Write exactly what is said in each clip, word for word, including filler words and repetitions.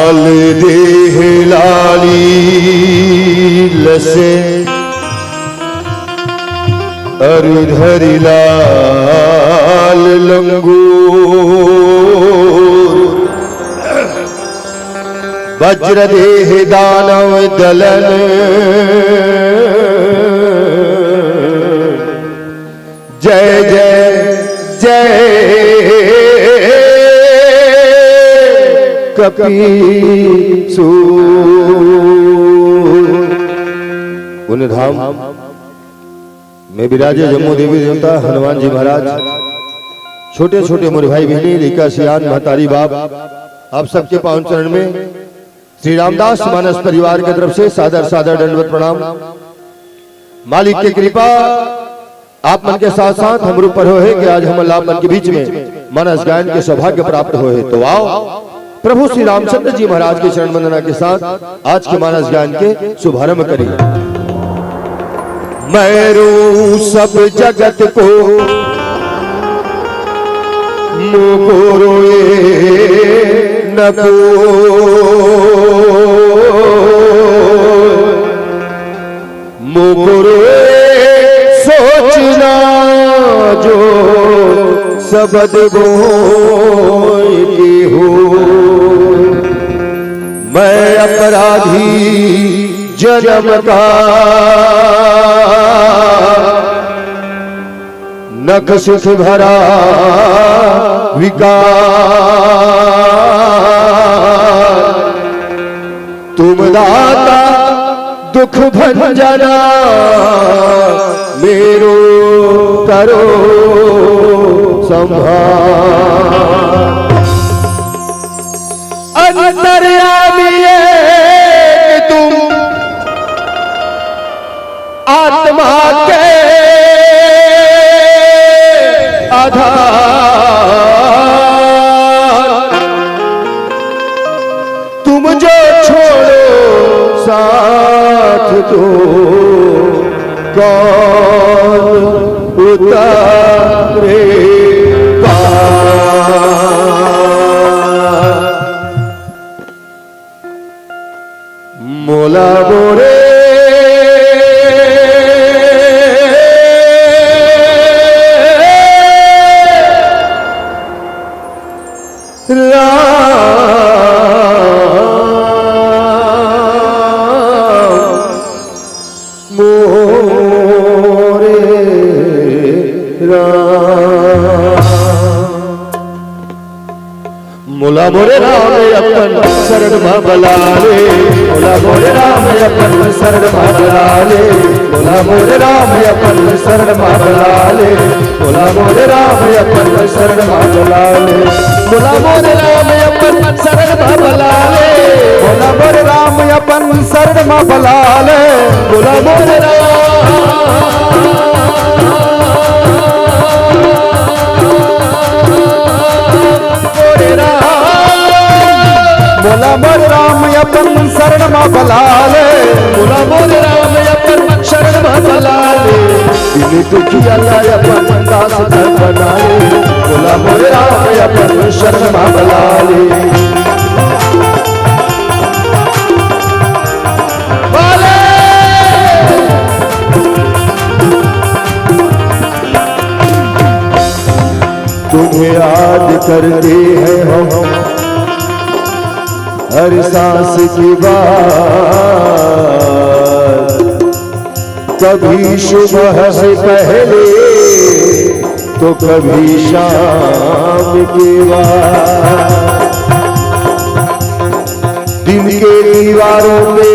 लाल देह लाली लसे अरु धरि लाल लंगूर। वज्र देह दानव दलन जय जय जय कपीसूर। पुण्य धाम में विराजे जम्मो देवी देवता, हनुमान जी महाराज, छोटे छोटे मोर भाई बहिनी, लइका सियान, महतारी बाप, आप सबके पावन चरण में श्री रामदास मानस परिवार के तरफ से सादर सादर दंडवत प्रणाम। मालिक के कृपा आप मन के साथ साथ हमरो पर होहे कि आज हमन ला आप मन के बीच में मानस गायन के सौभाग्य प्राप्त होहे। तो आओ, प्रभु श्री रामचंद्र जी महाराज के चरण वंदना के साथ आज के मानस गायन के शुभारंभ करी। मैं रू सब जगत को मुको रोए न को, मुको रोए सोचना जो सबद बोए के हो। मैं अपराधी जन्म का नख सुख भरा विकार। तुम दाता दुख भंजना मेरो करो संभार। अंतर्यामी एक तुम आत्मा के आधार। तुम जो छोड़ो साथ तो कौन उतारे पार। मोला मोरे राम, मोरे राम। मोला मोरे राम अपन शरण मा बला ले, मोला मोरे राम अपन शरण मा बला ले, मोला मोरे राम अपन शरण मा बला ले, मोला मोरे राम अपन शरण मा बला ले, मोला मोरे राम अपन शरण मा बला ले, मोला मोरे राम अपन शरण मा बला ले, मोला मोरे राम। मोरे राम, मोला मोर राम अपन शरण मा बला ले, मोला मोर राम अपन शरण मा बला ले। दीन दुखिया ला अपन दास धन बना ले, मोला मोर राम अपन शरण मा बला ले। बाले। तुम्हें याद करते हैं हम हर सांस के बाद, कभी सुबह से पहले तो कभी शाम के बाद। दिल के दीवारों पे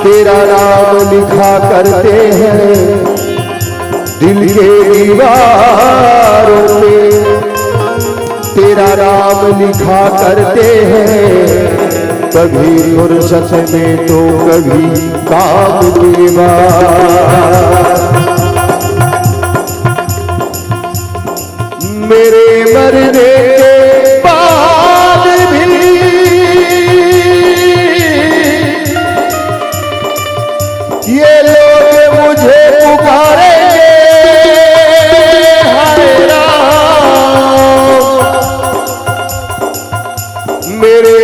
तेरा नाम लिखा करते हैं, दिल के दीवारों पे तेरा नाम लिखा करते हैं, कभी फुर्सत में तो कभी काम के बाद। मेरे मरने के बाद भी ये लोग मुझे पुकारेंगे, हाय राम। मेरे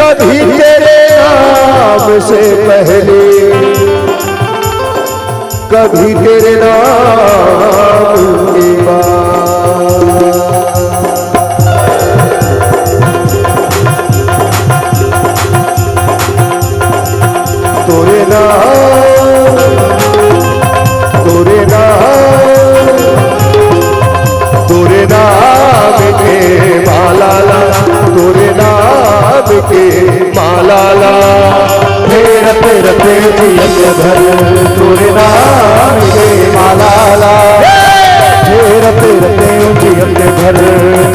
कभी तेरे नाम से पहले, कभी तेरे नाम के बाद। तोरे नाम, तोरे नाम, तोरे नाम के माला ला, तोरे नाम के माला ला। फेरत रते जियत भर तोरे नाम के माला ला। फेरत रते जियत भर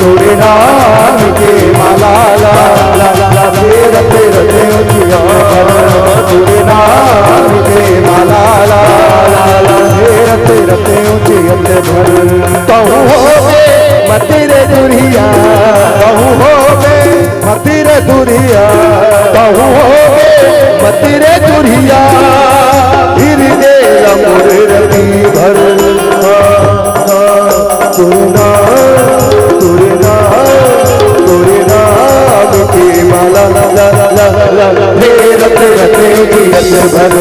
तोरे नाम के माला ला। फेरत रते जियत भर तोरे नाम के माला ला। फेरत रते जियत भर। कहूँ होबे मति रे दुरिहा, कहूँ होबे मति रे दुरिहा, कहूँ होबे मति रे दुरिहा। हृदय ला मोर रति भर। तोरे नाम, तोरे नाम, तोरे नाम के माला ला, ला, ला, ला, ला। फेरत रते जियत भर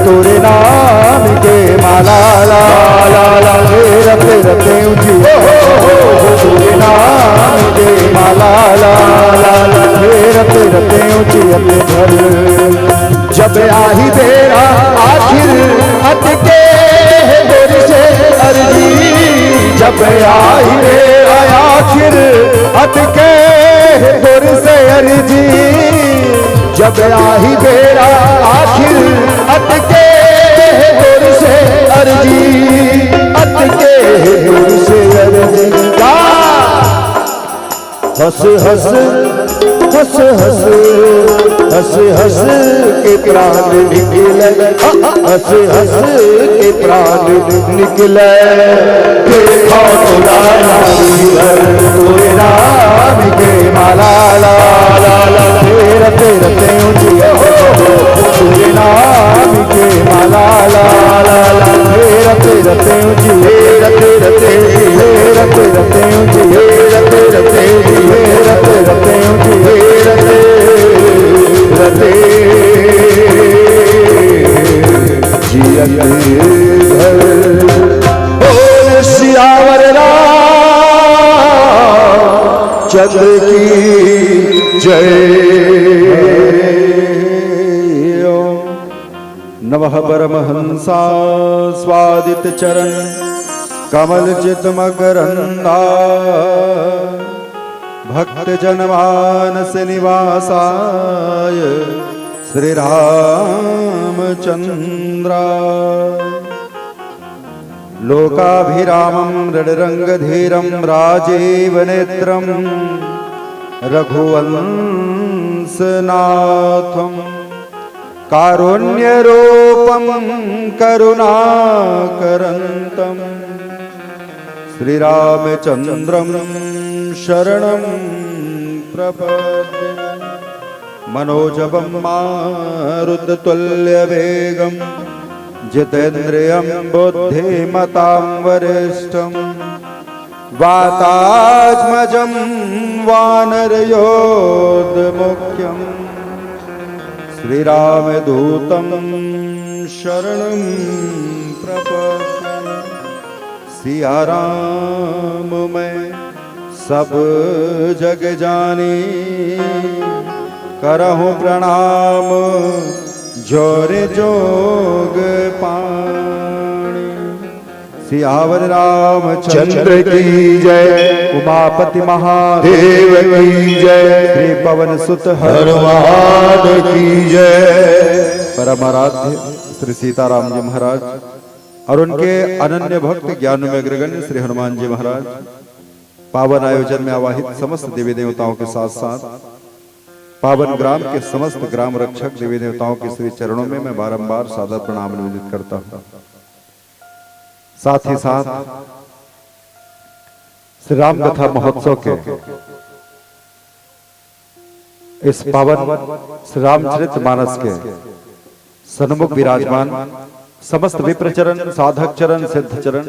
तोरे नाम के माला ला, ला, ला। फेरत रते जियत भर तोरे नाम के माला ला, ला, ला। फेरत रते जियत भर। जब आही बेरा आखिर अटके हे तोर से अरजी, जब आही बेरा आखिर अटके हे तोर से अरजी, जब आही बेरा आखिर अटके हे तोर से अरजी, अटके हे तोर से अरजी। का? हँस हँस, हँस हँस, हँस हँस के प्राण निकले, हँस हँस के प्राण निकले। देखो तो लाला जी घर तोरे नाम के माला ला, ला, ला। फेरत रते ऊँची तोरे नाम के माला ला, ला, ला। फेरत रते ऊँची, फेरत रते ऊँची, फेरत रते ऊँची, फेरत रते ऊँची, फेरत रते ऊँची, फेरत रते जियत भर। बोल सियावर रामचंद्र की जय। नमः परमहंसा स्वादित चरण कमल चित मकरंदा भक्त जनमानस निवासाय श्री रामचंद्रा। लोकाभिरामं रणरंगधीरं राजीवनेत्रं रघुवंशनाथं कारुण्यरूपं करुणाकरन्तं श्रीरामचन्द्रं शरणं प्रपद्ये। मनोजवं मारुततुल्यवेगं जितेन्द्रियं बुद्धिमतां वरिष्ठं वातात्मजं वानरयोधमुख्यं श्रीरामदूतं शरणं प्रपद्ये। सिया राम मैं सब जग जानी, करहु प्रणाम जोर जोग पाणी। सियावर रामचंद्र की जय, उमापति महादेव की जय, श्री पवन सुत हनुमान की जय। परम आराध्य श्री सीताराम जी महाराज और उनके अनन्य भक्त ज्ञान में अग्रगण्य श्री हनुमान जी महाराज पावन आयोजन में आवाहित समस्त देवी देवताओं के साथ साथ पावन ग्राम के समस्त ग्राम रक्षक देवी देवताओं के श्री चरणों में मैं बारंबार सादर प्रणाम निवेदित करता हूँ। साथ ही साथ श्री राम कथा महोत्सव के इस पावन श्री रामचरित मानस के सन्मुख विराजमान समस्त विप्रचरण, साधक चरण, सिद्ध चरण,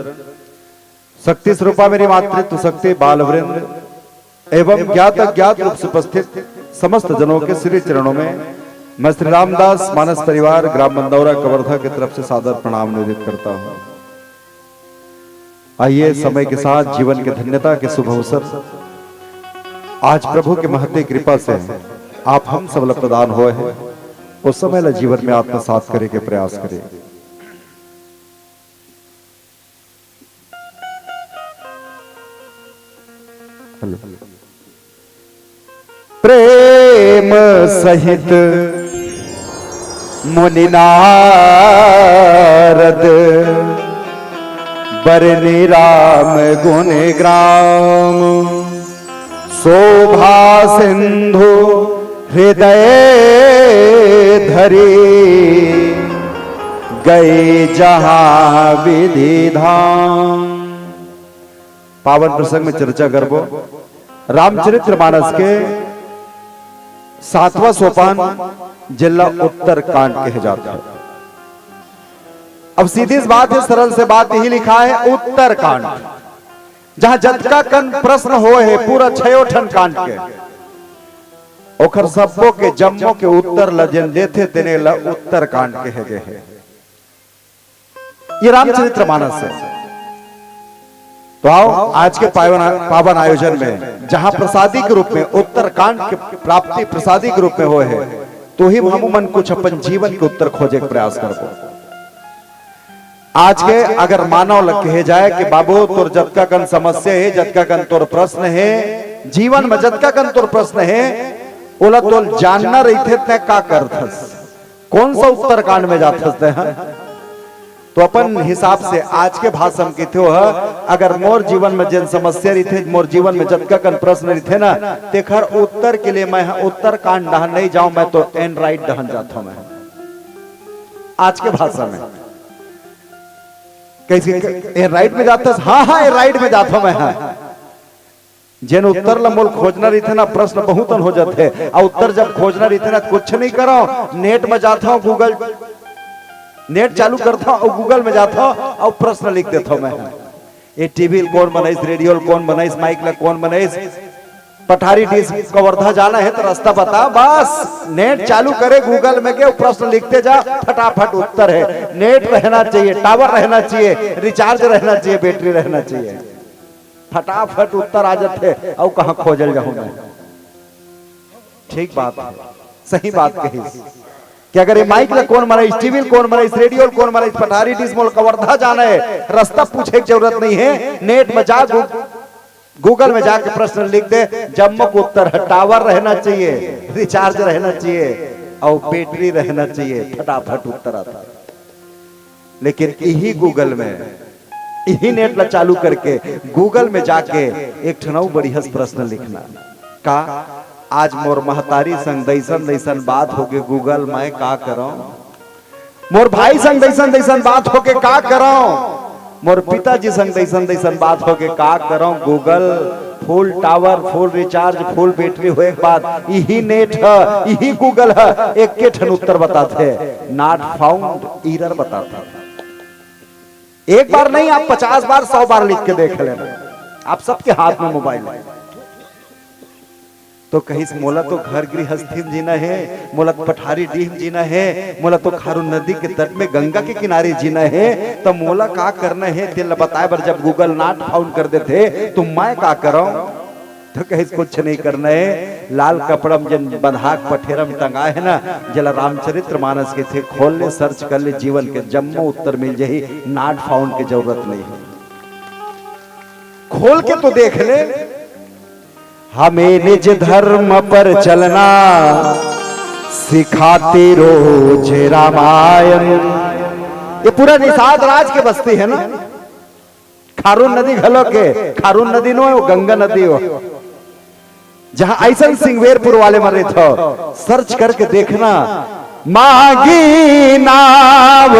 शक्ति स्वरूपा मेरी मातृत्व शक्ति, बाल वृंद एवं ज्ञात अज्ञात रूप से उपस्थित समस्त जनों के श्री चरणों में मैं श्री रामदास मानस परिवार ग्राम मंदौरा कवर्धा की तरफ से सादर प्रणाम निवेदित करता हूँ। आइए, समय के साथ जीवन के धन्यता के शुभ अवसर आज प्रभु के महती कृपा से आप हम सब ला प्रदान होए हे, उस समय ला जीवन में आत्मसात करे के प्रयास करे। हेलो। प्रेम सहित मुनि नारद बरनि राम गुण ग्राम। शोभा सिंधु हृदय धरी गई जहाँ विधि धाम। पावन प्रसंग में चर्चा करबो रामचरित्र मानस के सातवां सोपान, जेला उत्तर कांड कहे जाथे। अब सीधी सी बात हे, सरल से बात यही लिखा हे, उत्तर कांड, जहां जतका कन प्रश्न होए हे पूरा छयो ठन कांड के, ओखर सब्बो के जम्मो के उत्तर ल जेन देथे तेने ल उत्तर कांड कहे गे हे। ये रामचरित्र मानस हे। तो आओ, आज के पावन, पावन आयोजन में जहां प्रसादी के रूप में उत्तरकांड के प्राप्ति प्रसादी के रूप में होए हे, तो ही हमू मन कुछ अपन जीवन के उत्तर खोजे के प्रयास करबो। आज के अगर मानव ल कहे जाए कि बाबू, तोर जतका कन समस्या हे, जतका कन तोर प्रश्न हे, जीवन में जतका कन तोर प्रश्न हे, ओला तोल जानना रहिथे, तैं का करथस? कौन सा उत्तरकांड में जाथस तैं ह? तो अपन हिसाब से आज के भाषा म कहिथे ह, अगर मोर जीवन में जेन समस्या रहिथे, मोर जीवन में जतका कन प्रश्न रहिथे ना, तेखर उत्तर के लिए मैं ह उत्तरकांड डहन नहीं जाऊं, मैं तो एन राइट डहन जाथों मैं। आज के भाषा में कइसे, एन राइट में जाथस? हाँ, हाँ, एन राइट में जाथों मैं ह। जेन उत्तर ल मोल खोजना रहिथे ना, प्रश्न बहुतन हो जाथे। अउ उत्तर जब खोजना रहिथे ना, कुछ नहीं करव, नेट में जाथव, Google, नेट चालू करथव अउ Google में जाथव अउ प्रश्न लिख देथव मैं ह। ये टीवी ल कौन बनाइस, रेडियो ल कौन बनाइस, माइक ल कौन बनाइस, पठारी डिश कवर्धा जाना हे त रस्ता बता। बस नेट चालू करे, Google में गे, प्रश्न लिखते जा, फटाफट उत्तर हे। नेट रहना चाहिए, टावर रहना चाहिए, रिचार्ज रहना चाहिए, बैटरी रहना चाहिए। फटाफट उत्तर आ जाथे, अउ कहाँ खोजल जाहूं मैं? ठीक बात हे, सही बात कहिस कि अगर ये माइक ल कौन बनाइस, टीवी ल कौन बनाइस, रेडियो ल कौन बनाइस, पठारी डिश मोल कवर्धा जाना हे, रस्ता पूछे के जरूरत नहीं हे, नेट में जा, Google में जाके प्रश्न लिख दे, जम्मो के उत्तर हे, टावर रहना चाहिए, रिचार्ज रहना चाहिए अउ बैटरी रहना चाहिए, फटाफट उत्तर आता। लेकिन इही Google में, इही नेट ला चालू करके Google में जाके एक ठन अउ बढ़िया से प्रश्न लिखना, का आज मोर महतारी संग दइसन दइसन बात होगे, Google मैं का करंव? मोर भाई संग दइसन दइसन बात होगे, का करंव? मोर पिताजी संग दइसन दइसन बात होगे, का करंव? Google, full tower, full recharge, full battery होए के बाद इही नेट ह, इही Google ह, एके ठन उत्तर बताथे, not found, error बताथे। एक बार नहीं, आप पचास बार, सौ बार लिख के देख लेना, आप सबके हाथ में मोबाइल है। तो कहिस, मोला तो घर गृहस्थी में जीना हे, मोला तो पठारी डीह में जीना हे, मोला तो खारून नदी के तट में गंगा के किनारे जीना हे, त मोला का करना हे, तेला बताए बर जब Google not found कर देथे, तो मैं का करंव? तो कहिस, कुछ नहीं करना हे, लाल कपड़ा में जेन बंधा के पठेरा में टंगाए हे ना, जेला रामचरित्र मानस कहिथे, खोल ले, search कर ले, जीवन के जम्मो उत्तर मिल जाही, not found के जरूरत नहीं हे। खोल के तो देख ले। हमें निज धर्म पर चलना सिखाती रोज रामायण। ये पूरा निषाद राज के बस्ती है ना, खारून नदी घलो के, खारून नदी नो, वो गंगा नदी हो, जहां अइसन सिंगवेरपुर वाले मन रहिथव, search करके देखना, मांगी नाव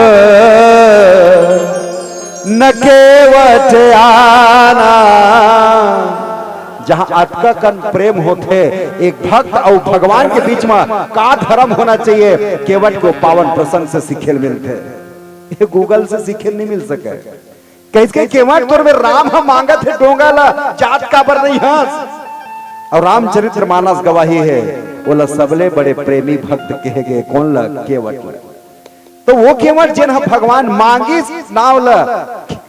न केवट आना। जहां अतका कन प्रेम होथे एक भक्त अउ भगवान के बीच में, का धर्म होना चाहिए, केवट के पावन प्रसंग से सीखे ल मिलथे। ये Google से सीखे ल नहीं मिल सके। कहिस के केवट तोर में राम ह मांगत हे डोंगा ला, जात काबर नहीं हस? अउ रामचरित्र मानस गवाही हे, ओला सबले बड़े प्रेमी भक्त कहे गे। कोन ल? केवट ल। तो वो केवट जेन ह भगवान मांगिस नाव ल,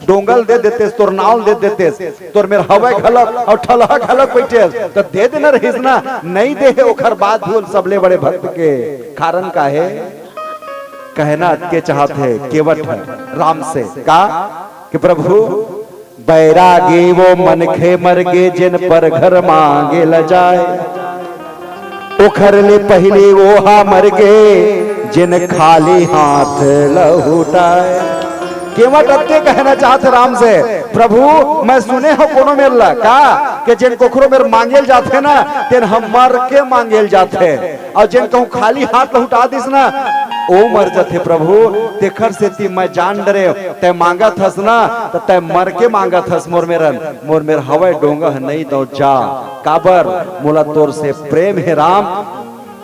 डोंगल दे देतेस, तोर नाव ल दे देतेस, तोर मेर हवय घलक अउ ठलहा घलक बइठेस, त दे देना रहिस ना, नइ दे हे। ओखर बाद भी ओला सबले बड़े भक्त के कारण का हे? कहना अतके चाहत हे केवट ह राम से का कि प्रभु, बैरागी वो मनखे मरगे, जिन पर घर मांगे ल जाय। ओखर ले पहिली वो हा मरगे, जिन खाली हाथ लहुटाय। केवट अतके कहना चाहत राम से, प्रभु, मैं सुने हंव कोनो मेर ला का, के जेन कोखरो मेर मांगे ल जाथे ना, तेन ह मर के मांगे ल जाथे। अउ जेन कहूं खाली हाथ लहुटा दिस ना, ओ मर जथे प्रभु। तेखर सेती मैं जान डरेंव, तैं मांगत हस ना, त तैं मर के मांगत हस मोर मेरन, मोर मेर हवय डोंगा ह नइ दंव जा। काबर? मोला तोर से प्रेम हे राम,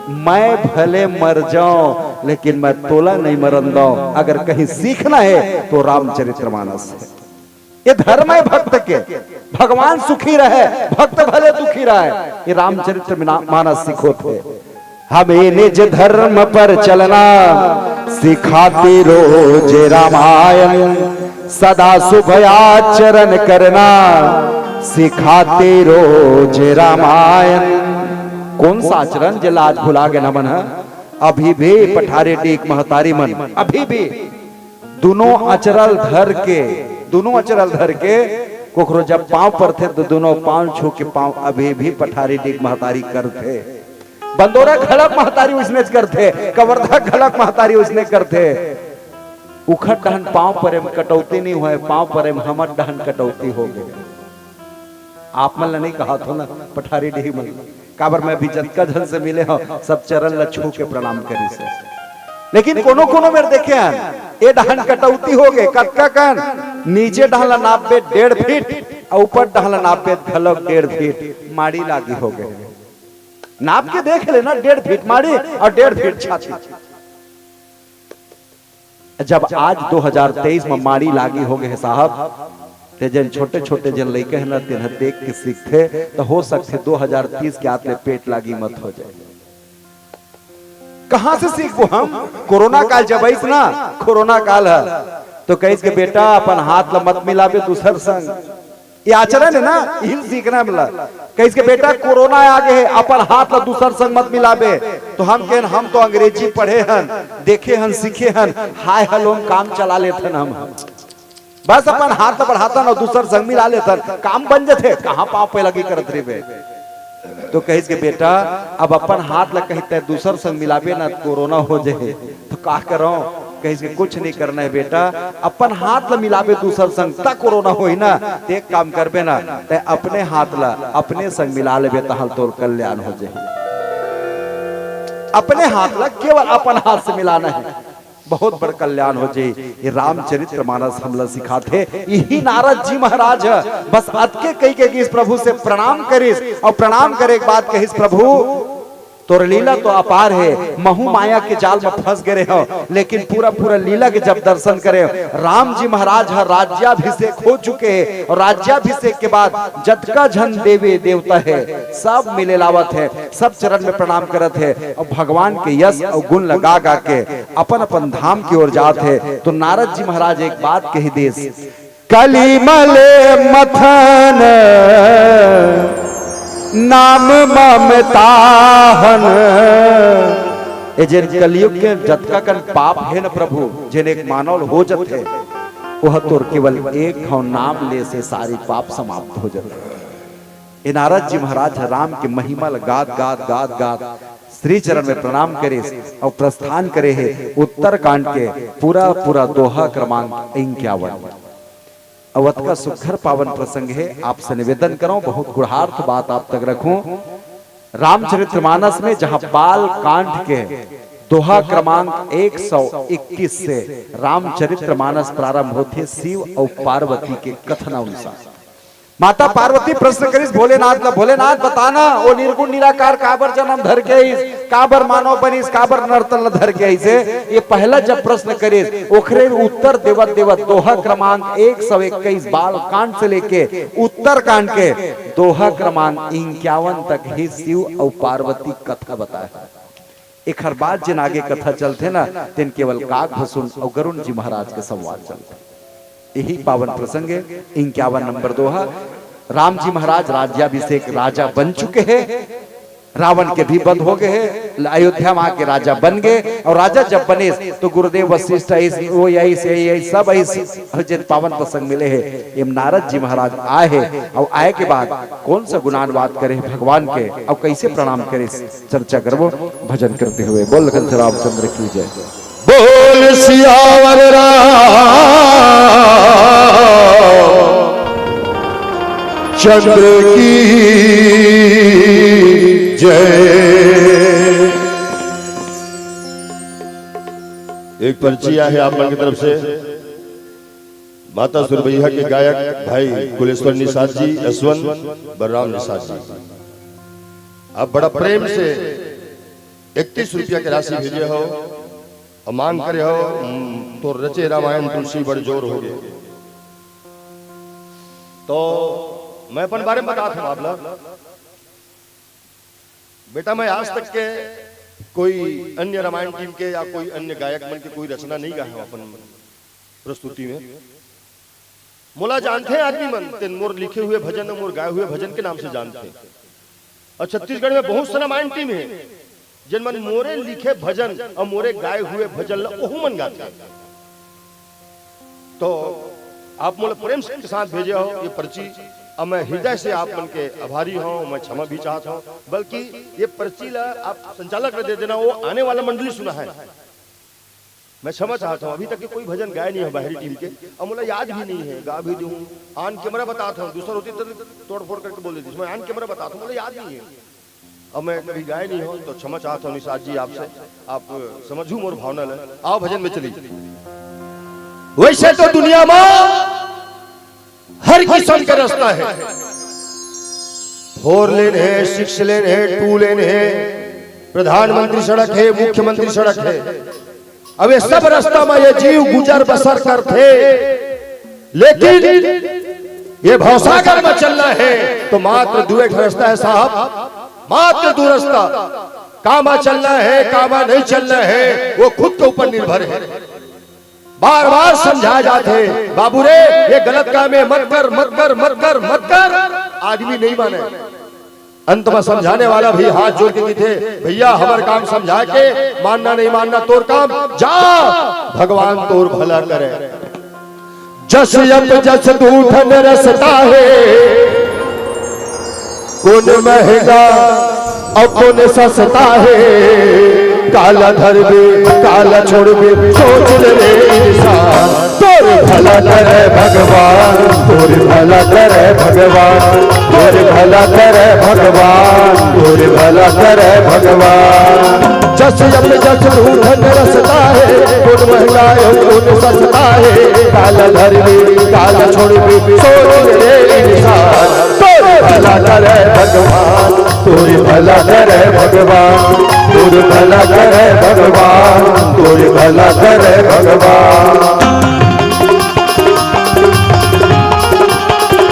मैं भले मर जांव, लेकिन मैं तोला नइ मरन दंव। अगर कहीं सीखना हे तो रामचरित्र मानस हे। ये धर्म हे भक्त के, भगवान सुखी रहे, भक्त भले दुखी रहे। ये रामचरित्र में ना-, मानस सिखोथे। हमें निज धर्म पर चलना सिखाती रोज रामायण, सदा शुभ आचरण करना सिखाती रोज रामायण। कोन सा आचरण जेला आज भुला गेन हमन ह? अभी भी पठारी डीह के महतारी मन अभी भी दुनों अचरा ल धर के, दुनों अचरा ल धर के कोखरो जब पांव परथे त दुनों पांव छू के पांव अभी भी पठारी डीह के महतारी करथे। बंदोरा घलक महतारी ओइसनेच करथे, कवर्धा घलक महतारी ओइसने करथे। उखर डहन पांव परे म कटौती नइ होय, पांव परे म हमर डहन कटौती होगे। आप मन ल नइ कहत हों ना, पठारी डीह मन, काबर मैं अभी जतका झन से मिले हंव, सब चरण ल छू के प्रणाम करिस हे। लेकिन कोनो कोनो मेर देखे हन, ए डहन कटौती होगे, कतका कन नीचे डहन ल नापबे डेढ़ फीट, अउ ऊपर डहन ल नापबे घलोक डेढ़ फीट, माड़ी लागी होगे। नाप के देख ले ना, डेढ़ फीट माड़ी अउ डेढ़ फीट छाती। जब आज दो हज़ार तेईस म माड़ी लागी होगे हे साहब, ते जेन छोटे-छोटे जेन लइका हे ना, तेन ह देख के सीखथे, त हो सकथे दो हज़ार तीस के आत ले पेट लागी मत हो जाय। कहां से सीखबो हम? कोरोना काल जब आइस ना, कोरोना काल ह, तो कहिस के, "बेटा, अपन हाथ ल मत मिलाबे दूसर संग।" ये आचरण हे ना, इही ल सीखना हे हमला। कहिस के, "बेटा, कोरोना आ गे हे, अपन हाथ ल दूसर संग मत मिलाबे।" तो हम कहेन, "हम तो अंग्रेजी पढ़े हन, देखे हन, सीखे हन, हाय हलो म काम चला लेथन हम। बस अपन हाथ ल बढ़ाथन अउ दूसर संग मिला लेथन, काम बन जथे, कहां पांव पे लगी करत रहिबे।" तो कहिस के, "बेटा, अब अपन हाथ ल कहीं तैं दूसर संग मिलाबे ना, कोरोना हो जाही।" तो का करंव? कहिस के, "कुछ नइ करना हे बेटा, अपन हाथ ल मिलाबे दूसर संग, त कोरोना होही ना। ते एक काम करबे ना, तैं अपने हाथ ल अपने संग मिला लेबे, तहां तोर कल्याण हो जाही। अपने हाथ ल केवल अपन हाथ से मिलाना हे, बहुत बड़ कल्याण हो जाही।" ये रामचरित्र मानस हमला सिखाथे। इही नारद जी महाराज ह बस अतके कहि के गिस, प्रभु से प्रणाम करिस, अउ प्रणाम करे के बाद कहिस, "प्रभु, तोर लीला तो अपार हे, महू माया के जाल म फंस गे रेहेंव, लेकिन पूरा पूरा लीला के जब दर्शन करेंव, राम जी महाराज ह राज्याभिषेक हो चुके हे, अउ राज्याभिषेक के बाद जतका झन देवी देवता हे, सब मिले ल आवत हे, सब चरण में प्रणाम करत हे, अउ भगवान के यश अउ गुण ल गा गा के अपन अपन धाम की ओर जात हे।" तो नारद जी महाराज एक बात कहि दिस, "कली मले मथन नाम मम ताहन।" ए जेन कलयुग के जतका कन पाप हे न प्रभु, जेन एक मानव ल हो जथे, ओह तोर केवल एक ठो नाम ले से सारी पाप समाप्त हो जथे। ए नारद जी महाराज ह राम के महिमा ल गात, गात, गात, गात श्री चरण में प्रणाम करिस अउ प्रस्थान करे हे उत्तरकांड के पूरा, पूरा दोहा क्रमांक इंक्यावन। अउ अतका सुघर पावन प्रसंग हे, आपसे निवेदन करंव, बहुत गूढ़ार्थ बात आप तक रखूं। रामचरित्र मानस में जहां बाल कांड के दोहा क्रमांक एक सौ इक्कीस से रामचरित्र मानस प्रारंभ होथे शिव अउ पार्वती के कथन अनुसार। माता पार्वती प्रश्न करिस भोलेनाथ ला, "भोलेनाथ, बताना, वो निर्गुण निराकार काबर जन्म धर के आइस, काबर मानव बनिस, काबर नर तन ला धर के आइस?" ये पहला जब प्रश्न करिस, ओखरे उत्तर देवत देवत दोहा क्रमांक एक सौ इक्कीस बाल कांड से लेके उत्तर कांड के दोहा क्रमांक इक्यावन तक ही शिव अउ पार्वती कथा बताए। एखर बाद जेन आगे कथा चलथे ना, तेन केवल काग भसुन अउ गरुण जी महाराज के संवाद चलथे। यही पावन प्रसंग हे, इक्यावन नंबर दोहा। राम जी महाराज राज्याभिषेक राजा बन चुके हे, रावण के भी वध हो गए हे, अयोध्या म आके राजा बन गए। अउ राजा जब बने तो गुरुदेव वशिष्ठ आइस, वो आइस, ये आइस, सब आइस, अउ जेन पावन प्रसंग मिले हे, एम नारद जी महाराज आए हे, अउ आए के बाद कौन सा गुणानुवाद करे हे भगवान के, अउ कैसे प्रणाम करे, चर्चा करबो भजन करते हुए। बोल लखन रामचंद्र की जय। बोल सियावर राम चंद्र की जय। एक पर्ची आहे आप मन की तरफ से, माता सुरबैया के गायक भाई कुलेश्वर निषाद जी, यशवंत बलराम निषाद जी, आप बड़ा प्रेम से इकतीस रुपया के राशि भेजे हो अउ मांग करे हो, "तोर रचे रामायण तुलसी बड़ जोर हो गे।" तो मैं अपन बारे में बतात हूँ आप ला। बेटा, मैं आज तक के कोई अन्य रामायण टीम के या कोई अन्य गायक मन के कोई रचना नहीं गाए हूँ अपन प्रस्तुति में। मोला जानथे आदमी मन, तेन मोर लिखे हुए भजन, मोर गाए हुए भजन के नाम से जानथे। अउ छत्तीसगढ़ में बहुत से रामायण टीम हे, जेन मन मोरे लिखे भजन अउ मोरे गाए हुए भजन ला ओहू मन गाथे। तो आप मोला प्रेम के साथ भेजे हो ये पर्ची, अउ मैं हृदय से आप मन के आभारी हूँ, मैं क्षमा भी चाहत हूँ। बल्कि ये पर्ची ला आप संचालक ला दे देना, वो आने वाला मंडली सुना है। मैं क्षमा चाहत हूँ, अभी तक के कोई भजन गाए नहीं हो बाहरी टीम के, अउ मोला याद भी नहीं है, गा भी दूँ। On camera बतात हूँ, दूसर होती तो तोड़ फोड़ करके बोल देती, मैं on camera बतात हूँ, मोला याद नहीं है। अब मैं कभी गाए नहीं हो तो क्षमा चाहत हूँ निषाद जी आपसे, आप समझू मोर भावना ले। आओ भजन में चली। वैसे तो दुनिया में हर किसम के रस्ता हे, four lane हे, six lane हे, two lane हे, प्रधानमंत्री सड़क हे, मुख्यमंत्री सड़क हे। अब ये सब रस्ता में ये जीव गुजर बसर करथे, लेकिन ये भवसागर में चलना हे तो मात्र दुए ठन रस्ता हे साहब, मात्र दू रस्ता। कामा चलना हे, कामा नहीं चलना हे, वो खुद के ऊपर निर्भर हे। बार बार समझाए जाथे, "बाबू रे, ये गलत काम हे, मत कर, मत कर, मत कर, मत कर।" आदमी नहीं माने। अंत में समझाने वाला भी हाथ जोड़ के कथे, "भैया, हमर काम समझा के, मानना नहीं मानना तोर काम, जा, भगवान तोर भला करे।" जस अप जस दू ठन रस्ता हे, कोन महंगा अउ कोन सस्ता हे, काला धरबे, काला छोड़बे, सोच ले रे इंसान। तोर भला करे भगवान, तोर भला करे भगवान, तोर भला करे भगवान, तोर भला करे भगवान। जस अप जस दू ठन रस्ता हे, कोन महंगा अउ कोन सस्ता हे, काला धरबे, काला छोड़बे, सोच ले रे इंसान। तोर भला करे भगवान, तोर भला करे भगवान, तोर भला करे भगवान, तोर भला करे भगवान।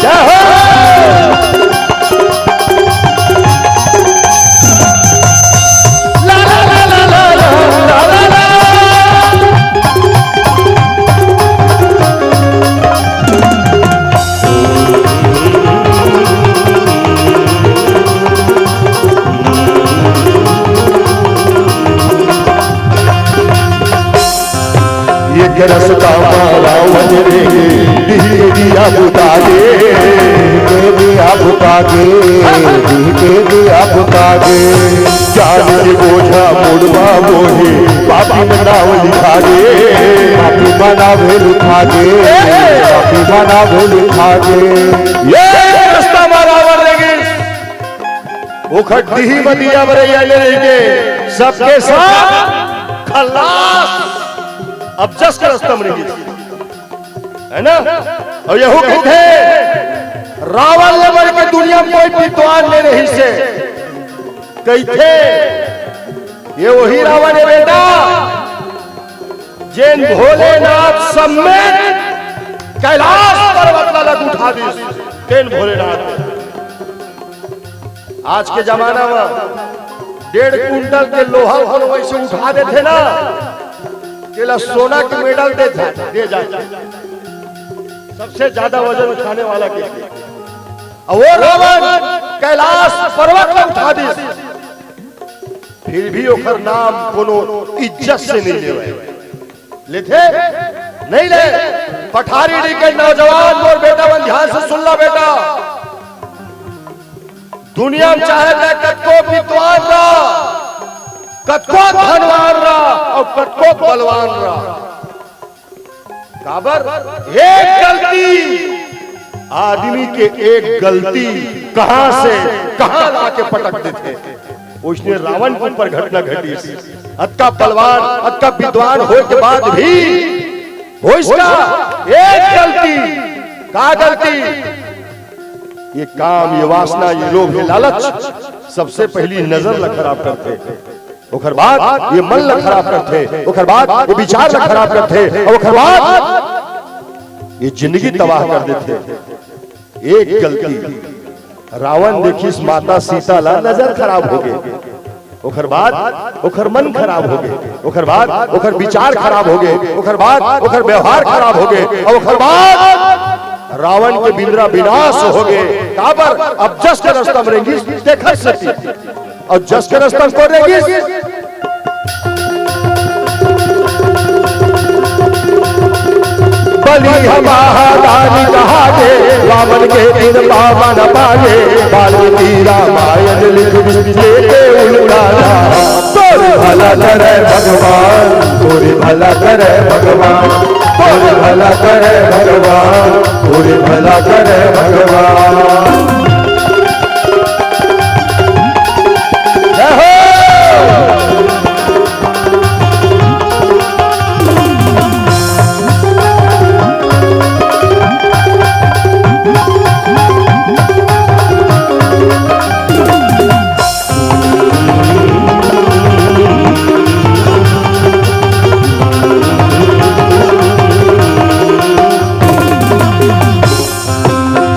जय हो। एक रस्ता मा रावण रे, दिही के दिया बुता गे, के दिया बुता गे, दिही के दिया बुता गे। जान के बोझा मुड़वा मोहे, पापी में नाव लिखा गे, पापी में नाव लिखा गे, पापी में नाव लिखा गे। ये रस्ता मा रावण रे गे, ओखर दिही म दिया बरइया ले रहिके सबके सब खलास। अब जस के रस्ता म रहिस, है ना? अउ यहू कहिथे, रावण ले बढ़ के दुनिया म कोई विद्वान नइ रहिसे। कहिथे, ये वही रावण हे बेटा, जेन भोलेनाथ समेत कैलाश पर्वत ला लग उठा दिस, तेन भोलेनाथ। आज के जमाना म डेढ़ कुंटल के लोहा कोनो वइसे उठा देथे ना, तेला सोना के मेडल दे जा, दे जाथे। सबसे ज्यादा वजन उठाने वाला के। अउ वो रावण कैलाश पर्वत ला उठा दिस, फिर भी ओकर नाम कोनो इज्जत से नइ लेवय। लेथे? नइ ले। पठारी डी के नौजवान, मोर बेटा मन, ध्यान से सुन ला बेटा। दुनिया म चाहे तैं कतको विद्वान रह, कतको धनवान रह अउ कतको बलवान रह, काबर? एक गलती, आदमी के एक गलती कहां से कहां लाके पटक देथे। ओइसने रावण के ऊपर घटना घटिस। अतका बलवान, अतका विद्वान होय के बाद भी होइस का एक गलती। का गलती? ये काम, ये वासना, ये लोभ, ये लालच सबसे पहिली नजर ला खराब करथे। ओकर बाद ये मन ला खराब करथे, ओकर बाद ये विचार ला खराब करथे, अउ ओकर बाद ये जिंदगी तबाह कर देथे। एक गलती, रावण देखिस माता सीता ला, नजर खराब होगे, ओकर बाद ओकर मन खराब होगे, ओकर बाद ओकर विचार खराब होगे, ओकर बाद ओकर व्यवहार खराब होगे, अउ ओकर बाद रावण के बिंदरा विनाश होगे। काबर? अब जस के रस्ता म रेंगिस तेखर सेती। अउ जस के रस्ता म कोन रेंगिस? बलि ह महादानी कहाथे, रावण के दिन पावन पाए। वाल्मीकि रामायण लिख लेके उल्टा नाम। तोर भला करे भगवान, तोर भला करे भगवान, तोर भला करे भगवान, तोर भला करे भगवान। जय हो।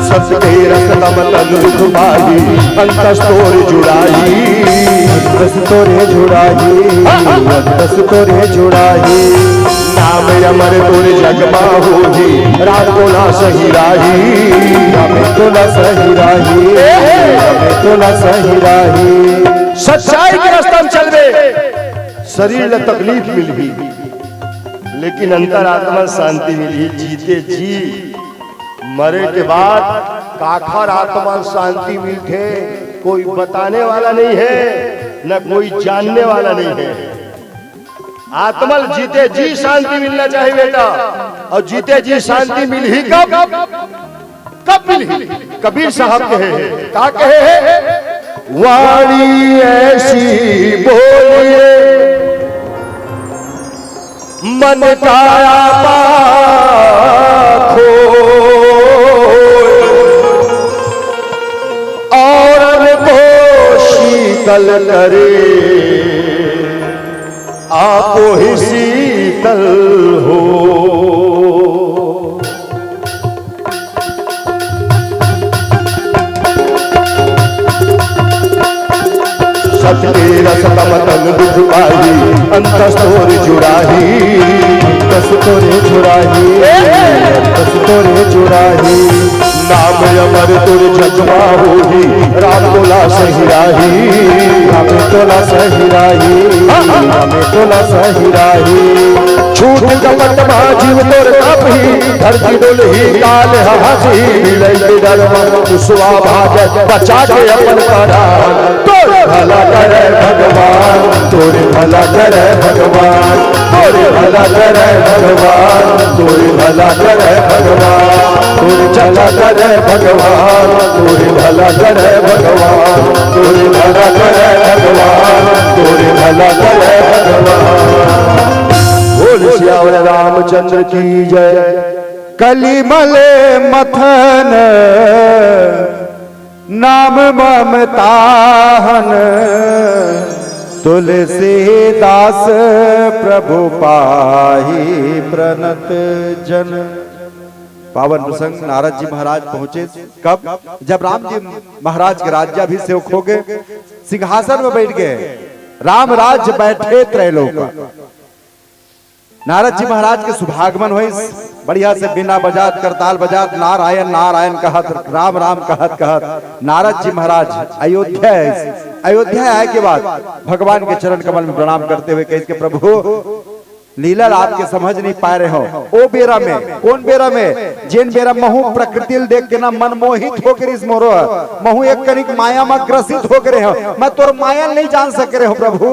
सत के रस तम तन दुख पाही, अंतस तोर जुड़ाही। अंतस तोरे जुड़ाही, अंतस तोरे जुड़ाही। नाम अमर तोर जग मा होही, राम तोला सही राही। राम तोला सही राही, राम तोला सही राही। सच्चाई के रस्ता म चलबे, शरीर ला तकलीफ मिलही, लेकिन अंतरात्मा शांति मिलही। जीते जी मरे के बाद काखर आत्मा शांति मिलथे, कोई बताने वाला नहीं है, न कोई जानने वाला नहीं है। आत्मा ल जीते जी शांति मिलना चाहिए बेटा। अउ जीते जी शांति मिलही कब? कब मिलही? कबीर साहब कहे हे, का कहे हे? वाणी ऐसी बोलिए, मन काया पाखो, और को शीतल करे, आपो ही शीतल हो। सत के रस तम तन दुख पाही, अंतस तोर जुड़ाही। अंतस तोरे जुड़ाही, अंतस तोरे जुड़ाही। नाम अमर तोर जग मा होही, राम तोला सही राही। राम तोला सही राही, राम तोला सही राही। झूठ कपट मा जीव तोर कापही, धरती डोलही, काल ह हंसही, बिलई के डर मा मुसवा भागय, बचा के अपन परान। तोर भला करे भगवान, तोर भला करे भगवान, तोर भला करे भगवान, तोर भला करे भगवान, तोर भला करे भगवान, तोर भला करे भगवान, तोर भला करे भगवान, तोर भला करे भगवान। बोल सियावर रामचंद्र की जय। कलिमल मथन नाम मम ताहन, तुलसीदास प्रभु पाही प्रणत जन। पावन प्रसंग, नारद जी महाराज पहुंचे। कब? जब राम जी महाराज के राज्याभिषेक हो गए, सिंहासन में बैठ गए, राम राज्य बैठे त्रैलोक। नारद जी महाराज के सुभागमन होइस, बढ़िया से बीना बजात, करताल बजात, नारायण नारायण कहत, राम राम कहत कहत नारद जी महाराज अयोध्या आइस। अयोध्या आए के बाद भगवान के चरण कमल में प्रणाम करते हुए कहिस के, प्रभु, लीला ला आपके समझ नहीं पाए रहे हो। ओ बेरा में, कौन बेरा में? जेन बेरा महू प्रकृति ल देख के ना मन मोहित होके रिस मोरो, महू एक कनिक माया में ग्रसित होके रहे हो, मैं तोर माया ल नहीं जान सके रहे हो प्रभु।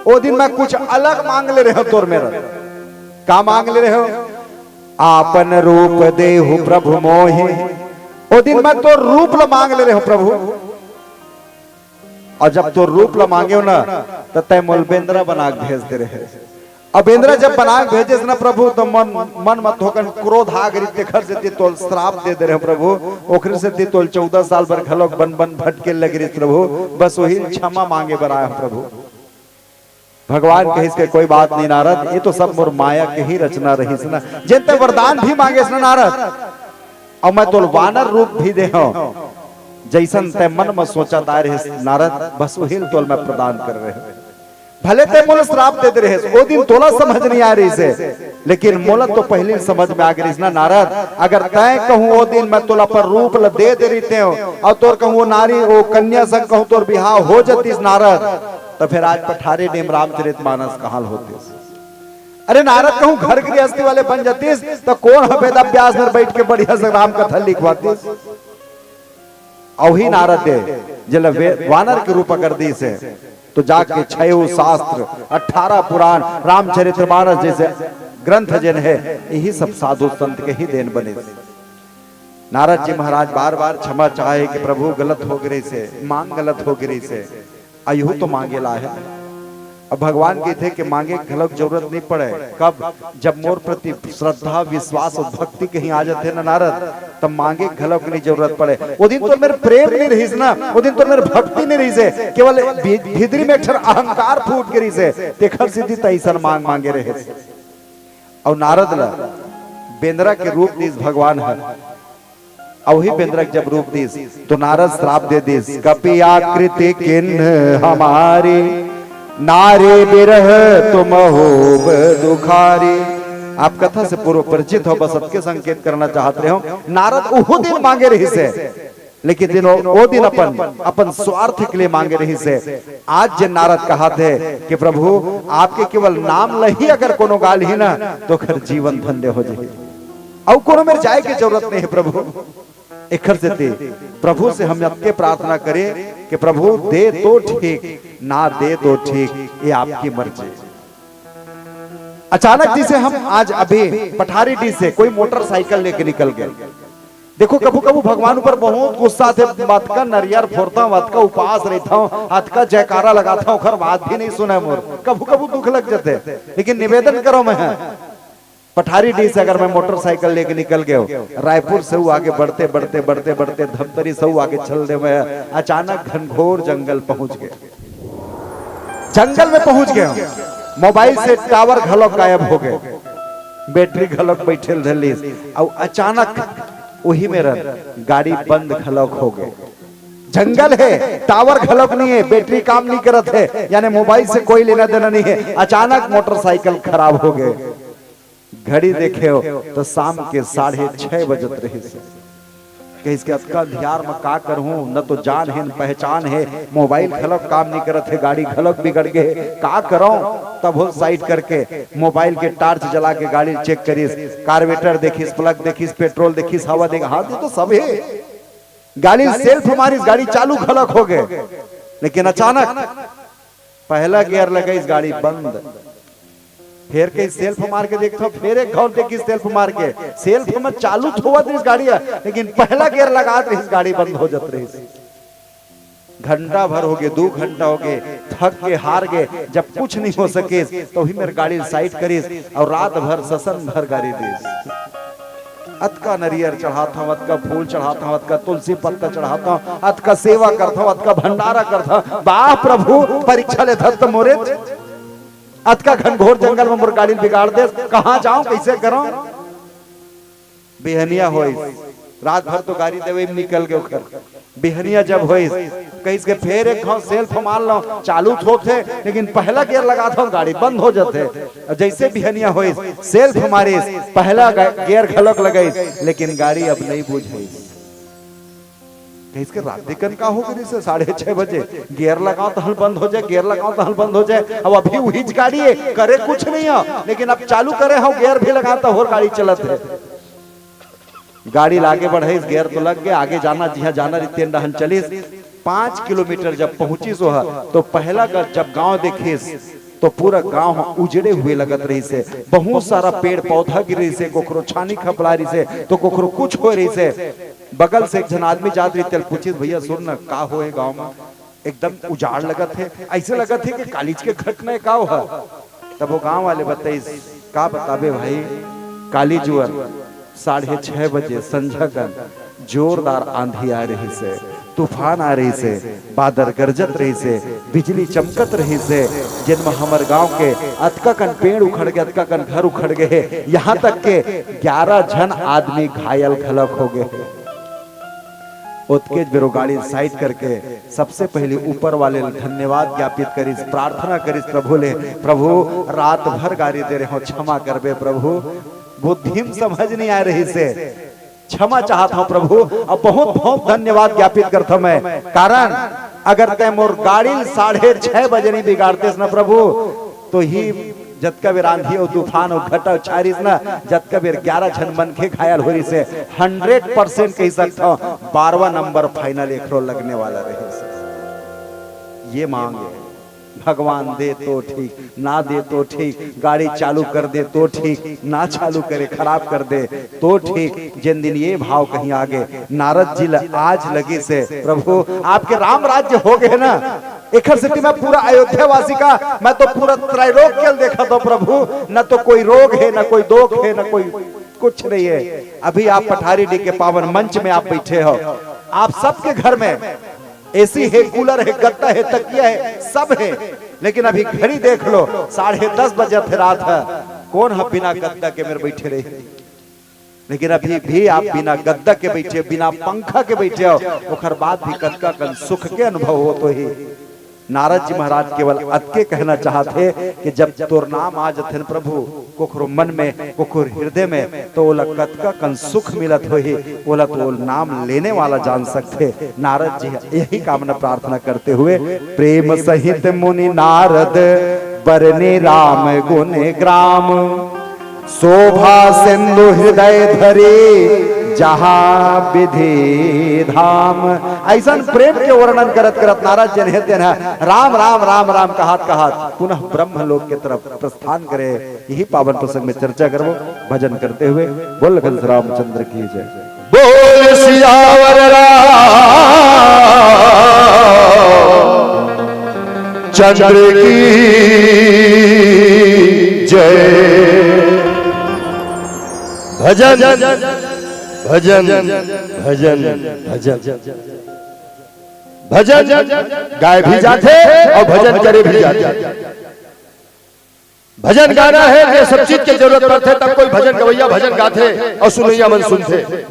ओ दिन मैं कुछ अलग मांग ले रहे हो तोर मेर। का मांग ले रहे हो? आपन रूप देहु प्रभु मोहि। ओ दिन मैं तोर रूप ला मांग ले रहे हो प्रभु। अउ जब तोर रूप ला मांगेव ना, त तैं मोल बेंदरा बना के भेज दे रहे। अब बेंदरा जब बना के भेजेस ना प्रभु, त मन, मन म थोकन क्रोध आ गे रिस, तेखर सेती तोल श्राप दे दे रहे हो प्रभु। ओखरे सेती तोल चौदह साल बर घलोक बन बन भटके लगे रिस प्रभु। बस वही क्षमा मांगे बर आए हो प्रभु। भगवान कहिस के, कोई बात नहीं नारद, ये तो सब मोर माया के ही रचना रहिस ना। जेन तैं वरदान भी मांगेस ना नारद, अउ मैं तोल वानर रूप भी दे हूं, जैसन तैं मन में सोचा दाय रहिस नारद, बस वही ल तोल मैं प्रदान कर रहे हूं। भले तैं मोला श्राप दे दे रहिस, ओ दिन तोला समझ नहीं आ रहिस हे, लेकिन मोला तो पहली समझ में आ गे रहिस ना नारद। अगर तैं कहूं ओ दिन मैं तोला अपन रूप ल दे दे रहितेंव, अउ तोर कहूं ओ नारी, ओ कन्या संग कहूं तोर बिहाव हो जतिस नारद, त फिर आज पठारी डीह म रामचरित मानस कहां ल होतिस? अरे नारद, कहूं घर गृहस्थी वाले बन जतिस, त कोन ह वेदाभ्यास में बैठ के बढ़िया से राम कथा लिखवातिस? अउ ही नारद दे जेला वे-, वानर के रूप अगर दिस हे, तो जाके छयो शास्त्र, अठारह पुराण, रामचरित मानस जैसे ग्रंथ जेन हे, यही सब साधु संत के ही देन बनिस। नारद जी महाराज बार बार क्षमा चाहे कि प्रभु, गलत हो गे रहिस हे, मांग गलत हो गे रहिस हे, अउ यहू तो मांगे ला हे। अब भगवान कहिथे कि मांगे के घलोक जरूरत नहीं पड़े। कब? जब मोर प्रति श्रद्धा, विश्वास अउ भक्ति कहीं आ जाथे ना नारद, तब मांगे के घलोक नहीं जरूरत पड़े। ओ दिन तोर मेर प्रेम नहीं रहिस ना, ओ दिन तोर मेर भक्ति नहीं रहिस हे, केवल भी-, भीतरी में एक ठन अहंकार फूट गे रहिस हे, तेखर सेती तैं अइसन मांग मांगे रहिस। अउ नारद ला बेंदरा के रूप दिस भगवान ह। अउ ही बेंदरा के जब रूप दिस, तो नारद श्राप दे दिस, "कपि आकृति किन्ह हमारी, नारी बिरह तुम होब दुखारी।" आप कथा से पूर्व परिचित हो, बस अतके संकेत करना चाहत रहे हो। नारद उहू दिन मांगे रहिस हे, लेकिन दिन ओ, ओ दिन अपन, अपन स्वार्थ के लिए मांगे रहिस हे। आज जे नारद कहत हे कि प्रभु, आपके केवल नाम ल ही अगर कोनो गा लिही ना, तो ओखर जीवन धन्य हो जाही। अउ कोनो मेर जाए के जरूरत नहीं हे प्रभु। एखर सेती प्रभु से हम अतके प्रार्थना करें कि प्रभु दे तो ठीक, ना दे तो ठीक, ये आपकी मर्जी। अचानक जैसे हम आज अभी पठारी डीह से कोई मोटरसाइकिल लेके निकल गए। देखो, कभू कभू भगवान ऊपर बहुत गुस्सा आथे, अतका नरियर फोरथंव, अतका उपास रहिथंव, अतका जयकारा लगाथंव, ओखर बात भी नहीं सुने मोर, कभू कभू दुख लग जाथे। लेकिन निवेदन करो मैं, पठारी डीह से अगर मैं मोटरसाइकिल लेके निकल गयो, रायपुर से वो आगे बढ़ते, बढ़ते, बढ़ते, बढ़ते धमतरी से वो आगे चल दे, मैं अचानक घनघोर जंगल पहुंच गए। जंगल में पहुंच गए, मोबाइल से टावर घलोक गायब हो गए, बैटरी घलोक बैठल धलिस, अउ अचानक वही मेर गाड़ी बंद घलोक हो गए। जंगल हे, टावर घलोक नहीं हे, बैटरी काम नहीं करत हे, यानी मोबाइल से कोई लेना देना नहीं हे। अचानक मोटरसाइकिल खराब हो गए। घड़ी देखे हो तो शाम के साढ़े छह बजत रहिस। कहिस के अतका अंधियार म का करहूं, न तो जान हे न पहचान हे, मोबाइल घलोक काम नहीं करत हे, गाड़ी घलोक बिगड़ गए हे, का करंव? तब हो साइड करके मोबाइल के टार्च जला के गाड़ी चेक करिस, कार्बेटर देखिस, प्लग देखिस, पेट्रोल देखिस, हवा देख, हाँ, ये तो सब हे। गाड़ी सेल्फ मारिस, गाड़ी चालू घलोक हो गए, लेकिन अचानक पहला गियर लगाइस, गाड़ी बंद। फेर कहीं सेल्फ मार के देखथंव, फेर एक घौर देखिस सेल्फ मार के, सेल्फ में चालू तो होवत रहिस गाड़ी ह, लेकिन पहला गियर लगात रहिस, गाड़ी बंद हो जात रहिस। घंटा भर हो गए, दू घंटा हो गए, थक के हार गए, जब कुछ नहीं हो सकिस, तो वही मेर गाड़ी साइड करिस अउ रात भर ससन भर गाड़ी दिस। अतका नरियर चढ़ात हंव, अतका फूल चढ़ात हंव, अतका तुलसी पत्ता चढ़ात हंव, अतका सेवा करत हंव, अतका भंडारा करत हंव। बाह प्रभु, परीक्षा लेथस त मोरे। अतका घनघोर जंगल में मोर गाड़ी ल बिगाड़ देस, कहां जांव, कइसे करंव? बिहनिया होइस, रात भर तो गाड़ी देवे में निकल गे ओखर। बिहनिया जब होइस, कहिस के फेर एक घांव self मार लंव, चालू तो होथे, लेकिन पहला gear लगाथंव, गाड़ी बंद हो जाथे। अउ जइसे बिहनिया होइस, self मारिस, पहला ग-, gear घलोक लगाइस, लेकिन गाड़ी अब नइ बुझाइस। कहिस के रात दे कन का हो गे रिहिसे, साढ़े छह बजे gear लगांव तहन बंद हो जाय, gear लगांव तहन बंद हो जाय। अब अभी उहीच गाड़ी हे, करे कुछ नइ हे, लेकिन अब चालू करे हंव, gear भी लगांव त होर गाड़ी चलत हे। गाड़ी ल आगे बढ़ाइस, gear तो लग गे, आगे जाना, जिहां जाना रिहिस तेन डहन चलिस। पांच किलोमीटर जब पहुंचिस ओह, तो पहला ग-, जब गांव देखिस, तो पूरा गांव ह उजड़े हुए लगत रहिसे। बहुत सारा पेड़ पौधा गिर रहिसे, कोखरो छानी खपला रहिसे, तो कोखरो कुछ होय रहिसे। बगल से एक झन आदमी जात रहिस, तेला पूछिस, "भैया सुन न, का होय गांव में? एकदम उजाड़ लगत हे, अइसे लगत हे कि कालीच के घटना हे का ओह?" तब वो गांव वाले बताइस, "का बताबे भाई, काली जुवर साढ़े छह बजे संझा कन जोरदार आंधी आ रहिसे, तूफान आ रहिसे, बादर गरजत रहिसे, बिजली चमकत रहिसे, जेन म हमर गांव के अतका कन पेड़ उखड़ गे, अतका कन घर उखड़ गे हे, यहां तक के ग्यारह झन आदमी घायल घलक हो गे हे।" ओतकेच बेर ओ गाड़ी side करके सबसे पहिली ऊपर वाले ल धन्यवाद ज्ञापित करिस, प्रार्थना करिस प्रभु ले, "प्रभु, रात भर गाड़ी दे रहे हंव, क्षमा करबे प्रभु, बुद्धि म समझ नइ आय रहिसे, क्षमा चाहत हंव प्रभु, अब बहुत बहुत धन्यवाद ज्ञापित करथंव मैं, कारण अगर तैं मोर गाड़ी ल साढ़े छह बजे नइ बिगाड़तेस न प्रभु, तो ही जतका बेर आंधी अउ तूफान अउ घटा अउ छाय रिहिस न, जतका बेर ग्यारह झन मनखे घायल होय रिहिसे, hundred percent कहि सकथंव, बारहवां नंबर final एखरो लगने वाला रहिसे।" ये मांग हे, भगवान दे तो ठीक, ना दे तो ठीक, गाड़ी चालू कर दे तो ठीक, ना चालू करे, खराब कर दे तो ठीक। जेन दिन ये भाव कहीं आगे, नारद जी ल आज लगिसे, "प्रभु, आपके राम राज्य हो गे ना, एखर सेती मैं पूरा अयोध्या वासी का, मैं तो पूरा त्रैलोक्य ल देखत हंव प्रभु, न तो कोई रोग हे, न कोई दोख हे, न कोई कुछ नइ हे।" अभी आप पठारी डीह के पावन मंच में आप बइठे हव, आप सबके घर में AC हे, cooler हे, गद्दा हे, तकिया हे, सब हे, लेकिन अभी घड़ी देख लो, साढ़े दस बजत हे रात ह, कोन ह बिना गद्दा के मेर बइठे रही? लेकिन अभी भी आप बिना गद्दा के बइठे, बिना पंखा के बइठे हव, ओखर बाद भी कतका कन सुख के अनुभव होत होही। नारद जी महाराज केवल अतके कहना चाहत हे कि जब तोर नाम आ जथे न प्रभु, कोखरो मन में, कोखरो हृदय में, तो ओला कतका कन सुख मिलत होही, ओला तो ओ नाम लेने वाला जान सकथे। नारद जी यही कामना प्रार्थना करते हुए, "प्रेम सहित मुनि नारद बरने राम गुन ग्राम।" शोभा सिंधु हृदय धरे जहाँ विधि धाम। अइसन प्रेम के वर्णन करत करत नारद जी हे तेन ह राम राम राम राम कहत कहत पुनः ब्रह्मलोक के तरफ प्रस्थान करे। यही पावन प्रसंग में चर्चा करबो भजन करते हुए। बोल लखन श्री रामचंद्र की जय। बोल सियावर राम चंद्र की जय। भजन, भजन, भजन, भजन, भजन गाए भी जाथे अउ भजन करे भी जाथे। भजन गाना हे, ये सब चीज के जरूरत पड़थे, तब कोई भजन गवैया भजन गाथे अउ सुनैया मन सुनथे।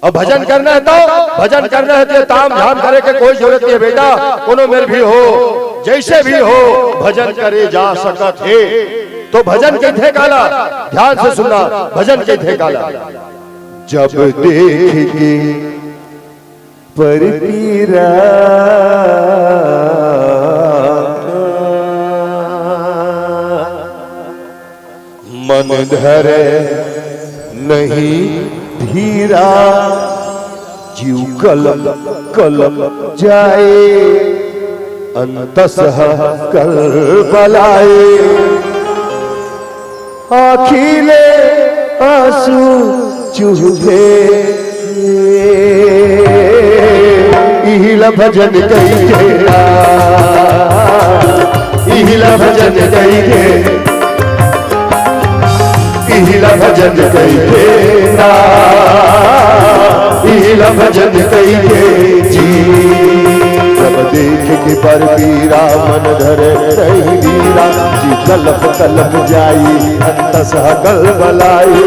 अउ भजन करना हे तो, भजन करना हे तो ये ताम झाम करे के कोई जरूरत नइ हे बेटा। कोनो मेर भी हो, जइसे भी हो, भजन करे जा सकत हे। तो भजन कहिथे काला, ध्यान से सुनना, भजन कहिथे काला। जब देख के पर पीरा, मन धरे नहीं धीरा, जीव कलप कलप जाए, अंतस कलबलाए। आँखी ले आंसू चूहे। इहिला भजन कइके ना, इहिला भजन कइके, इहिला भजन कइके इहिला भजन कइके जी। सब देख के पर पीरा मन धरे नहीं धीरा। जी तलप तलप जाई अंतस हकल बलाई।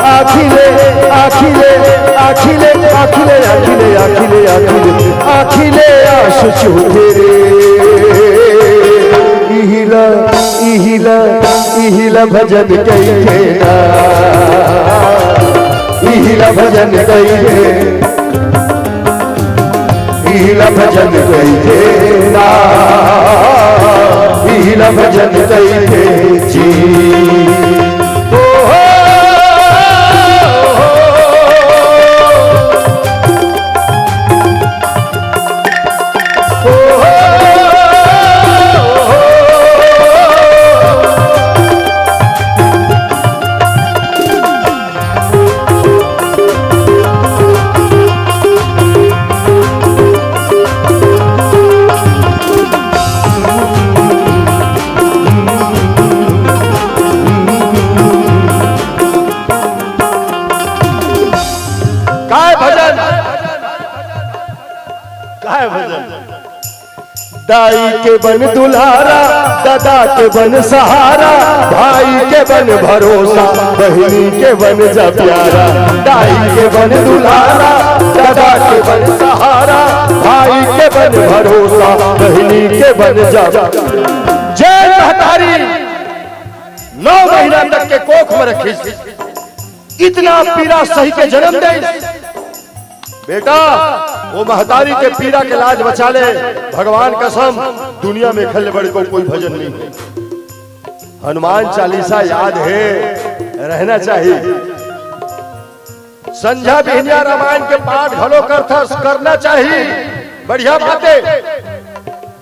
आखिले, आखिले, आखिले, आखिले, आखिले, आखिले, आखिले, आखिले आश चूके रे। इहिला, इहिला, इहिला भजन कइके ना। इहिला भजन कइके, इहिला भजन कइके ना। इहिला भजन कइके जी। ओ हो, ओ हो। काय भजन, काय भजन। दाई के बन दुलारा, दादा के बन सहारा, भाई के बन भरोसा, बहिनी के बन जा प्यारा। दाई के बन दुलारा, दादा के बन सहारा, भाई के बन भरोसा, बहिनी के बन जा। जय महतारी। नौ महीना तक के कोख में रखिस, इतना पीरा सही के जन्म दे। बेटा, वो महतारी के पीरा के लाज बचा ले, भगवान कसम, दुनिया में खल बड़ को कोई भजन नहीं है। हनुमान चालीसा याद है, रहना चाहिए। संझा बिहनिया रामायण के पाठ घलो करथस, करना चाहिए, बढ़िया बात है।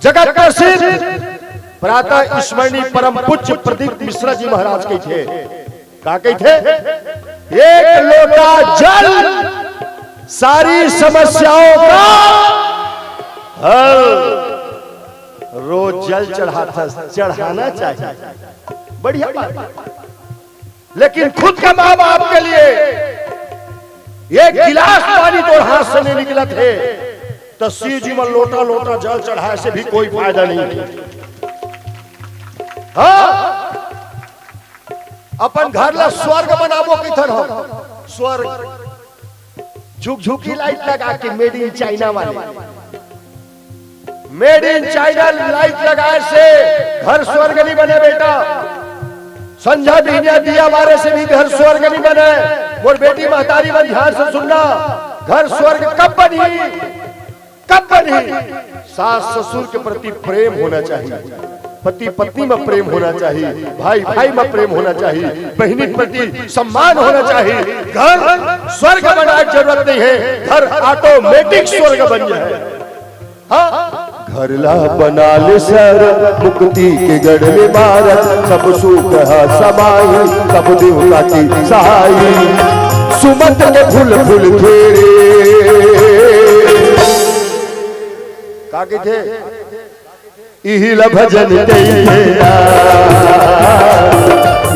जगत प्रसिद्ध प्रातः स्मरणीय परम पूज्य प्रदीप मिश्रा जी महाराज के थे। का कहिथे? एक लोटा जल सारी समस्याओं का हल। रोज जल चढ़ाता, चढ़ाना चाहिए, बढ़िया बात। लेकिन खुद के माँ बाप के लिए एक गिलास पानी तोर हाथ से नहीं निकलत हे, तो शिव जी में लोटा लोटा जल चढ़ाए से भी कोई फायदा नहीं है। हाँ, अपन घर ला स्वर्ग बनाबो कइथन हम। स्वर्ग। झुकझुकी लाइट लगा के, मेड इन चाइना वाले। मेड इन चाइना लाइट लगाए से घर स्वर्ग नहीं बने बेटा। संझा बिहनिया दिया बारे से भी घर स्वर्ग नहीं बने। मोर बेटी महतारी मन ध्यान से सुनना, घर स्वर्ग कब बनी? कब बनी? सास ससुर के प्रति प्रेम होना चाहिए, पति पत्नी में प्रेम होना चाहिए, भाई भाई में प्रेम होना चाहिए, बहिनी के प्रति सम्मान होना चाहिए। घर स्वर्ग बनाए के जरूरत नहीं है, घर ऑटोमेटिक स्वर्ग बन जाए। हाँ, घर ला बना ले सर, मुक्ति के गढ़ ले मारत, सब सुख ह समाई, सब देवता की सहाई। सुमत के फूल फूल फेरे। का कहिथे? इहिला भजन कइथे ना,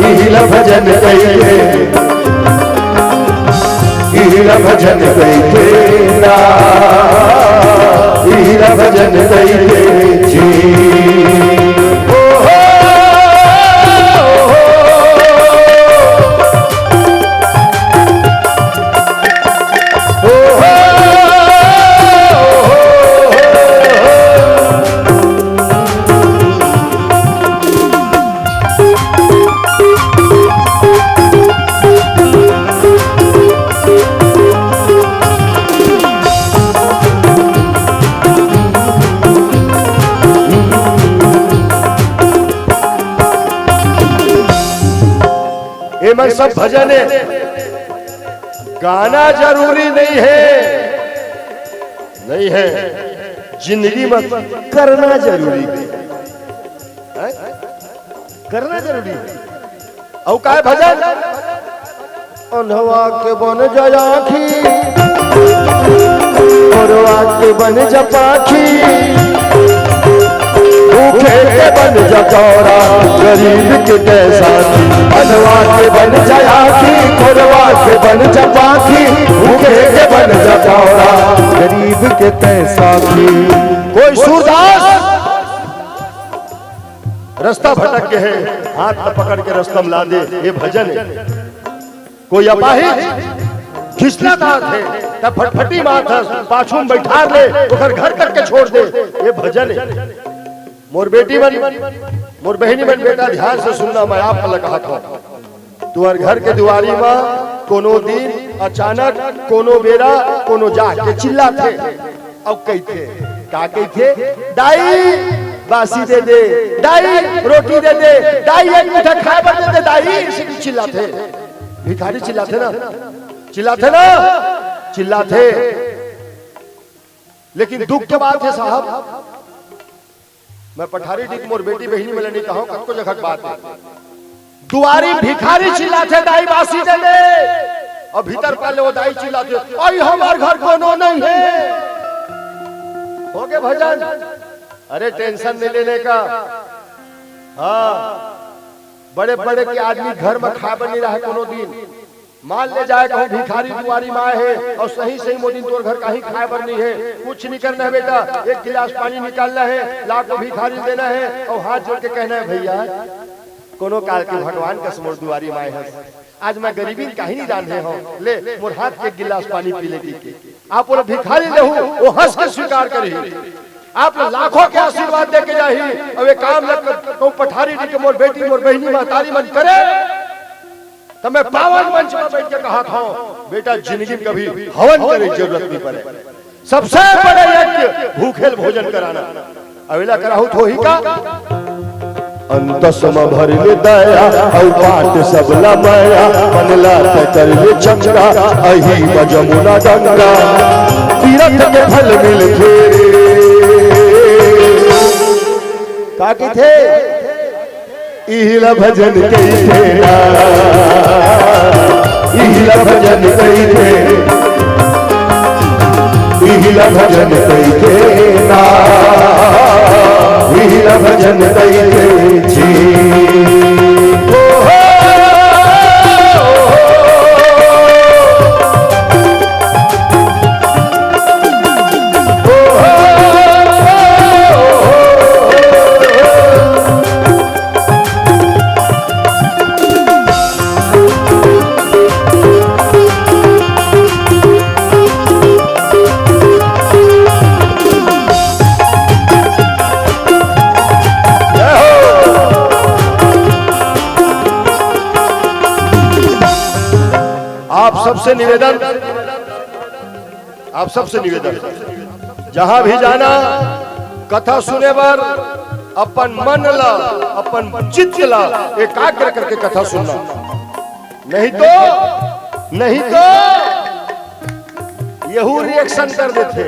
इहिला भजन कइथे, इहिला भजन कइथे ना, इहिला भजन कइथे जी। ओ हो, ओ हो। ये मन सब भजन है। गाना जरूरी नहीं है, नहीं है, जिंदगी में करना जरूरी है। हैं? करना जरूरी है। अउ काय भजन? अंधवा के बन जा आँखी, गोरवा के बन जा पाखी, भूखे के बन जा कौड़ा, गरीब के तैं साथी, अनवा के बन जा आँखी, खोरवा के बन जा पाखी, भूखे के बन जा कौड़ा, गरीब के तैं साथी। कोई सूरदास रस्ता भटक गे हे, हाथ ल पकड़ के रस्ता म ला दे, ये भजन हे। कोई अपाहिज खिसलत हे, त फटफटी मारथस, पाछू म बइठार ले, ओकर घर करके छोड़ दे, ये भजन हे। मोर बेटी मन, मोर बहिनी मन, बेटा ध्यान से सुनना, मैं आप मन ल कहत हंव। तुंहर घर के दुवारी म कोनो दिन अचानक, कोनो बेरा, कोनो जाके चिल्लाथे। अउ कहिथे, का कहिथे? "दाई, बासी दे दे, दाई, रोटी दे दे, दाई, एक मुठा खाए बर दे दे, दाई," अइसे कुछ चिल्लाथे। भिखारी चिल्लाथे ना, चिल्लाथे ना, चिल्लाथे। लेकिन दुख के बात हे साहब, मैं पठारी डीह के मोर बेटी बहिनी मन ल नइ कहंव, कतको जघा के बात हे। दुवारी भिखारी चिल्लाथे, "दाई बासी दे दे।" अउ भीतर पाले वो दाई चिल्लाथे, "अई हमर घर कोनो नइ हे।" होगे भजन। अरे tension नहीं लेने का। हाँ, बड़े बड़े के आदमी घर म खाए बर नइ राहय कोनो दिन। मान ले जाए कहूँ भिखारी दुवारी म आए हे अउ सही सही मोदिन तोर घर काहीं खाए बर नइ हे, कुछ नइ करना हे बेटा, एक गिलास पानी निकालना हे, लाके भिखारी ल देना हे अउ हाथ जोड़ के कहना हे, "भइया, कोनो काल के भगवान कस मोर दुवारी म आए हस, आज मैं गरीबी म काहीं नइ रांधे हंव, ले मोर हाथ के एक गिलास पानी पी ले," कहिके। आप ओला भिखारी ल देहू, वो हंस के स्वीकार करही। आप ल लाखों के आशीर्वाद दे के जाही। अउ ये काम ल क-, कहूँ पठारी डीह के मोर बेटी, मोर बहिनी, महतारी मन करे, त मैं पावन मंच म बइठ के कहत हंव, बेटा, जिनगी म कभी हवन करे के जरूरत नइ परे। सबसे बड़े यज्ञ भूखे ल भोजन कराना। अउ एला कराहू त होही का? अंतस म भर ले दया, अउ बांट सबला मया, मन ला तैं कर ले चंगा, अही म जमुना गंगा, तीरथ के फल मिलथे। का कहिथे? इही ला भजन कहिथे ना, इही ला भजन कहिथे, इही ला भजन कहिथे ना, इही ला भजन कहिथे जी। ओ हो, ओ हो। आप सबसे निवेदन, आप सबसे निवेदन, जहां भी जाना, कथा सुने बर अपन मन ला, अपन चित्त ला एकाग्र करके कथा सुनना। नहीं तो, नहीं तो यहू reaction कर देथे।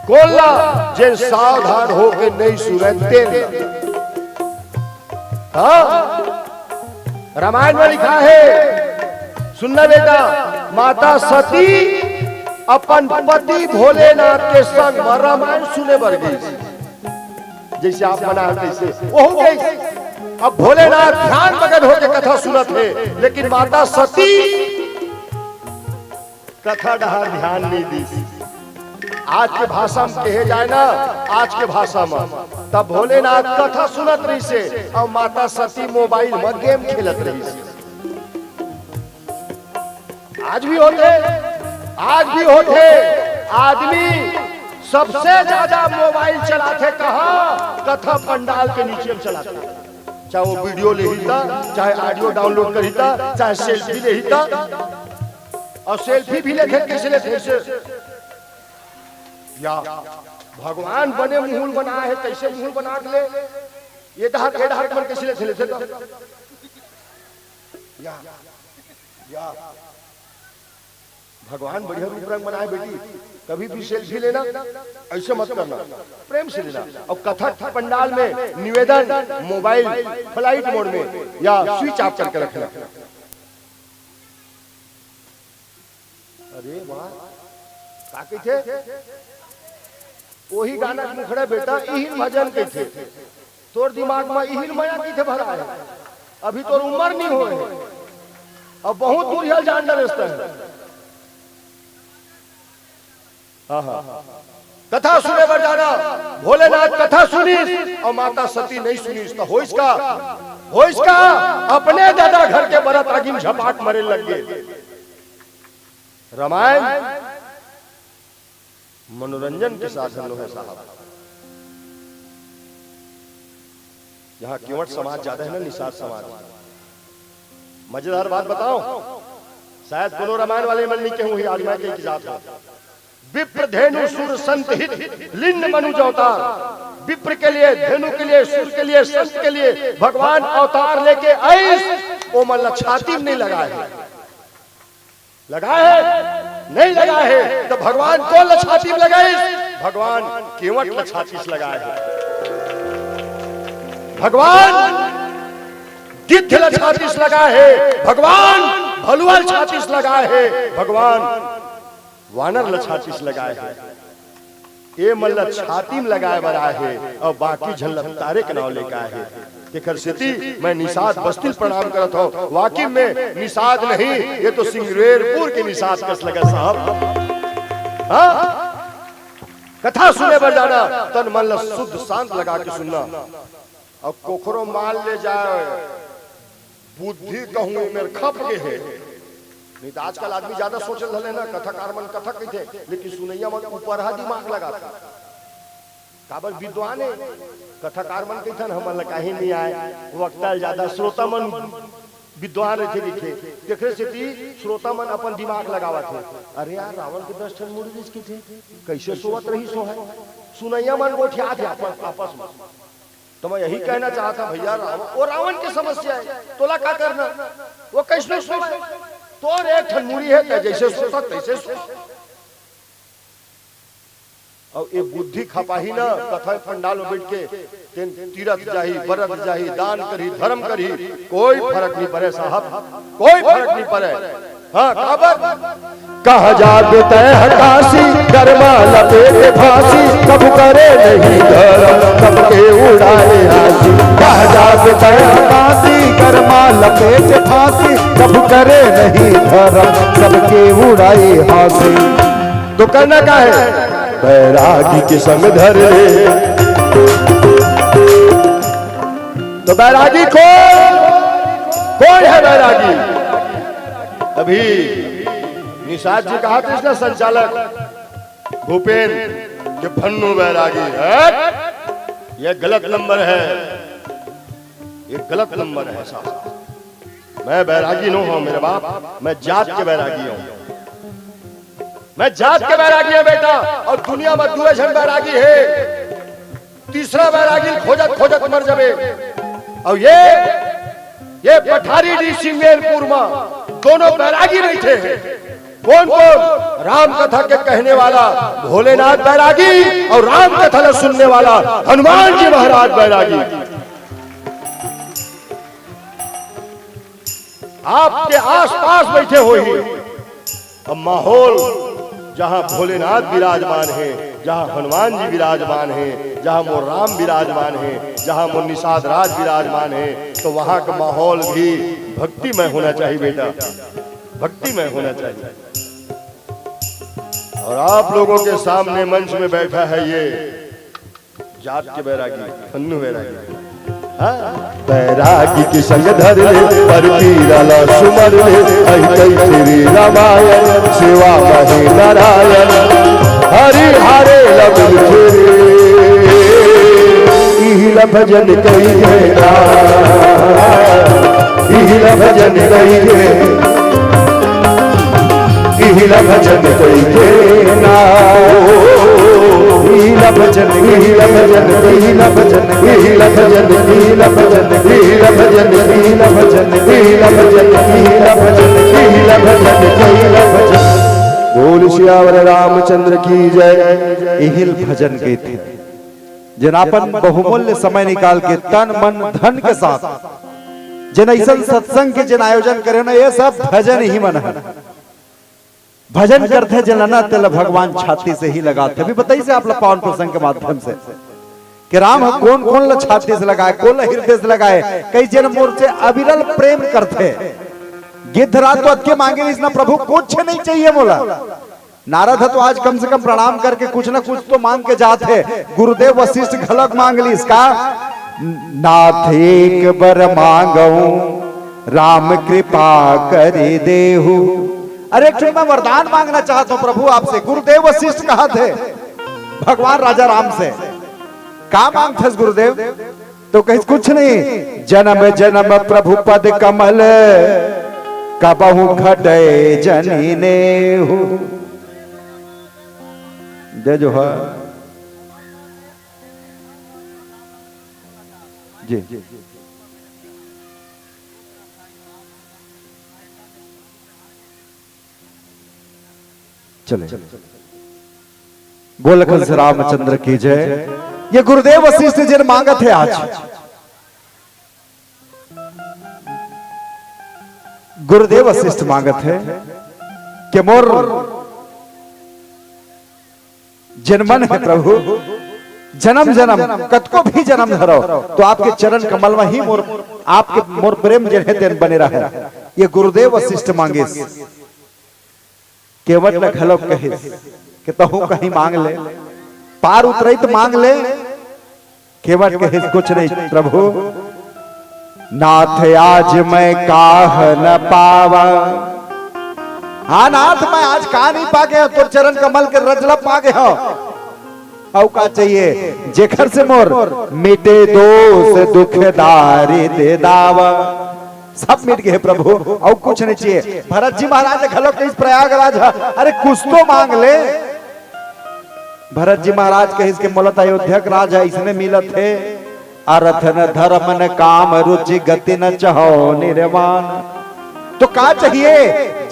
कोन ला? जेन सावधान होके नइ सुनय तेन ला। हाँ, रामायण म लिखा हे, सुनना बेटा, माता सती अपन पति भोलेनाथ के संग म रामायण सुने बर गईस। जइसे आप मन आए तइसे ओहू गईस। अब भोलेनाथ ध्यान मगन होके कथा सुनत हे, लेकिन माता सती कथा डहार ध्यान नइ दिस। आज के भाषा म कहे जाए ना, आज के भाषा म, तब भोलेनाथ कथा सुनत रहिसे अउ माता सती mobile म game खेलत रहिसे। आज भी होथे, आज भी होथे। आदमी सबसे ज्यादा mobile चलाथे कहाँ? कथा पंडाल के नीचे म चलाथे। चाहे वो video लेही त, चाहे audio download करही त, चाहे selfie लेही त। अउ selfie भी लेथे, कइसे लेथे? अइसे। या भगवान बने मुंह ल बनाए हे, कइसे मुंह ल बना के ले? ये डहार, ये डहार मन कइसे लेथे, लेथे त? या, या। भगवान बढ़िया रूप रंग बनाए बेटी, कभी भी selfie लेना, अइसे मत करना, प्रेम से लेना। अउ कथा पंडाल में निवेदन, mobile flight mode में या switch off करके रखना। अरे वाह, का कहिथे? ओही गाना के मुखड़ा बेटा इहिल भजन कहिथे। तोर दिमाग म इहिल मया कहिथे भरा हे। अभी तोर उम्र नहीं होए हे। अब बहुत दूर हल जान डरेस तैं। हाँ, हाँ। कथा सुने बर जाना, भोलेनाथ कथा सुनिस अउ माता सती नहीं सुनिस, त होइस का? होइस का? अपने ददा घर के बरत आगी म झपाट मरे लग गे। रामायण मनोरंजन के साधन नोहे साहब। यहाँ केवट समाज ज्यादा है ना, निषाद समाज। मजेदार बात बताओ, शायद कोनो रामायण वाले मन नहीं कहूँ ही, आज मैं कही की जात हूँ। विप्र धेनु सुर संत हित लिंग मनुज अवतार। विप्र के लिए, धेनु के लिए, सुर के लिए, संत के लिए भगवान अवतार लेके आइस, ओ मन ला छाती में नहीं लगाए हे। लगाए हे? नहीं लगाए हे। त भगवान कोन ल छाती म लगाइस? भगवान केवट ल छाती म लगाए हे। भगवान गिद्ध ल छाती म लगाए हे। भगवान भलुआ ल छाती म लगाए हे। भगवान वानर ल छाती म लगाए हे। ए मन ल छाती म लगाए बर आए हे अउ बाकी झन ल तारे के नाव लेके आए हे। तेखर सेती मैं निषाद बस्ती ल प्रणाम करत हौं। वाकई में निषाद नहीं, ये तो सिंगरेरपुर के निषाद कस लगा साहब। हाँ? कथा सुने बर जाना, तन मन ल शुद्ध शांत लगा के सुनना। अउ कोखरो माल ले जाए, बुद्धि कहूँ मेर खप गे हे। नहीं त आजकल आदमी ज्यादा सोचल धले ना, कथाकार मन कथा कहिथे, लेकिन सुनैया मन ऊपर हा दिमाग लगाथे। काबर विद्वान हे, कथाकार मन कहिथन, हमन ल काहे नहीं आए, वक्ता ल ज्यादा, श्रोता मन विद्वान रहिथे, लिखे, तेखरे सेती श्रोता मन अपन दिमाग लगावत हे। अरे यार, रावण के दस ठन मुड़ी रिस कहिथे, कैसे सोवत रही सोहय? सुनैया मन गोठियाथे अपन, आपस में। तो मैं यही कहना चाहता भैया, रावण, वो रावण की समस्या है, तोला का करना? वो कैसनो सोवय, तोर एक ठन मुड़ी है, तैं जैसे सोचत तैसे सो। अउ ए बुद्धि खपाही ना, कथा पंडाल में बैठ के, तेन तीरथ जाही, बरत जाही, दान करही, धर्म करही, कोई फरक नहीं पड़े साहब, कोई फरक नहीं पड़े। हाँ, काबर? कहाँ जाबे तैं ह काशी, गरमा लपेट फांसी, कभू करे नहीं धरम, सबके उड़ाए हांसी। कहाँ जाबे तैं ह काशी, गरमा लपेट फांसी, कभू करे नहीं धरम, सबके उड़ाए हांसी। तो करना का है? बैरागी के संग धर ले। तो बैरागी कौन? कौन है बैरागी? अभी निषाद जी कहा था इसका संचालक भूपेन के फन्नू बैरागी है, यह गलत नंबर है, ये गलत नंबर है साहब। मैं बैरागी नो हूं मेरे बाप, मैं जात के बैरागी हूं, मैं जात के बैरागी हूं बेटा। और दुनिया में दुए झन बैरागी है, तीसरा बैरागी खोजत खोजत मर जाबे। और ये, ये पठारी डी सिंगेरपुर में दोनों बैरागी नहीं थे। कौन कौन? राम कथा के कहने वाला भोलेनाथ बैरागी और राम कथा ला सुनने वाला हनुमान जी महाराज बैरागी। आपके आसपास बैठे होही। अब माहौल जहां भोलेनाथ विराजमान है, जहां हनुमान जी विराजमान है, जहां मोर राम विराजमान है, जहां मोर निषाद राज विराजमान है, तो वहां का माहौल भी भक्तिमय होना चाहिए बेटा, भक्तिमय होना चाहिए। और आप लोगों के सामने मंच में बैठा है ये जात के बैरागी, फन्नू बैरागी। हाँ। बैरागी के संग धर ले, पर पीरा ला सुमर ले, अहि कहि श्री रामायण, सेवा महे नारायण, हरि हरे लबल फिरे। इहिला भजन कहिए ना, इहिला भजन कहिए। इहिला भजन कहिके ना। इहिला भजन, इहिला भजन, इहिला भजन, इहिला भजन, इहिला भजन, इहिला भजन, इहिला भजन, इहिला भजन, इहिला भजन, इहिला भजन, इहिला भजन। बोल सियावर रामचंद्र की जय। इहिल भजन गीत है। जेन अपन बहुमूल्य समय निकाल के तन, मन, धन के साथ जेन अइसन सत्संग के जेन आयोजन करे ना, ये सब भजन ही मन है। भजन करथे जेन ला ना, तेला भगवान छाती से ही लगाथे। अभी बताइस आप ला पावन प्रसंग के माध्यम से कि राम ह कोन कोन ला छाती से लगाय, कोन ला हृदय से लगाय। कहिस जेन मोर से अविरल प्रेम करथे। गिद्धराज तो अतके मांगे रहिस ना, प्रभु कुछ नहीं चाहिए मोला। नारद ह तो आज कम से कम प्रणाम करके कुछ ना कुछ तो मांग के जात हे। गुरुदेव वशिष्ठ घलक मांग लिस का, नाथ एक बर मांगहूं, राम कृपा करि देहु। अरे, एक ठन मैं वरदान मांगना चाहत हूं प्रभु आपसे। गुरुदेव वशिष्ठ कहत हे भगवान राजा राम से, का मांगथस गुरुदेव? तो कहिस, कुछ नहीं, जन्म जन्म प्रभु पद कमल, कबहु घटै जनि नेहु। जय जोहार। जी। चले। गोलक से रामचंद्र की जय। ये गुरुदेव वशिष्ठ जेन मांगत हे आज, गुरुदेव वशिष्ठ मांगत हे कि मोर जेन मन हे प्रभु, जन्म जन्म कतको भी जन्म धरो, तो आपके चरण कमल में ही मोर, आपके मोर प्रेम जेन हे तेन बने रहे। ये गुरुदेव वशिष्ठ मांगिस। केवट ल घलो कहिस कि तहूं कहीं मांग ले, पार उतरई त मांग ले। केवट कहिस, कुछ नहीं प्रभु, नाथ आज मैं काह न पावा। हाँ नाथ, मैं आज का नहीं पागे हंव, तोर चरण कमल के रज ल पागे हंव। अउ का चाहिए, जेखर से मोर मिटे दोष दुख दारिद दावा। सब मिट गे प्रभु, अउ कुछ नहीं चाहिए। भरत जी महाराज घलो कहिस प्रयागराज ह, अरे कुछ तो मांग ले। भरत जी महाराज कहिस के मोला त अयोध्या के राज ह, इसने मिलत हे, अरथ न धर्म न काम रुचि गति न चहो निर्वाण। तो का चाहिए?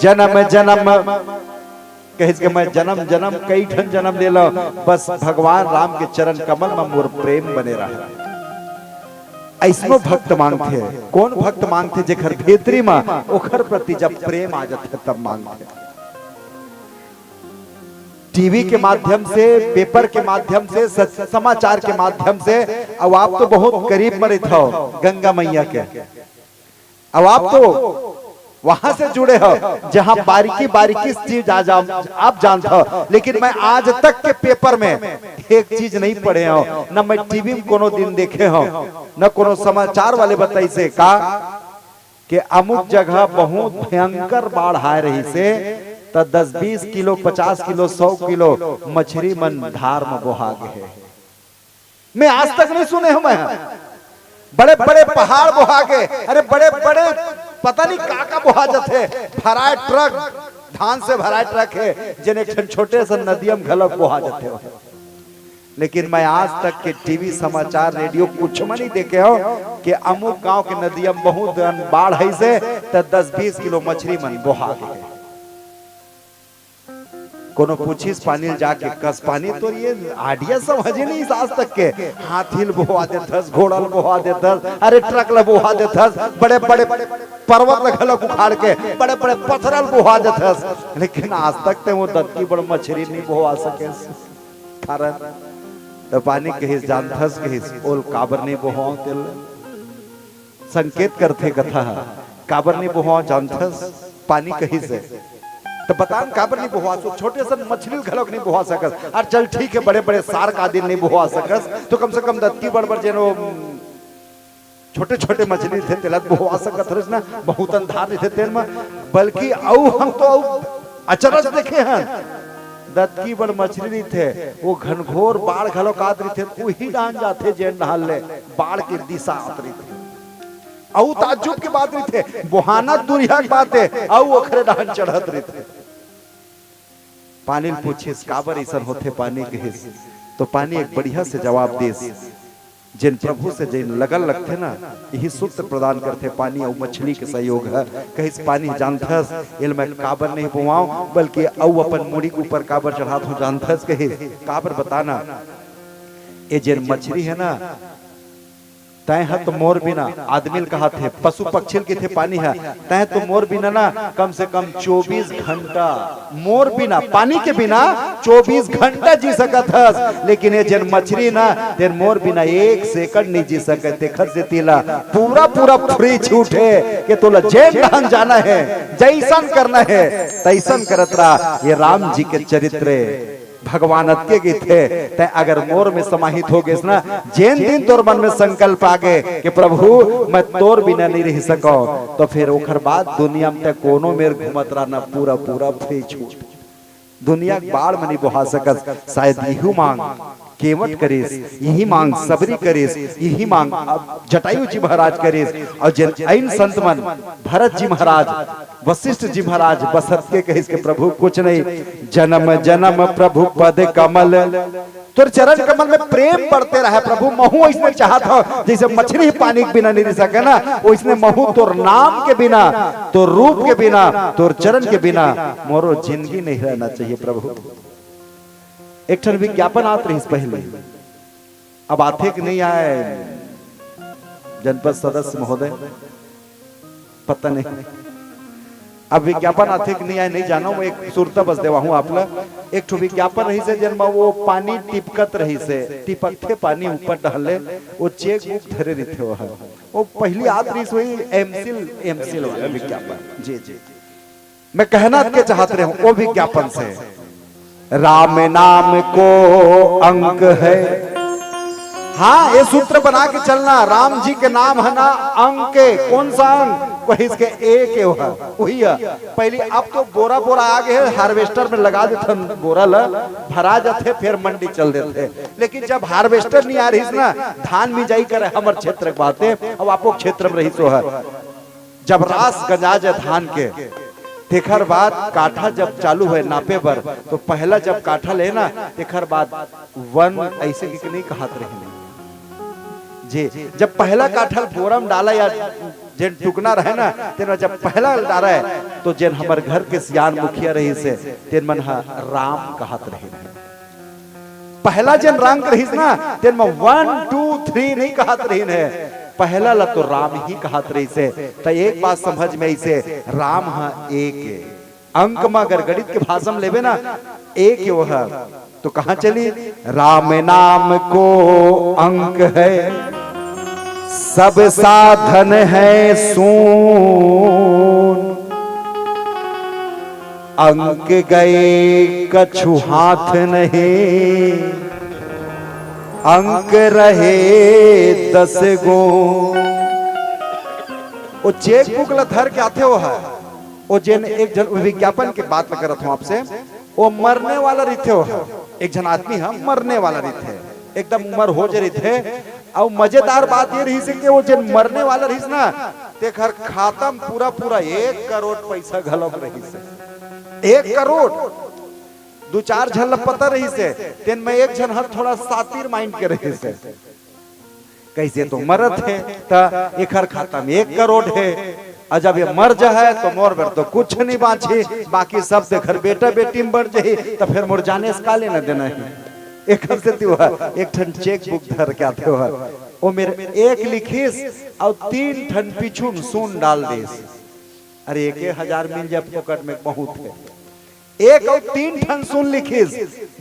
जन्म जन्म कहिस के मैं जन्म जन्म कई ठन जन्म ले लो, बस भगवान राम के चरण कमल म मोर प्रेम बने रहे। अइसनो भक्त मांगथे। कोन भक्त मांगथे? जेखर भीतरी म ओखर प्रति जब प्रेम आ जाथे तब मांगथे। टीवी के माध्यम से, पेपर के माध्यम से, समाचार के माध्यम से, अउ आप तो बहुत करीब म रहिथव गंगा मैया के। अब आप तो वहां से जुड़े हो जहां बारीकी बारीकी चीज आज आप जानते हो, लेकिन मैं आज तक के पेपर में एक चीज नहीं पढ़े हो, न मैं टीवी में कोनो दिन देखे हो, न कोनो समाचार वाले बताइसे का कि अमुक जगह बहुत भयंकर बाढ़ आए रहिसे, त दस बीस किलो, पचास किलो, सौ किलो मछरी मन धार में बोहा गए। मैं आज तक नहीं सुने हूं मैं। बड़े बड़े पहाड़ बोहा के, अरे बड़े बड़े पता नहीं का का बोहा जाथे। भराए ट्रक, धान से भराए ट्रक हे, जेन एक ठन छोटे से नदिया म घलो बोहा जाथे। लेकिन मैं आज तक के टीवी समाचार, रेडियो कुछ में नहीं देखे हो कि अमुक गांव के नदिया म बहुत बाढ़ अइसे, त दस बीस किलो मछरी मन बोहा गे। कोनो पूछिस पानी ल जाके, कस पानी? तोर ये आइडिया समझे नहीं आज तक के। हाथी ल बोहा देथस, घोड़ा ल बोहा देथस, अरे ट्रक ल बोहा देथस, बड़े बड़े पर्वत ल घलक उखाड़ के बड़े बड़े पथरा ल बोहा देथस, लेकिन आज तक ते वो दतकी बड़ मछरी नहीं बोहा सकेस। कारण त पानी कहिस, जानथस कहिस, ओल काबर नहीं बोहाव तेल। संकेत करथे कथा ह, काबर नहीं बोहाव जानथस? पानी कहिस हे। त बता न काबर नहीं बोहा सक, छोटे सन मछली ल घलोक नहीं बोहा सकस। अरे चल ठीक हे, बड़े बड़े सार्क आदि ल नहीं बोहा सकस, तो कम से कम दतकी बड़ बड़ जेन वो छोटे छोटे मछली थे तेला बोहा सकत हरस ना, बहुत अंधार रहिथे तेन म। बल्कि अउ हम तो अउ अचरज देखे हन, दतकी बड़ मछली रहिथे, वो घनघोर बाढ़ घलोक आत रहिथे, उही डाहन जाथे जेन डाहन ले बाढ़ के दिशा आत रहिथे। अउ ताज्जुब के बात रहिथे, बोहाना दुरिहा के बात हे, अउ ओखरे डाहन चढ़त रहिथे। पानी ल पूछिस, काबर अइसन होथे पानी कहिस, तो पानी एक बढ़िया से जवाब दिस। जेन प्रभु से जेन लगन लगथे ना, यही सूत्र प्रदान करथे पानी अउ मछली के सहयोग ह। कहिस, पानी जानथस, एल मैं काबर नहीं बोआंव, बल्कि अउ अपन मुड़ी के ऊपर काबर चढ़ात हूं जानथस? कहिस, काबर बताना? ए जेन मछली हे ना, तैं ह तो मोर बिना, आदमी ल कहत हे, पशु पक्षी ल किथे पानी ह, तैं तो मोर बिना ना कम से कम चौबीस घंटा, मोर बिना, पानी के बिना चौबीस घंटा जी सकत हस, लेकिन ये जेन मछरी ना, तेन मोर बिना एक सेकंड नहीं जी सकत। तेखर सेती ला पूरा पूरा फ्री छूट हे कि तोला जेन डहन जाना हे, जैसन करना हे, तैसन करत रहा। ये राम जी के चरित्र हे। भगवान अतके कहिथे, तैं अगर मोर में समाहित हो गेस ना, जेन दिन तोर मन में संकल्प आ गे कि प्रभु मैं तोर बिना नहीं रह सकव, तो फिर ओखर बाद दुनिया में तैं कोनो मेर घूमत रह ना, पूरा पूरा फ्री छूट। दुनिया के बाढ़ में नहीं बोहा सकस। शायद इहू मांग केवट करिस, इही मांग सबरी करिस, इही मांग अब जटायु जी महाराज करिस। और जेन ऐन संत मन, भरत जी महाराज, वशिष्ठ जी महाराज बसत के कहिस के प्रभु कुछ नहीं, जन्म जन्म प्रभु पद कमल, तोर चरण कमल में प्रेम बढ़ते रहे प्रभु। महू ओइसने चाहत हव, जैसे मछरी पानी के बिना नहीं रह सके ना, ओइसने महू तोर नाम के बिना, तोर रूप के बिना, तोर चरण के बिना मोरो जिंदगी नहीं रहना चाहिए प्रभु। एक ठन विज्ञापन आत रहिस पहले, अब आथे कि नहीं आय, जनपद सदस्य महोदय, पता नहीं। अब विज्ञापन आथे कि नहीं आय, नहीं जानव। मैं एक सुरता बस देवाहूं आप ला। एक ठो विज्ञापन रहिस हे, जेन म वो पानी टिपकत रहिस हे, टिपकथे पानी ऊपर डहर ले, वो चेक बुक धरे रहिथे वो ह। वो पहली आत रहिस होही एमसील, एमसील वाला विज्ञापन। जी, जी। मैं कहना के चाहत रहे हूं वो विज्ञापन से, राम नाम को अंक है। हाँ, ये सूत्र बना के चलना, राम जी के नाम है ना अंक के। कौन सा अंक? कहिस के एक है, वह वही है। पहली, अब तो बोरा बोरा आ गे हे, हार्वेस्टर में लगा देथन बोरा ला, भरा जाथे, फिर मंडी चल देथे। लेकिन जब हार्वेस्टर नहीं आ रहिस ना, धान मिंजाई करे हमर क्षेत्र के बात हे, अब आपो क्षेत्र में रहिस हो है। जब रास गंजा जाय धान के, तेखर बाद काठा जब चालू होय नापे बर, तो पहला जब काठा ले ना, तेखर बाद वन ऐसे कि नहीं कहत रहिन। जे जब पहला काठा ल बोरा म डाला या जेन टुकना रहे ना, तेन म जब पहला डारे, तो जेन हमर घर के सियान मुखिया रहिस हे, तेन मन ह राम कहत रहिन। पहला जेन रंग रहिस ना, तेन म वन, टू, थ्री नहीं कहत रहिन हे, पहला ला तो राम ही कहत रहिस हे। त एक बात समझ में आइस हे, राम ह एक हे। अंक म अगर गणित के भाषा म लेबे ना, एक हे वो ह। तो कहाँ चली? राम नाम को अंक है, सब साधन है सून। अंक गए कछु हाथ नहीं, अंक रहे दस गो। वो चेकबुक ला धर के आथे वो ह, वो जेन एक झन विज्ञापन के बात करत हूँ आपसे, वो मरने वाला रहिथे वो ह, एक झन आदमी ह मरने वाला रहिथे, एकदम उम्र हो जे रहिथे। अउ मजेदार बात ये रहिस हे कि वो जेन मरने वाला रहिस ना, तेखर खाता म पूरा पूरा एक करोड़ पैसा घलो रहिस हे। एक करोड़। दू चार झन ल पता रहिस हे, तेन में एक झन ह थोड़ा सातिर माइंड के रहिस हे। कइसे तो मरत हे, त एखर खाता में एक करोड़ हे, अउ जब ये मर जाय, तो मोर बर तो कुछ नहीं बांचही, बाकी सब तेखर बेटा बेटी में बंट जाही, त फिर मोर जाने से का लेना देना हे? एखर सेती वो ह एक ठन चेकबुक धर के आथे वो ह। वो मेर एक लिखिस अउ तीन ठन पीछू म सून डाल दिस। अरे, एक एक हजार मिल जाय फोकट में, बहुत हे। एक अउ तीन ठन सून लिखिस,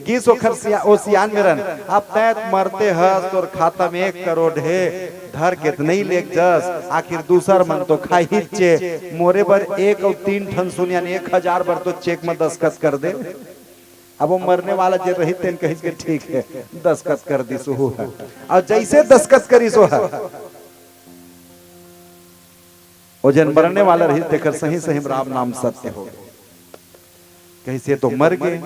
गिस ओखर सिया-, ओ सियान मेरन, अब तैं मरते हस, तोर खाता में एक करोड़ हे, धर के त नहीं लेग जस, आखिर दूसर मन तो खाही चे, मोरे बर एक अउ तीन ठन सून यानी एक हजार बर तो चेक में दस्तखत कर दे। अब वो मरने वाला जे रहिस तेन कहिस के ठीक हे, दस्तखत कर दिस वो ह। अउ जइसे दस्तखत करिस वो ह, वो जेन मरने वाला रहिस, तेखर सही सही म राम नाम सत्य हो गे। कइसे तो मर गे,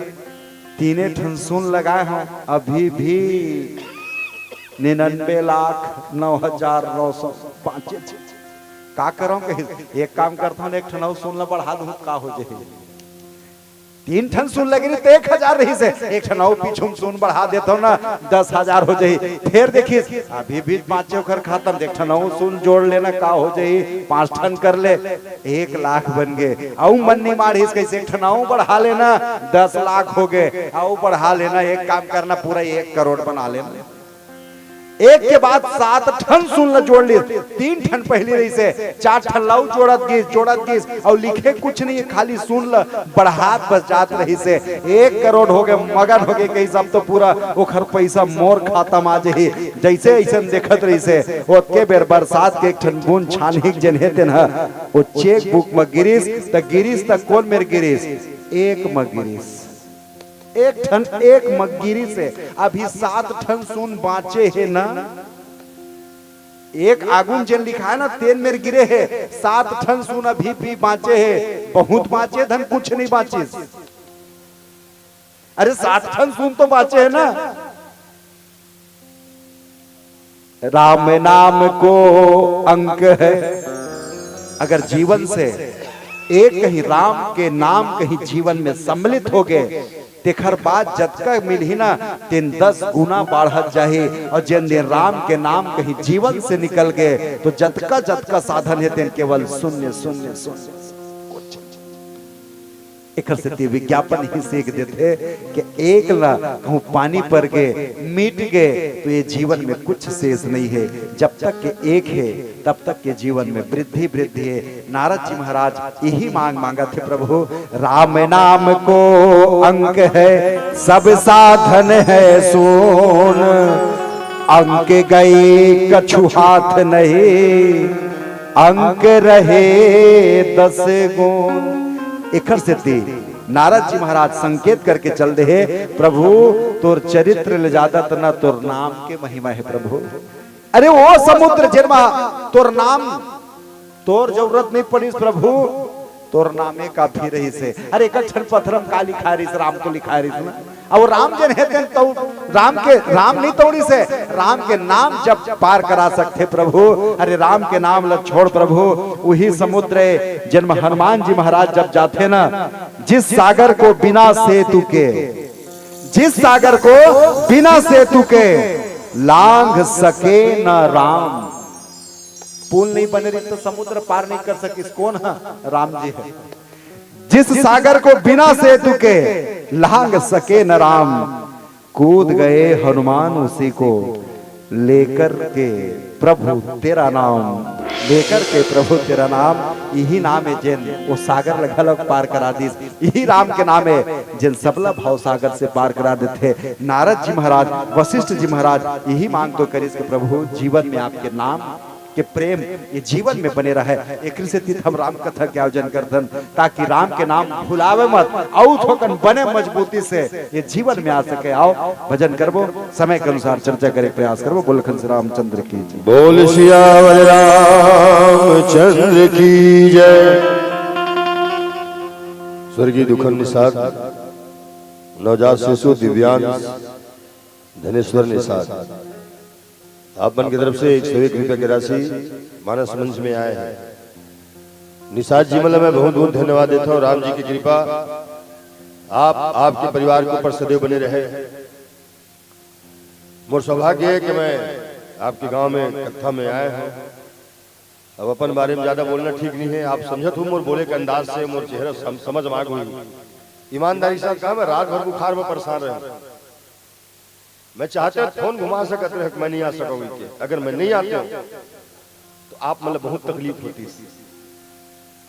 तीने ठन सून लगाय हंव, अभी भी निन्यानवे लाख नौ हजार नौ सौ पांच। का करंव कहिस, एक काम करथंव, एक ठन अउ सून ला बढ़ा दूं, का हो जाही? तीन ठन सून लगे रहिस त एक हजार रहिस हे, एक ठन अउ पीछू म सून बढ़ा देथंव ना, दस हजार हो जाही। फेर देखिस, अभी भी पांचे ओखर खाता म, एक ठन अउ सून जोड़ लेना, का हो जाही, पांच ठन कर ले, एक लाख बन गे। अउ मन नहीं माढ़िस, कइसे एक ठन अउ बढ़ा लेना, दस लाख हो गे, अउ बढ़ा लेना, एक काम करना, पूरा एक करोड़ बना लेना। एक के बाद सात ठन सून ल जोड़ लिस। तीन ठन पहिली रहिसे, चार ठन ल अउ जोड़त गिस, जोड़त गिस, अउ लिखे कुछ नहीं, खाली सून ल बढ़ात बस जात रहिसे। एक करोड़ हो गे, मगन हो गे, कहिस अब तो पूरा ओखर पइसा मोर खाता म आ जही। जइसे अइसन देखत रहिसे, ओतके बेर बरसात के एक ठन बूंद छानही जेन हे तेन ह ओ चेकबुक म गिरिस, त गिरिस त कोन मेर गिरिस? एक म गिरिस। एक ठन एक म गिरिस हे, अभी सात ठन सून बांचे हे ना। एक आगुन जेन लिखाय ना, तेन मेर गिरे हे, सात ठन सून अभी भी बांचे हे। बहुत बांचे धन कुछ नहीं बांचिस। अरे, सात ठन सून तो बांचे हे ना। राम नाम को अंक है। अगर जीवन से एक कहीं राम के नाम कहीं जीवन में सम्मिलित हो गे, तेखर बाद जतका मिलही ना, तेन दस गुना बाढ़त जाही। अउ जेन दिन राम के नाम कहीं जीवन से निकल गे, तो जतका जतका साधन हे, तेन केवल शून्य, शून्य, शून्य। एकर सेती विज्ञापन ही सीख देथे कि एक ला कहूँ पानी पर गे, मिट गे, तो ये जीवन में कुछ शेष नहीं है। जब तक के एक है, तब तक के जीवन में वृद्धि, वृद्धि है। नारद जी महाराज यही मांग मांगत हे, प्रभु, राम नाम को अंक है, सब साधन है सोन, अंक गई कछु हाथ नहीं, अंक रहे दस गुण। एकर सेती नारद जी महाराज संकेत करके चल दे हे, प्रभु, तोर चरित्र ले ज्यादा त ना तोर नाम के महिमा है प्रभु। अरे वो समुद्र जेन म तोर नाम, तोर जरूरत नहीं पड़िस प्रभु, तोर नामे काफी रहिस हे। अरे एक ठन पत्थर म का लिखा रहिस, राम तो लिखा रहिस ना। अब राम जेन हे तेन तो राम के, राम नहीं तोड़िस हे, राम के नाम जब पार करा सकथे प्रभु। अरे राम के नाम ल छोड़ प्रभु, उही समुद्र हे जेन म हनुमान जी महाराज जब जाथे ना, जिस सागर को बिना सेतु के, जिस सागर को बिना सेतु के लांघ सके न राम। पुल नहीं बने रहिस तो समुद्र पार नहीं कर सकिस, कोन ह? राम जी हे। जिस सागर को बिना सेतु के लांघ सके न राम, कूद गए हनुमान उसी को लेकर के प्रभु तेरा नाम, लेकर के प्रभु तेरा नाम। यही नाम हे जेन वो सागर ल घलोक पार करा दिस। यही राम के नाम हे जेन सबला भव सागर से पार करा देथे। नारद जी महाराज, वशिष्ठ जी महाराज यही मांग तो करिस कि प्रभु जीवन में आपके नाम के प्रेम ये जीवन में बने रहे। एकर सेती हम राम कथा के आयोजन करथन, ताकि राम के नाम भुलावे मत, अउ थोकन बने मजबूती से ये जीवन में आ सके। आओ भजन करबो, समय के अनुसार चर्चा करे के प्रयास करबो। बोल लखन श्री रामचंद्र की जय। बोल सियावर रामचंद्र की जय। स्वर्गीय दुखन निषाद, नवजात शिशु दिव्यांश धनेश्वर निषाद, आप मन की तरफ से एक सौ एक रुपया की राशि मानस मंच में आए हैं। निषाद जी, मतलब, मैं बहुत बहुत धन्यवाद देता हूँ। राम जी की कृपा आप, आपके परिवार के ऊपर सदैव बने रहे। मोर सौभाग्य है कि मैं आपके गांव में कत्था में आया हूँ। अब अपन बारे में ज्यादा बोलना ठीक नहीं है। आप समझत हो मोर बोले के अंदाज से, मोर चेहरा सम-, समझ में आ गई। ईमानदारी से कहा, मैं रात भर बुखार में परेशान रहे। मैं चाहते फोन घुमा सकत रहे कि मैं नहीं आ सकूँ के। अगर मैं नहीं आते हूँ, तो आप, मतलब, बहुत तकलीफ होती।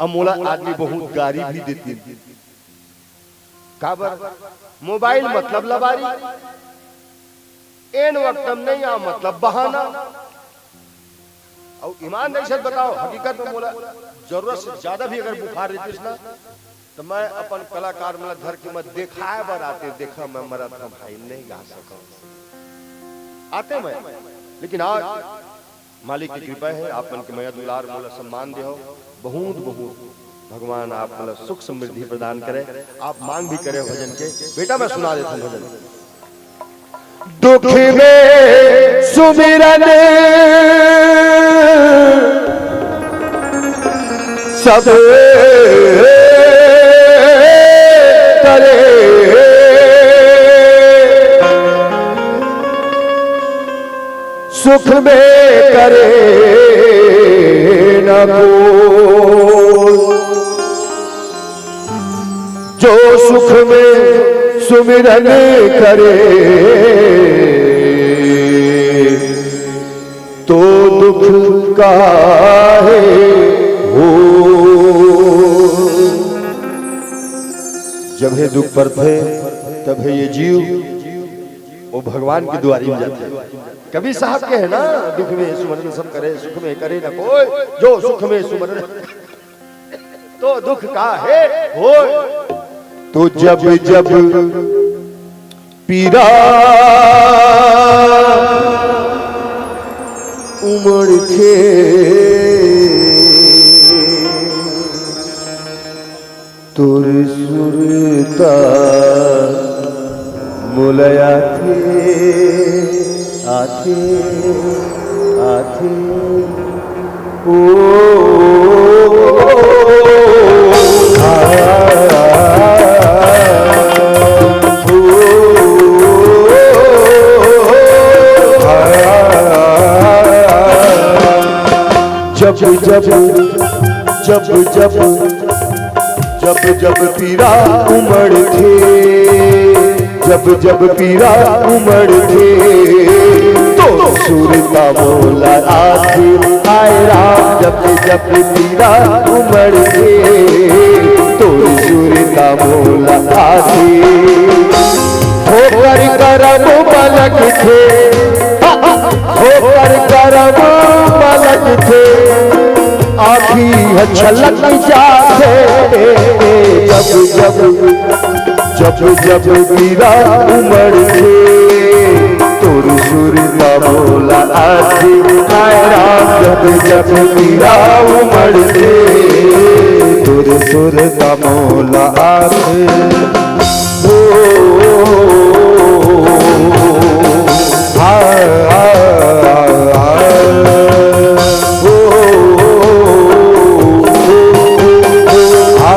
अब मोला आदमी बहुत गारी भी देती। काबर? मोबाइल मतलब लबारी, एन वक्त में नहीं आ मतलब बहाना। अउ ईमानदारी से बताओ, हकीकत में मोला जरूरत से ज्यादा भी अगर बुखार रहतीस ना, तो मैं अपन कलाकार मन ला धर के मैं देखाए बर आते, देखा मैं मरत हूँ भाई, नहीं गा सकूँ। आते मैं, लेकिन आज मालिक की कृपा है, आप मन के मया दुलार मोला सम्मान दे हो, बहुत बहुत भगवान आप मोला सुख समृद्धि प्रदान करे। आप मांग भी करे हो भजन के, बेटा मैं सुना देता हूँ भजन। दुख में सुमिरन सब करे, सुख में करे न कोई। जो सुख में सुमिरन करे, दुख काहे हो। जब हे दुख परथे, तब हे ये जीव वो भगवान की दुआरी में जाथे। कबीर साहब के हे ना, "दुख में सुमरन सब करे, सुख में करे न कोई, जो सुख में सुमरन।" तो दुख काहे होय। तो जब जब पीरा उमड़थे, तोर सुरता मोला आथे, आथे, आथे। ओ, ओ, ओ, आ, आ, आ, ओ, ओ, ओ, आ, आ, आ, जब जब, जब जब, जब जब पीरा उमड़थे, जब जब पीरा उमड़थे, तो सुरता मोला आथे, हाय राम। जब जब पीरा उमड़थे, तो सुरता मोला आथे। होकर करम बलक थे, होकर करम बलक थे, आँखी ह छलक जाथे। जब जब, जब जब पीरा उमड़थे, तोर सुरता मोला आथे, हाय राम। जब जब पीरा उमड़थे, तोर सुरता मोला आथे। ओ, ओ, ओ, ओ, ओ, आ, आ, आ, आ, ओ, ओ, ओ, ओ, आ, आ, आ, आ।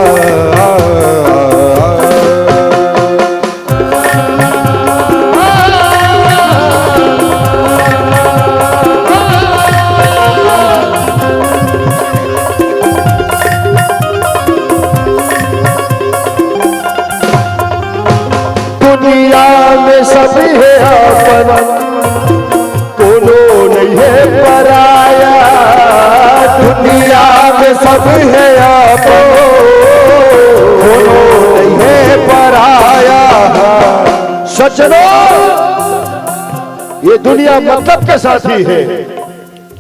दुनिया में सब हे अपन, कोनो नइ हे पराया। दुनिया में सब हे अपन, कोनो नइ हे पराया। सज्जनों, ये दुनिया मतलब के साथी हे।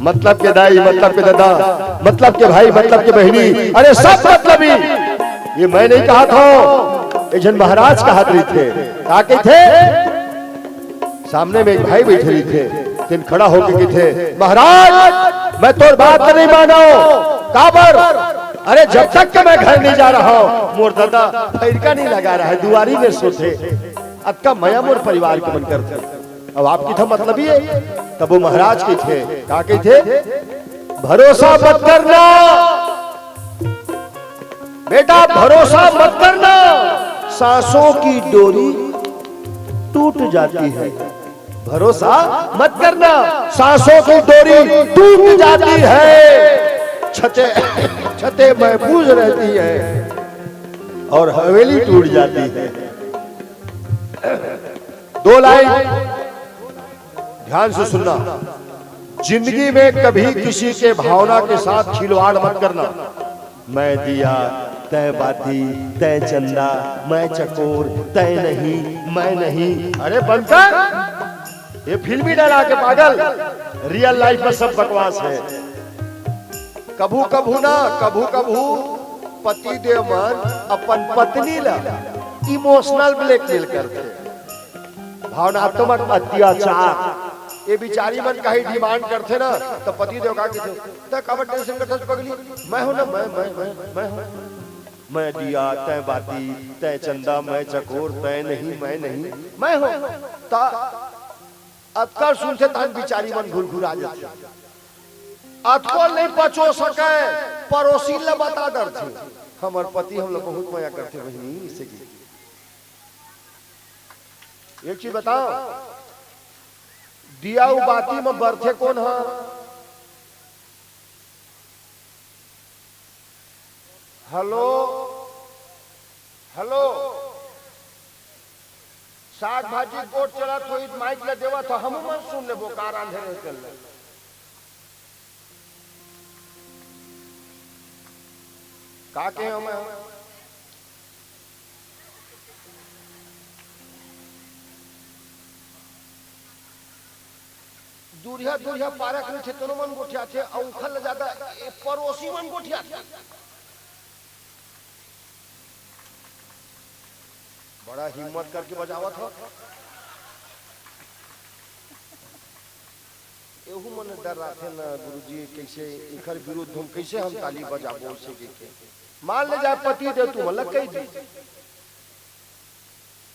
मतलब के दाई, मतलब के ददा, मतलब के भाई, मतलब के बहिनी, अरे सब मतलबी। ये मैं नहीं कहत हँव, एक झन महाराज कहत रहिथे। का कहिथे? सामने में एक भाई बइठे रहिथे, तेन खड़ा होके कहिथे, "महाराज, मैं तोर बात नहीं मानँव।" "काबर?" "अरे, जब तक के मैं घर नहीं जा रहा हूँ, मोर ददा फइरका नहीं लगा रहा है, दुआरी में सोथे।" अतका मया मोर परिवार के मन करथे। अब आप कहिथा मतलबी हे, तब वो महाराज कहिथे, का कहिथे? "भरोसा मत करना बेटा, भरोसा मत करना, सांसों की डोरी टूट जाती है। भरोसा मत करना, सांसों की डोरी टूट जाती है, छतें, छतें महफूज रहती है और हवेली टूट जाती है।" दो लाइन ध्यान से सुनना, जिंदगी में कभी किसी के भावना के साथ खिलवाड़ मत करना। मैं दिया, तैं बाती, तैं चंदा, मैं चकोर, तैं नहीं, मैं नहीं। अरे बंद कर, ये फिल्मी डायलॉग हे पागल, रियल लाइफ में सब बकवास हे। कभू कभू ना, कभू कभू पति देव मन अपन पत्नी ला इमोशनल ब्लैकमेल करथे। भावनात्मक अत्याचार। ये बिचारी मन कहीं डिमांड करथे ना, त पति देव का कहिथे, "तैं काबर टेंशन करथस पगली? मैं हँव ना, मैं, मैं, मैं, मैं हँव। मैं दिया, तैं बाती, तैं चंदा, मैं चकोर, तैं नहीं, मैं नहीं, मैं हँव।" त अतका सुनथे तहन बिचारी मन घुरघुरा जाथे। अतको नहीं पचो सके, पड़ोसी ल बता डरथे, "हमर पति हमला बहुत मया करथे बहिनी, इसे की।" एक चीज बताओ, दिया अउ बाती म बरथे कोन ह? हेलो, हेलो, साग भाजी गोठ चलत होही, माइक ल देवत हो, हमू मन सुन लेबो, का रांधे रहे तेन ल। का कहे मैं? दूरिहा दूरिहा पारा के रहिथे, तेनो मन गोठियाथे, अउ उखर ले जादा ए परोसी मन गोठियाथे। बड़ा हिम्मत करके बजावत हो। एहू मन डर रहिथे न गुरुजी, कैसे इखर विरुद्ध हम, कैसे हम ताली बजाबो, ऐसे कहिके। मान ले जाए पति देव तुमन ला कहि दी,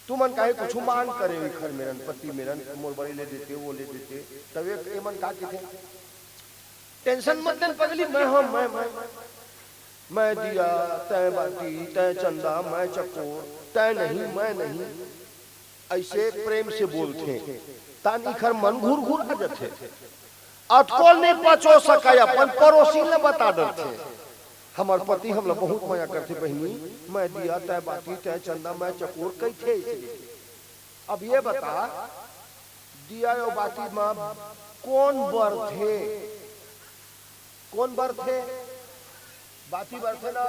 तुमन काहे कुछु मांग करे हो इखर मेरन, पति मेरन, मोर बड़े ले देते, वो ले देते, तब एक एमन का कहिथे, tension मत लेन पगली, मैं हम, मैं, मैं, मैं दिया, तैं बाती, तैं चंदा, मैं चकोर, तैं नहीं, मैं नहीं। ऐसे प्रेम से बोलथे, तान इखर मन घुर घुर आ जाथे। अतकोल नहीं पचो सका, अपन परोसी ल बता डरथे। हमर पति हमला बहुत मया करथे बहिनी, मैं दिया, तैं बाती, तैं चंदा, मैं चकोर कहिथे। अब ये बता, दिया अउ बाती म कोन बरथे? कोन बरथे? बाती बरथे ना।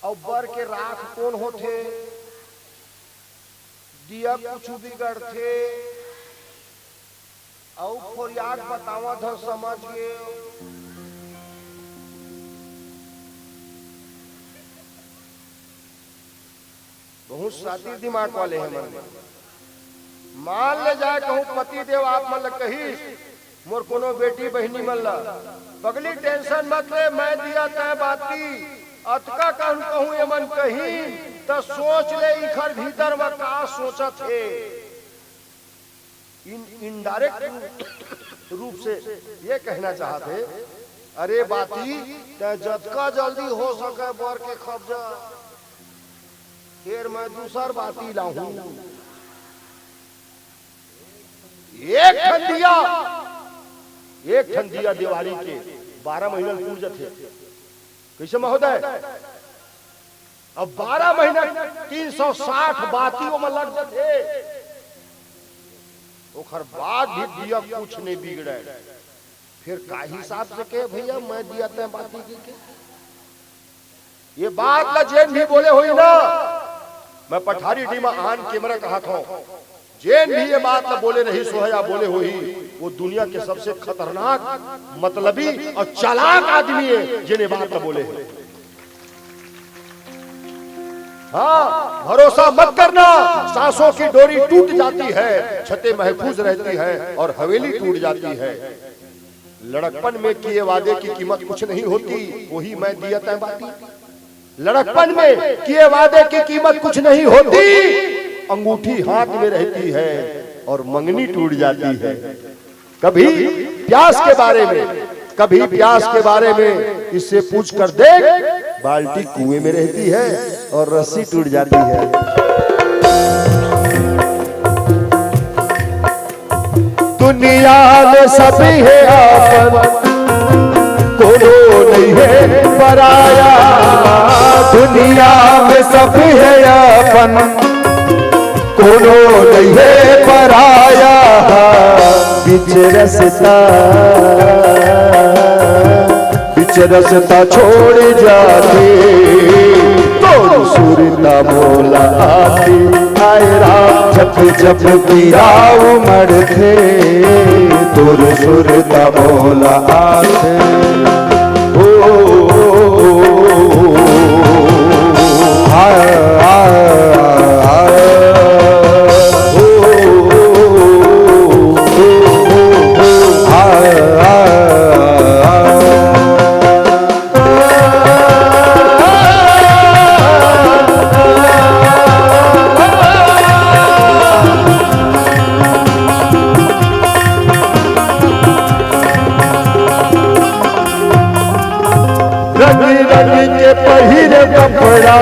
अउ बर के राख कोन होथे? दिया कुछु बिगड़थे। अउ फोरियाक बतावत हव, समझ गे। बहुत सातिर दिमाग वाले हे मन। मान ले जाए कहूँ पति देव आप मन ल कहिस, मोर कोनो बेटी बहिनी मन ल, पगली tension मत ले, मैं दिया तैं बाती, अतका कहूँ कहूँ एमन कहिन, त सोच ले इखर भीतर म का सोचत हे। इन indirect रूप से ये कहना चाहत हे, अरे बाती, तैं जतका जल्दी हो सके बर के खप जा, फेर मैं दूसर बाती लाहूं। एक ठन दिया, एक ठन दिया देवारी के बारह महीना पूर जथे। कैसे महोदय? अब बारह महीना तीन सौ साठ बाती ओमा लग जथे, ओखर बाद भी दिया कुछ नहीं बिगड़े। फिर का हिसाब से कहे भैया, मैं दिया तैं बाती की के? ये बात ला जेन भी बोले होही ना, मैं पठारी डी म on camera कहत हूं, जेन भी ये बात ला बोले रहिस होही या बोले होही, वो दुनिया के सबसे खतरनाक, मतलबी अउ चालाक आदमी हे, जेन ये बात ला बोले हे। हाँ, भरोसा मत करना, सांसों की डोरी टूट जाती है, छतें महफूज रहती हैं और हवेली टूट जाती है। लड़कपन में किए वादे की कीमत कुछ नहीं होती, वही मैं दिया तैं बाती। लड़कपन में किए वादे की कीमत कुछ नहीं होती, अंगूठी हाथ में रहती है और मंगनी टूट जाती है। कभी प्यास के बारे में, कभी प्यास के बारे में इससे पूछ कर देख, बाल्टी कुएं में रहती है और रस्सी टूट जाती है। दुनिया में सब हे आपन, कोनो नहीं हे पराया। दुनिया में सब हे आपन, कोनो नहीं हे पराया। बीच रस्ता, बीच रस्ता छोड़ जाथे, तोर सुरता मोला आथे। आए राम, जब जब गिराव मरथे, तोर सुरता मोला आथे। ओ, ओ, ओ, ओ, आ, आ, आ, ओ, ओ, ओ, ओ, आ, आ, आ, आ। रंग रंग के पहिर कपड़ा,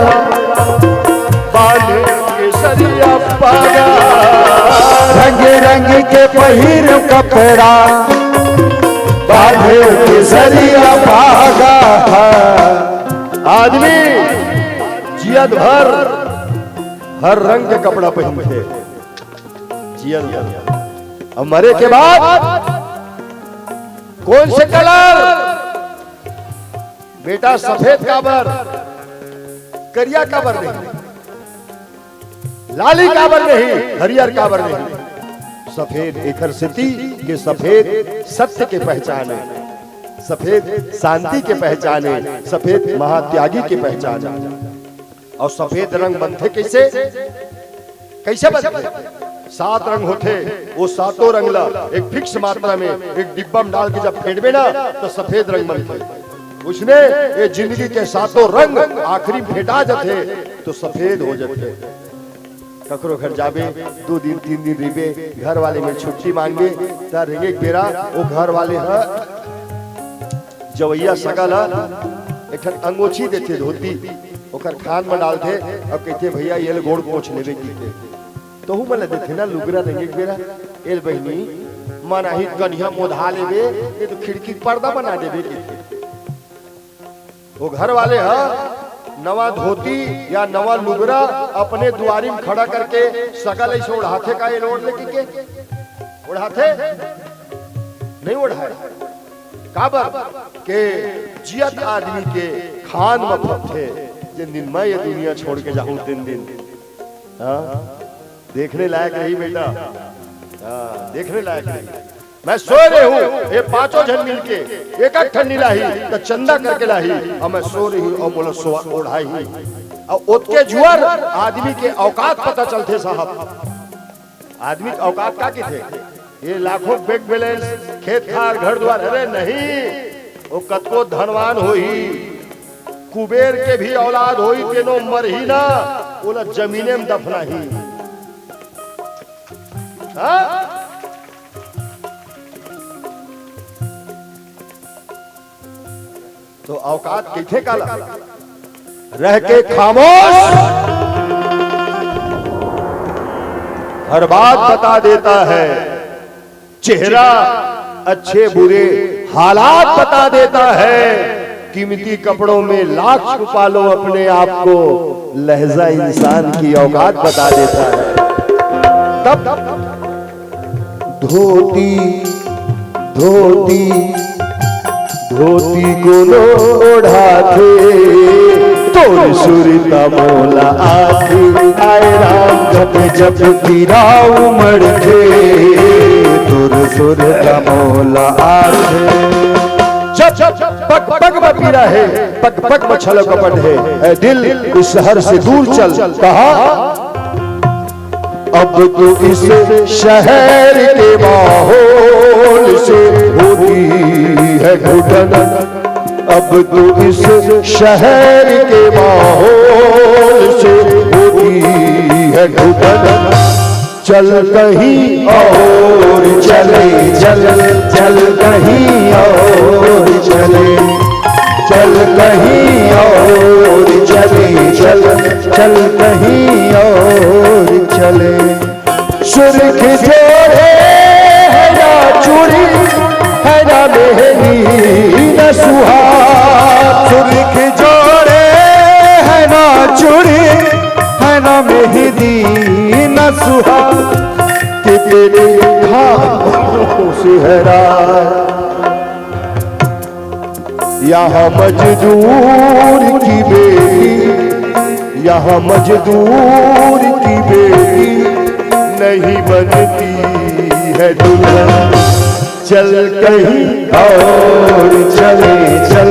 बांधे केसरिया पागा। रंग रंग के पहिर कपड़ा, बांधे केसरिया पागा। आदमी जियत भर हर रंग के कपड़ा पहिनथे, जियत भर। अब मरे के बाद कौन से कलर? बेटा, सफेद काबर? करिया काबर नहीं, लाली काबर नहीं, हरियर काबर नहीं? सफेद एखर सेती के सफेद सत्य के पहचान हे, सफेद शांति के पहचान हे, सफेद महात्यागी के पहचान हे। अउ सफेद रंग बनथे कइसे? कइसे बनथे? सात रंग होथे, वो सातों रंग ला एक fix मात्रा में एक डिब्बा में डाल के जब फेंटबे ना, त सफेद रंग बनथे। उसने ये जिंदगी के सातों रंग आखिरी में फेंटा जथे, त सफेद हो जथे। ककरो घर जाबे, दू दिन, तीन दिन रहिबे, घर वाले में छुट्टी मांगबे, त रेंगे के बेरा वो घर वाले ह जवइया सगा ल एक ठन अंगोछी देथे, धोती, ओकर खान म डालथे अउ कहिथे, "भइया, ये ले गोड़ पोंछ लेबे," कहिथे। तहू मन ल देथे ना लुगरा रेंगे के बेरा, "ए ले बहिनी, मन आही त कनिहा मोधा लेबे, नहीं त खिड़की के पर्दा बना देबे," कहिथे। वो घर वाले ह नवा धोती या नवा लुगरा अपने दुआरी में खड़ा करके सगा ल अइसे ओढ़ाथे का, ये ले ओढ़ ले कहिके? ओढ़ाथे? नहीं ओढ़ाय। काबर के जियत आदमी के खान म फपथे, जेन दिन मैं ये दुनिया छोड़ के जाहूं, तेन दिन। हाँ? देखने लायक रही बेटा, हाँ, देखने लायक रही। मैं सोए रहे हूँ, ये पांचों झन मिलके एक एक ठन लाही, त चंदा करके लाही, अउ मैं सो रही हूँ, अउ मोला सोवा ओढ़ाही। अउ ओतके जुआर आदमी के औकात पता चलथे साहब। आदमी के औकात का कहिथे? ये लाखों bank balance, खेत खार, घर दुआर, अरे नहीं, वो कतको धनवान होही, कुबेर के भी औलाद होही, तेनो मरही ना, ओला जमीने में दफनाही। हाँ? तो औकात कहिथे काला? रह के खामोश हर बात बता देता है, चेहरा अच्छे बुरे हालात बता देता है, कीमती कपड़ों में लाख छुपा लो अपने आप को, लहजा इंसान की औकात बता देता है। तब धोती, धोती, धोती कोनो ओढ़ाथे, तोर सुरता मोला आथे। आय राम, जब जब पीरा उमड़थे, तोर सुरता मोला आथे। जब जब पग पग म पीरा हे, पग पग म छल कपट हे, ए दिल, इस शहर से दूर चल। कहा? अब तो इस शहर के माहौल से होती है घुटन, अब तो इस शहर के माहौल से होती है घुटन। चल कहीं और चले, चल, चल कहीं और चले, चल कहीं और चले, चल, चल कहीं और चले। सुर्ख जोड़े है ना चूड़ी, है ना मेहंदी, न सुहाग। सुर्ख जोड़े है ना चूड़ी, है ना मेहंदी, न सुहाग। कि तेरे खामोश है राज। यहाँ मजदूर की बेटी, यहाँ मजदूर की बेटी नहीं बनती है दुल्हन। चल कहीं और चले, चल,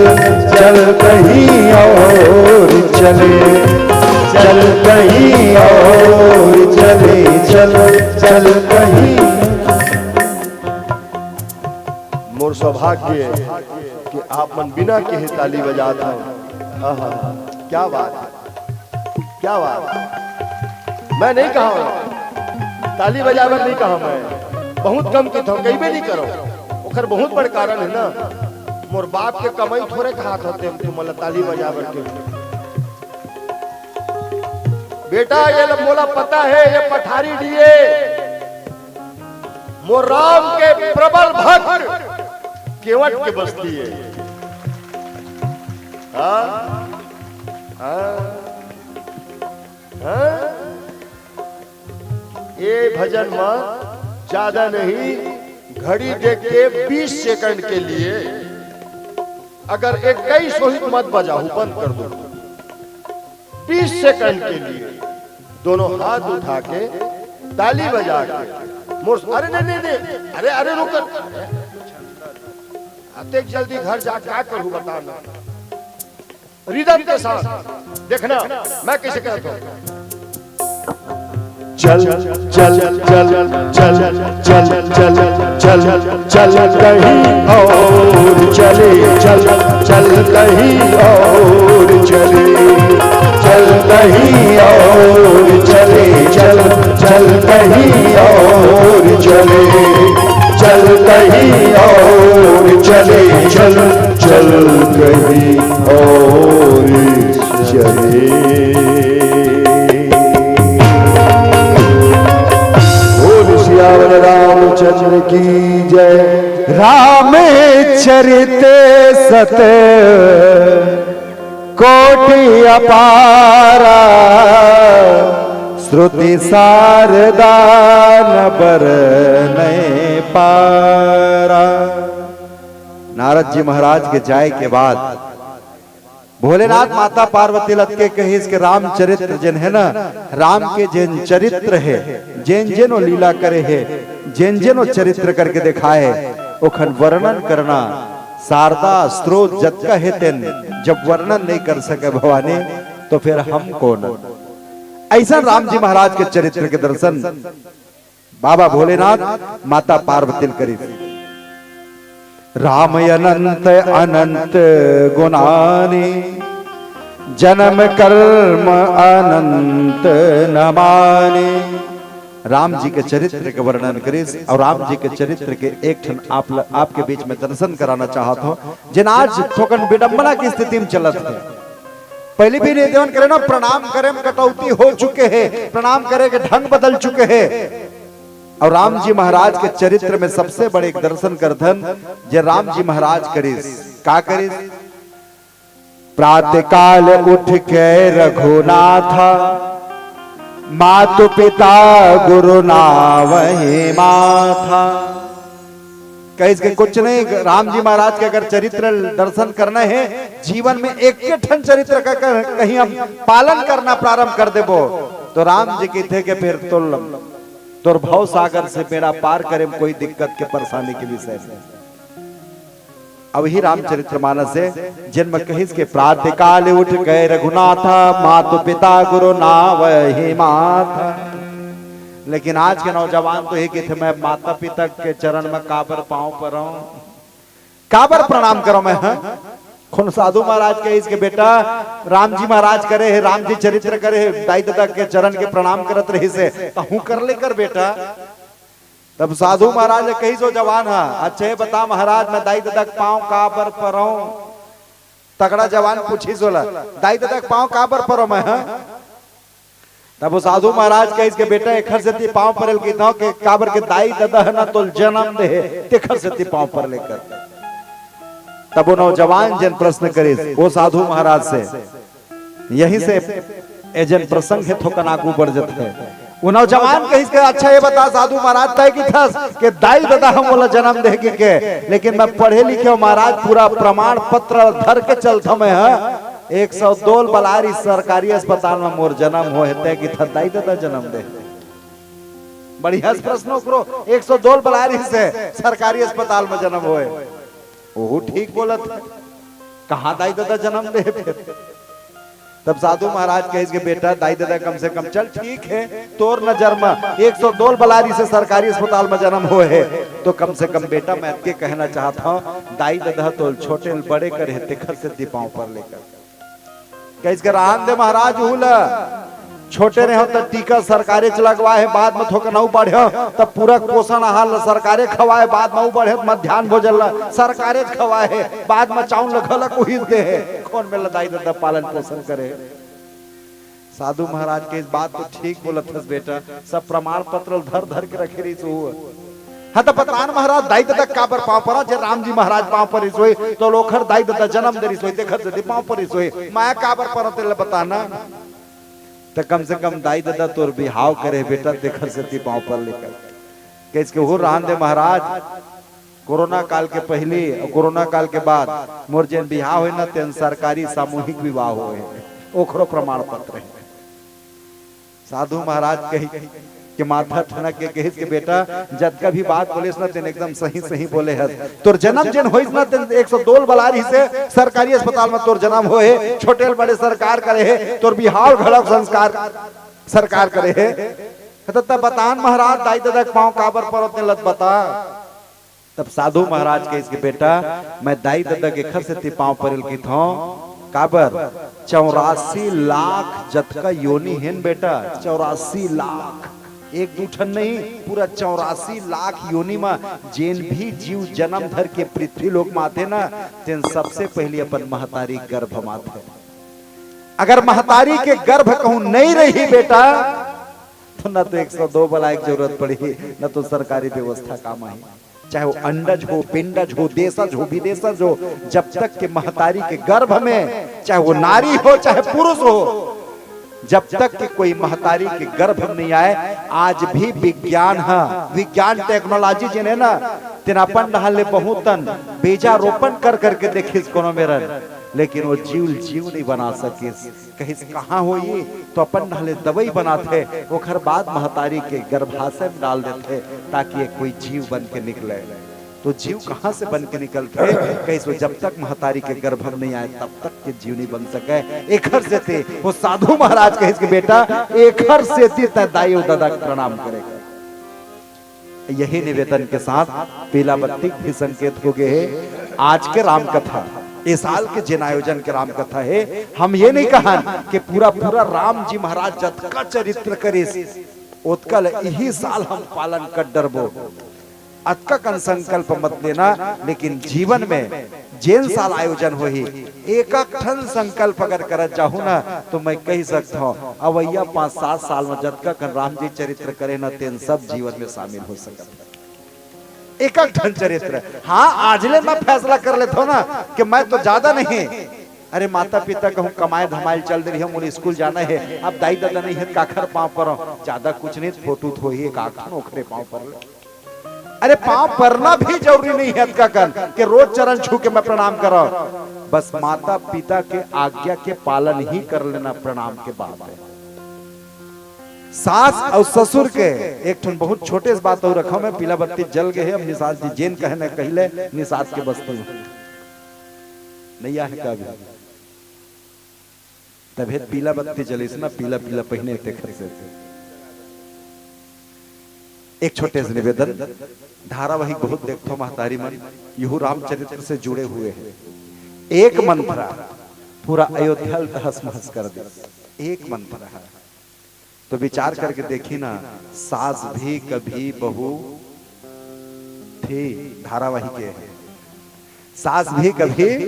चल कहीं और चले, चल कहीं और चले, चल, चल कहीं। मोर सौभाग्य हे कि आप मन बिना कहे ताली बजात हव। आहा, क्या बात हे, क्या बात हे। मैं नहीं कहा हूँ, ताली बजाए बर नहीं कहा हूँ मैं, बहुत कम कहिथव, कहिबे नहीं करव। ओकर बहुत बड़ कारण हे ना, मोर बाप के कमाई थोरे खात होते हम तुम ताली बजाए बर के। बेटा, ये ल-, मोला पता हे, ये पठारी डीहे मोर राम के प्रबल भक्त केवट के बस्ती हे। हाँ? हाँ? हाँ? ये भजन म ज्यादा नहीं, घड़ी देख के बीस सेकंड के लिए अगर इक्कीस होही त मत बजाहू, बंद कर दो। बीस सेकंड के लिए दोनों हाथ उठा के, ताली बजा के, मोर, अरे नहीं, नहीं, नहीं, अरे, अरे, रुक, अरे, अतेक जल्दी घर जा, का करूँ, बता ना। रिदम के साथ देखना, मैं कैसे करता हूँ। चल, चल, चल, चल, चल, चल, चल, चल कहीं और चले, चल, चल कहीं और चले, चल कहीं और चले, चल, चल कहीं और चले, चल कहीं और चले, चल, चल कहीं और चले। बोल सियावर रामचंद्र की जय। रामचरित सत कोटि अपारा, श्रुति शारदा न बरनैं पारा। नारद जी महाराज के जाय के बाद भोलेनाथ माता पार्वती ल अतके कहिस के रामचरित्र जेन हे ना, राम के जेन चरित्र हे, जेन जेन ओ लीला करे हे, जेन जेन ओ चरित्र करके देखाय हे, ओखन वर्णन करना, शारदा स्रोत जतका हे तेन जब वर्णन नइ कर सके भवानी, तो फिर हम कोन? अइसन राम जी महाराज के चरित्र के दर्शन बाबा भोलेनाथ माता पार्वती ल करिस। राम अनंत अनंत गुणानी, जन्म कर्म अनंत नमानी। राम जी के चरित्र के वर्णन करिस अउ राम जी के चरित्र के एक ठन आप ल-, आपके बीच में दर्शन कराना चाहत हों, जेन आज थोकन विडंबना की स्थिति में चलत हे। पहिली भी नइ देवन करे ना, प्रणाम करे में कटौती हो चुके हे, प्रणाम करे के ढंग बदल चुके हे। अउ राम जी महाराज के चरित्र में सबसे बड़े एक दर्शन करथन, जे राम जी महाराज करिस। का करिस? प्रातःकाल उठ के रघुनाथा, मातु पिता गुरु नावहि माथा। कहिस के कुछ नहीं, राम जी महाराज के अगर चरित्र दर्शन करना हे, जीवन में एक के ठन चरित्र का, का कहीं हम पालन करना प्रारंभ कर देबो, तो राम जी कहिथे के फिर तोल तोर भव सागर से बेड़ा पार करे में कोई दिक्कत के परेशानी के विषय नहीं। अब ही रामचरित्र मानस हे, जेन में कहिस के प्रातःकाल उठ के रघुनाथा, मातु पिता गुरु नावहि माथा। लेकिन आज के नौजवान तो हे कहिथे, मैं माता पिता के चरण में काबर पाँव परौं, काबर प्रणाम करौं मैं, हाँ? खुन साधु महाराज कहिस के बेटा, राम जी महाराज करे हे, राम जी चरित्र करे हे, दाई ददा के चरण के प्रणाम करत रहिस हे, तहूँ कर ले कर बेटा। तब साधु महाराज ल कहिस ओ जवान ह, अच्छा ये बता महाराज, मैं दाई ददा के पाँव काबर परौं? तगड़ा जवान पूछिस ओला, दाई ददा के पाँव काबर परौं मैं, हाँ? तब ओ साधु महाराज कहिस के बेटा, एखर सेती पाँव परे ल कहिथौं के काबर के दाई ददा ह ना तोल जनम दे हे, तेखर सेती पाँव परे ल कर। तब ओ नौजवान जेन प्रश्न करिस ओ साधु महाराज से, यहीं से ए जेन प्रसंग हे थोकन आगू बढ़ जथे। ओ नौजवान कहिस के, अच्छा ये बता साधु महाराज, तैं कहिथस के दाई ददा ह मोला जनम दे हे कहिके, लेकिन मैं पढ़े लिखे हौं महाराज, पूरा प्रमाण पत्र धर के चलथौं मैं, हाँ? एक सौ दो ल बलारी सरकारी अस्पताल में मोर जनम होए हे, तैं कहिथस दाई ददा जनम दे हे। बढ़िया से प्रश्न ओकरो, एक सौ दो ल बलारी से सरकारी अस्पताल में जनम होए। ओहू ठीक बोलत हे। कहाँ दाई ददा जनम दे हे फिर? तब साधु महाराज कहिस के बेटा, दाई ददा कम से कम, चल ठीक हे, तोर नजर में एक सौ दो ल बलारी से सरकारी अस्पताल में जनम होए हे, तो कम से कम बेटा मैं अतके कहना चाहत हौं, दाई ददा ह तोल छोटे ल बड़े करे हे, तेखर सेती पाँव परे ल कर। कहिस के रहन दे महाराज, उहू ल छोटे रहेंव त टीका सरकारेच लगवाए हे, बाद म थोकन अउ बढ़ेंव त पूरा पोषण आहार ल सरकारे खवाए, बाद म अउ बढ़ेंव त मध्यान्ह भोजन ल सरकारेच खवाए हे, बाद म चाउर ल घलक उहीच दे हे। कोन मेर ल दाई ददा पालन पोषण करे हे? साधु महाराज कहिस बात तो ठीक बोलत हस बेटा, सब प्रमाण पत्र ल धर धर के रखे रहिस उहू। हाँ, त बता न महाराज, दाई ददा काबर पाँव परौं? जे राम जी महाराज पाँव परिस होही, त ओखर दाई ददा जनम दे रिस होही, तेखर सेती पाँव परिस होही। मैं काबर परौं, तेला बता ना। त कम से कम दाई ददा तोर बिहाव करे बेटा, तेखर सेती पाँव परे ल कर। कहिस के हो रहन दे महाराज, कोरोना काल के पहिली अउ कोरोना काल के बाद मोर जेन बिहाव होय ना, तेन सरकारी सामूहिक विवाह होय हे। ओखरो प्रमाण पत्र हे। साधु महाराज कही के माथा ठनक के कहिस के, "बेटा, जतका भी बात बोलेस ना, तेन एकदम सही सही बोले हस। तोर जन्म जेन होइस ना, तेन एक सौ दो ल बला रहिसे, सरकारी अस्पताल में तोर जन्म होए हे, छोटे ल बड़े सरकार करे हे, तोर बिहाव घलक संस्कार सरकार करे हे। त, त बतान महाराज, दाई ददा के पाँव काबर परो, तेन ल त बता।" तब साधु महाराज कहिस के, "बेटा, मैं दाई ददा के एखर सेती पाँव परे ल कहिथंव, काबर? चौरासी लाख जतका योनि हे न बेटा, चौरासी लाख, एक दू ठन नहीं, पूरा चौरासी लाख योनि म जेन भी जीव जन्म धर के पृथ्वी लोक म आथे ना, तेन सबसे पहिली अपन महतारी गर्भ म आथे। अगर महतारी के गर्भ कहूँ नहीं रही बेटा, तो न तो एक सौ दो बलाय के जरूरत पड़ही, न तो सरकारी व्यवस्था काम आही। चाहे वो अंडज हो, पिंडज हो, देशज हो, विदेशज हो, जब तक के महतारी के गर्भ में, चाहे वो नारी हो, चाहे पुरुष हो, जब तक के कोई महतारी के गर्भ में नहीं आए, आज भी विज्ञान ह, विज्ञान technology जेन हे ना, तेन अपन डहर ले बहुत तन बीजारोपण कर करके देखिस कोनो मेरन, लेकिन वो जीव ल जीव नहीं बना सकिस।" कहिस, "कहाँ होई?" तो अपन ढंग ले दवाई बनाथे, ओखर बाद महतारी के गर्भाशय में डाल देथे, ताकि ये कोई जीव बन के निकले। तो जीव कहाँ से बन के निकलथे? कहिस, "वो जब तक महतारी के गर्भ में नहीं आए, तब तक के जीव नहीं बन सके।" एखर सेती वो साधु महाराज कहिस के, "बेटा, एखर सेती तैं दाई अउ ददा के प्रणाम करे।" यही निवेदन के साथ पीला बत्ती भी संकेत हो गए हे। आज के राम कथा, इस साल के जेन आयोजन के राम कथा हे, हम ये नहीं कहन कि पूरा पूरा राम जी महाराज जतका चरित्र करिस, ओतका ल इही साल हम पालन कर डरबो। अतका कन संकल्प मत लेना, लेकिन जीवन में जेन साल आयोजन होही, एक एक ठन संकल्प अगर करत जाहू ना, तो मैं कही सकत हूँ, अवैया पाँच सात साल में जतका कन राम जी चरित्र करे ना, तेन सब जीवन में शामिल हो सकत हे। एक एक ठन चरित्र। हाँ, आज ले मैं फैसला कर लेत हूँ ना कि मैं तो ज्यादा नहीं, अरे माता पिता कहूँ कमाए धमाए ल चल दे रही हूँ, मोला स्कूल जाना हे, अब दाई ददा नहीं हे, काखर पाँव परव, ज्यादा कुछ नहीं, फोटो तो होही, एक आध ठन ओखरे पाँव पर ले। अरे, पाँव परना भी जरूरी नहीं हे अतका कन के रोज चरण छू के मैं प्रणाम करव। बस माता पिता के आज्ञा के पालन ही कर लेना प्रणाम के बाद हे। सास अउ ससुर के एक ठन बहुत छोटे से बात अउ रखव मैं, पीला बत्ती जल गए हे, अब निषाद जी जेन कहे न कहिले, निषाद के बस्ती में नैया हे का भी? तभे पीला बत्ती जलिस ना, पीला पीला पहिने तेखर से। एक छोटे से निवेदन, धारावाहिक बहुत देखथो महतारी मन, यहू रामचरित्र से जुड़े हुए हैं। एक मंथरा पूरा अयोध्या ल तहस महस कर दे। एक मंथरा है। तो विचार करके देखी ना, सास भी कभी बहू थी, धारावाहिक है। सास भी कभी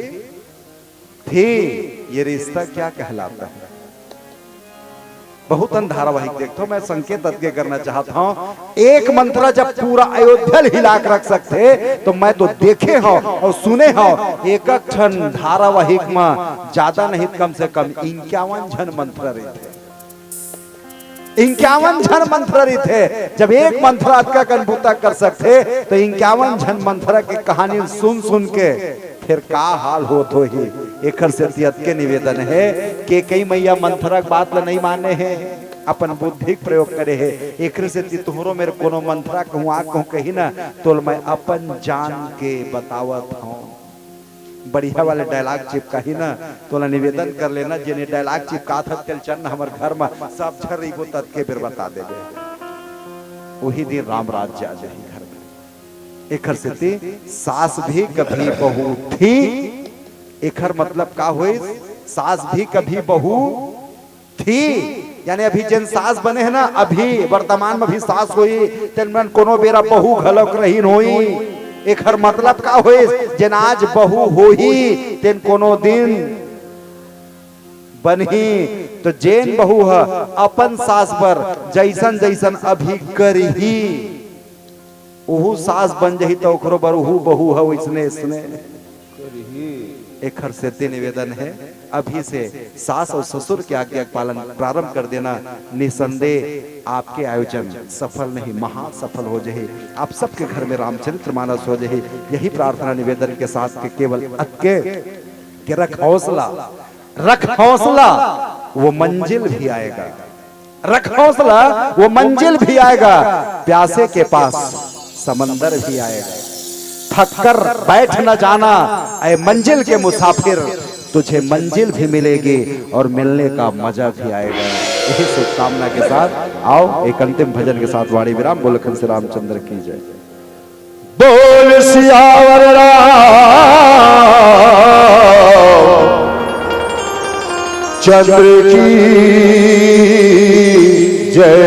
थी, ये रिश्ता क्या कहलाता है? बहुत अन धारावाहिक देखथो, मैं संकेत अतके करना चाहत हूँ, एक मंथरा जब पूरा अयोध्या ल हिला के रख सकथे, तो मैं तो देखे हव अउ सुने हव, एक ठन धारावाहिक म ज्यादा नहीं, कम से कम इक्यावन झन मंथरा रहिथे। इक्यावन झन मंथरा रहिथे। जब एक मंथरा अतका कन बूता कर सकथे, तो इक्यावन झन मंथरा के कहानी सुन सुन के फिर का हाल होत होही। एखर सेती अतके निवेदन हे कि कई मैया मंथरा के बात ल नहीं माने हे, अपन बुद्धि के प्रयोग करे हे। एखर सेती तुहरो मेर कोनो मंथरा कहूँ आ कहूँ कही ना, तोल मैं अपन जान के बतावत हूँ। बढ़िया वाले dialogue चिपकाही ना, तोला निवेदन कर लेना, जेने dialogue चिपकात हस, तेल चल ना हमर घर म, सब झन रहिबो, ततके बेर बता देबे। वही दिन राम राज्य आ जाही घर में। एखर सेती सास भी कभी बहू थी, एखर मतलब का होइस? सास भी कभी बहू थी, यानी अभी जेन सास बने हे ना, अभी वर्तमान में भी सास होई, तेन मन कोनो बेरा बहू घलोक रहिन होई। एखर मतलब का होइस? जेन आज बहू होही, तेन कोनो दिन बनही। तो जेन बहू ह अपन सास बर जैसन जैसन अभी करही, उहू सास बन जही, त ओकरो बर उहू बहू ह वैसने वैसने। एखर सेती निवेदन है, अभी से सास और ससुर के आज्ञा के पालन प्रारंभ कर देना। निसंदेह आपके आयोजन सफल नहीं, महासफल हो जाही। आप सबके घर में रामचरित्र मानस हो जाही। यही प्रार्थना निवेदन के साथ के केवल अतके के रख हौसला। रख हौसला, वो मंजिल भी आएगा। रख हौसला, वो मंजिल भी आएगा। प्यासे के पास समंदर भी आएगा। थक कर बैठ न जाना, ऐ मंजिल के मुसाफिर, तुझे मंजिल भी मिलेगी और मिलने का मजा भी आएगा। यही शुभकामना के साथ आओ एक अंतिम भजन के साथ वाणी विराम। बोल लखन श्री रामचंद्र की जय। बोल सियावर रामचंद्र की जय।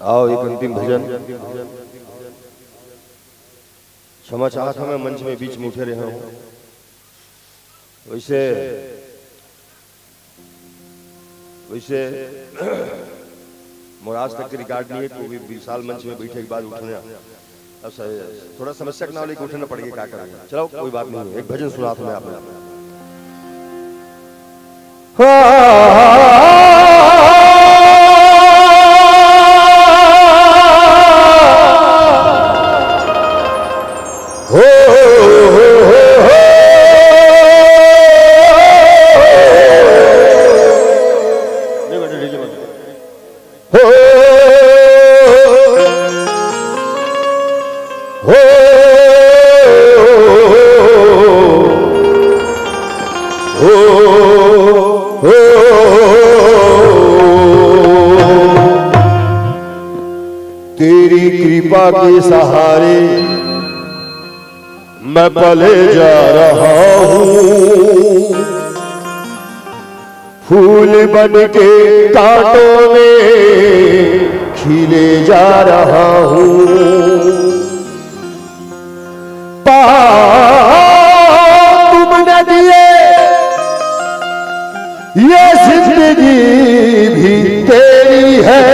आओ एक अंतिम भजन। क्षमा चाहत हंव, मैं मंच में बीच में उठे रहे हंव। वैसे, वैसे मोर आज तक के रिकॉर्ड नहीं है कि वो भी विशाल मंच में बैठे के बाद उठना। अब स-, थोड़ा समस्या के नाम लेके उठना पड़ गया, क्या करेंगे? चलो, कोई बात नहीं है, एक भजन सुनात हंव मैं आप लोग। तेरी कृपा के सहारे मैं पले जा रहा हूँ। फूल बन के कांटों में खिले जा रहा हूँ। पाँव तुमने दिए, ये जिंदगी भी तेरी है।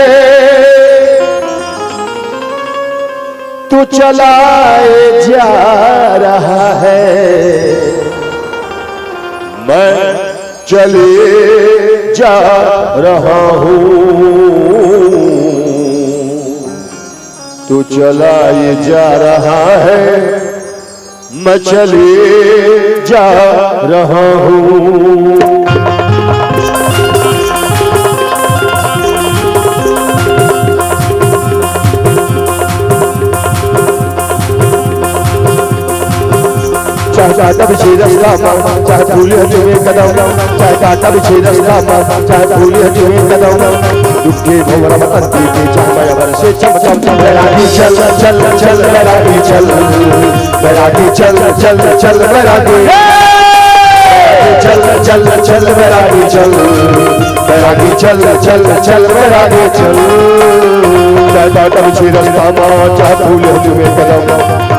तू चलाए जा रहा है, मैं चले जा रहा हूँ। तू चलाए जा रहा है, मैं चले जा रहा हूँ। चाहे कांटा बिछे रस्ता मा, चाहे फूल ह चुमे कदम, चाहे कांटा बिछे रस्ता मा, चाहे फूल ह चुमे कदम। दुखे भंवरा म तन पीटे, चाहे मया बरसे चम चम चम। बैरागी चल, चल, चल, बैरागी चल। बैरागी चल, चल, चल, बैरागी। चल, चल, चल, बैरागी चल। बैरागी चल, चल, चल, बैरागी चल। चाहे कांटा बिछे रस्ता मा, चाहे फूल ह चुमे कदम।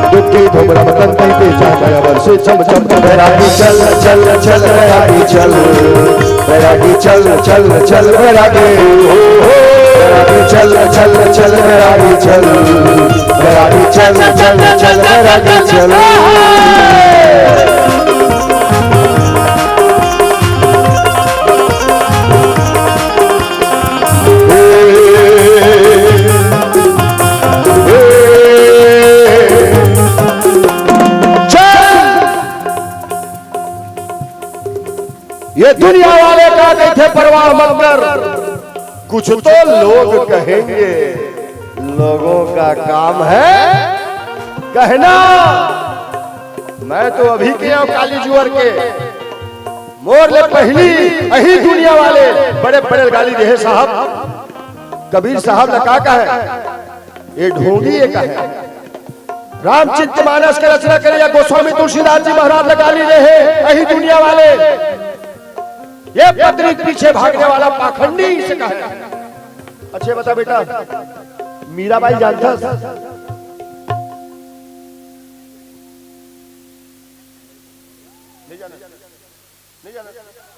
दुखे भंवरा म तन पीटे, चाहे मया बरसे चम चम। बैरागी चल, चल, चल, बैरागी चल। बैरागी चल, चल, चल, बैरागी। बैरागी चल, चल, चल, बैरागी चल। बैरागी चल, चल, चल, बैरागी चल। ये दुनिया वाले का कहिथे परवाह मत कर, कुछ तो लोग कहेंगे। लोगों का काम है कहना। मैं तो अभी के हंव काली जुवर के, मोर ले पहिली अही दुनिया वाले बड़े बड़े गाली देहे साहब। कबीर साहब ला का कहे, ये ढोंगी ये कहे। रामचरित मानस के रचना करे या गोस्वामी तुलसीदास जी महाराज ला गाली देहे अही दुनिया वाले। ये पत्नी के पीछे भागने वाला पाखंडी इसे कहे। अच्छा बता बेटा, मीराबाई जानथस? नहीं जाना, नहीं जाना।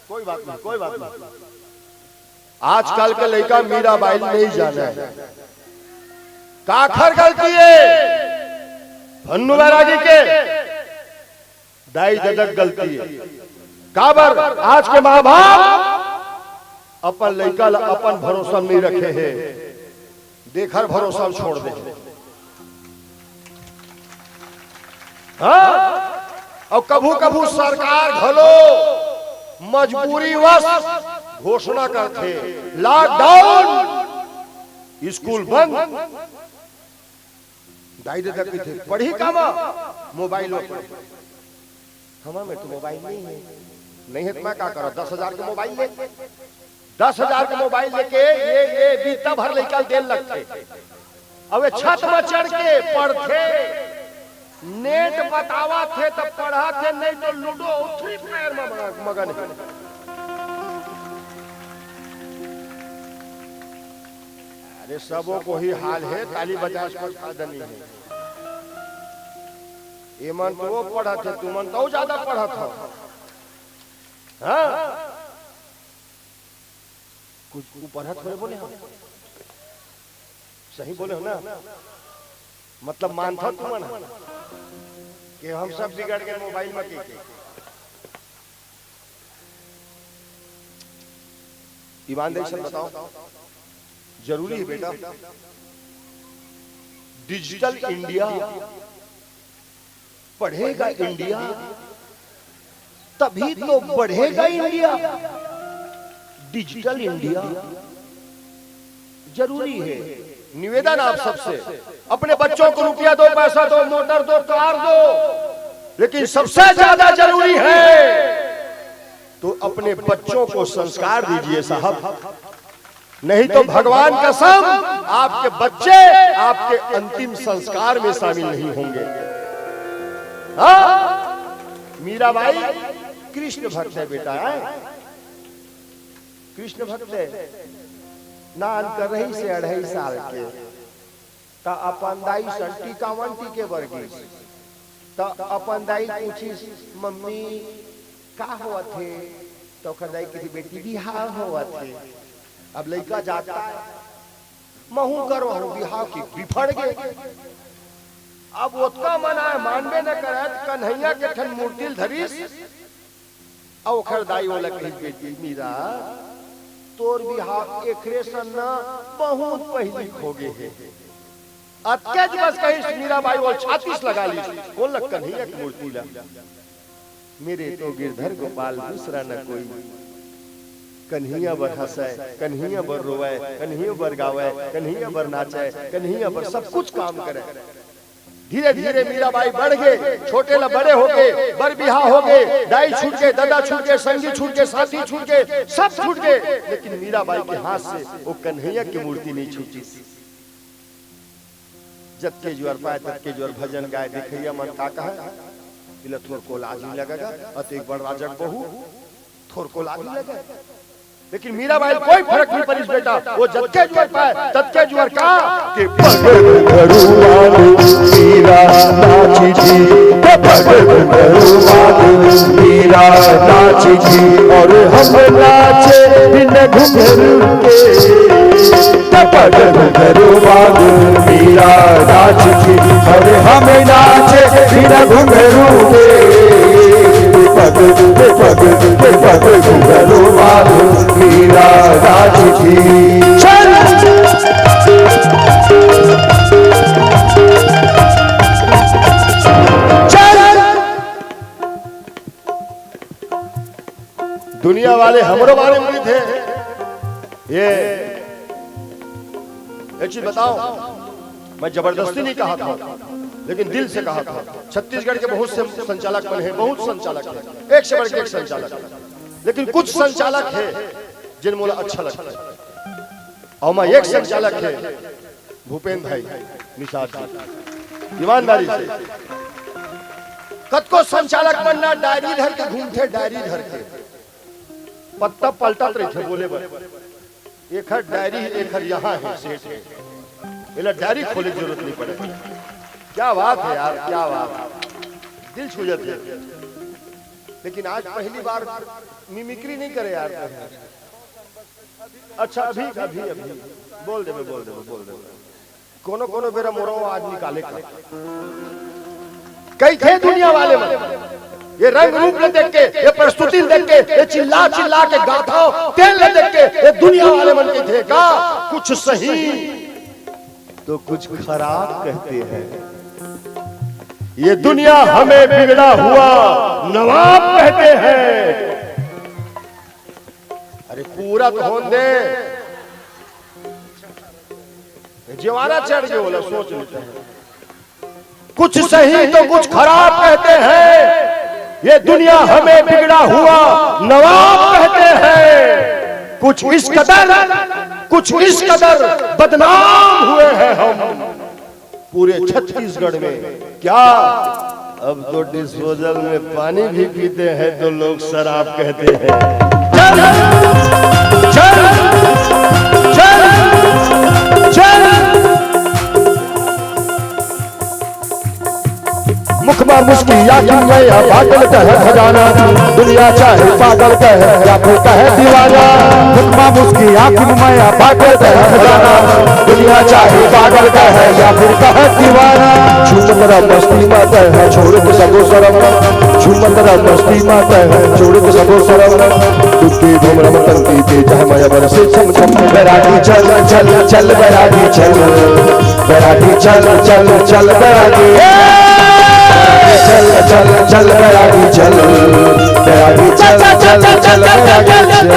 कोई बात नहीं, कोई बात नहीं। आजकल के लइका मीराबाई नहीं जाने। काखर गलती है? भन्नू बैरागी के, दाई ददा के गलती है। काबर? आज के माँ बाप अपन लइका ला अपन भरोसा में नहीं रखे हैं, देखार भरोसा में छोड़ दे। हाँ? अउ कभू कभू सरकार घलो मजबूरीवश घोषणा करथे, लॉकडाउन, स्कूल बंद। दाई ददा कहिथे, "पढ़ही कामा? मोबाइल म पढ़ही।" हमर में तो मोबाइल नहीं है। नहीं है तो मैं का करब? दस हजार के मोबाइल ले, दस हजार के मोबाइल लेके ये ये बीता भर लइका ल देन लगथे। अब ये छत म चढ़ के पढ़थे, नेट बतावत हे तब पढ़त हे, नहीं तो लूडो फ्री फायर म मगन हे। अरे सबो को ही हाल है, ताली बजाए से कोई फायदा नहीं है। एमन तो वो पढ़त हे, तुमन तो ज्यादा पढ़त हो। हाँ, कुछ ऊपर हाथ में बोले हो, सही बोले हो ना? मतलब मानता तुमन कि हम सब बिगड़ के मोबाइल में के, के। ईमानदारी से बताओ, जरूरी है बेटा, डिजिटल इंडिया पढ़ेगा इंडिया, तभी तो बढ़ेगा इंडिया। डिजिटल इंडिया जरूरी है। निवेदन आप सबसे, अपने बच्चों को रुपया दो, पैसा दो, मोटर दो, कार दो, लेकिन सबसे ज्यादा जरूरी है तो अपने बच्चों को संस्कार दीजिए साहब। नहीं तो भगवान कसम, आपके बच्चे आपके अंतिम संस्कार में शामिल नहीं होंगे। हाँ, मीराबाई कृष्ण भक्त है बेटा, है कृष्ण भक्त है। नान कर रही से अढ़ाई साल के, त अपन दाई सन टीकावन टीके बर गिस। त अपन दाई पूछिस, "मम्मी, का होवत हे?" त ओखर दाई कहिस, "बेटी, बिहाव होवत हे।" अब लइका जाता है, महू करवाहूं बिहाव की बिफड़ गे। अब ओतका मनाए मानबे न करत, कन्हैया के ठन मूर्ति ल धरिस, अउ ओखर दाई ओला कहिस, "बेटी मीरा, तोर बिहाव एखरे सन न बहुत पहिली होगे हे।" अतकेच बस कहिस मीराबाई ओला छाती से लगा लिस, कोन ल, कन्हैया के मूर्ति ला। "मेरे तो गिरधर गोपाल दूसरा न कोई, कन्हैया बर हंसय, कन्हैया बर रोवय, कन्हैया बर गावय, कन्हैया बर नाचय, कन्हैया बर सब कुछ काम करय।" धीरे धीरे मीराबाई बढ़ गे, छोटे ला बड़े हो गे, बर बिहाव हो गे, दाई छूट गे, ददा छूट गे, संगी छूट गे, साथी छूट गे, सब छूट गे, लेकिन मीराबाई के हाथ से वो कन्हैया की मूर्ति नहीं छूटी। जतके जुअर पाए ततके जुअर भजन गाए, देखइया मन का कहे, "इला थोरको लाज नहीं लगेगा, अतेक बड़ राजा के बहू, थोरको लाज नहीं लगे।" लेकिन मीराबाई ल कोई फरक नहीं परिस बेटा, वो जतके जुअर पाए ततके जुअर का के पग घुंघरू बांध मीरा नाची थी, के पग घुंघरू बांध मीरा नाची थी, और हम नाचे बिन घुंघरू के। के पग घुंघरू बांध मीरा नाची थी, और हम नाचे बिन घुंघरू के। के पग, के पग, के पग घुंघरू बांध मीरा नाची थी। चल। चल। दुनिया वाले हमरो बारे में थे। ये एक चीज बताओ, मैं जबरदस्ती नहीं कहा था, लेकिन दिल से कहा था। छत्तीसगढ़ के बहुत से संचालक मन हैं, बहुत संचालक हैं, एक से बढ़ के एक संचालक, लेकिन कुछ संचालक हैं जिन मोला अच्छा लगता है। अउ मैं एक संचालक हे भूपेंद्र भाई निषाद जी, ईमानदारी से। कतको संचालक मन ना डायरी धर के घूमथे, डायरी धर के पत्ता पलटत रहिथे बोले बर। एखर डायरी, एखर यहाँ है, सेठ है, एला डायरी खोले के जरूरत नहीं पड़े। क्या बात है यार, क्या बात, दिल छू जाथे। लेकिन आज पहली बार मिमिक्री नहीं करे यार। अच्छा, अभी अभी अभी बोल देबे, बोल देबे, बोल देबे। कोनो कोनो बेरा मोरो आज निकाले का कहिथे दुनिया वाले मन। ये रंग रूप ल देख के, ये प्रस्तुति ल देख के, ये चिल्ला चिल्ला के गाथव तेन ल देख के ये दुनिया वाले मन कहिथे का कुछ सही तो कुछ खराब कहते हैं। ये दुनिया हमें बिगड़ा हुआ नवाब कहते हैं। अरे पूरा तो होन दे। ये जवाना चढ़ गया बोला, सोच लेते हैं। कुछ सही तो कुछ खराब कहते हैं। ये दुनिया हमें बिगड़ा हुआ नवाब कहते हैं। कुछ इस कदर, कुछ इस कदर बदनाम हुए हैं हम पूरे छत्तीसगढ़ में। क्या अब तो डिस्पोजल में पानी भी पीते हैं तो लोग शराब कहते हैं। चल, चल, चल, चल। मुखमा मुस्किया कि मैं या बादल कह खजाना, दुनिया चाहे पागल कहे या फिर कहे दीवाना। मुखमा मुस्किया कि मैं या बादल कह खजाना, दुनिया चाहे पागल कहे या फिर कहे दीवाना। झूमत रह मस्ती में तह छोड़ के सबो शरम, झूमत रह मस्ती में तह छोड़ के सबो शरम। तुझे घूम रम तंती के जह माया बरसे छम छम। बैरागी चल चल चल बैरागी चल, बैरागी चल चल चल बैरागी। ए! चल चल चल बैरागी चल, बैरागी चल चल चल बैरागी चल।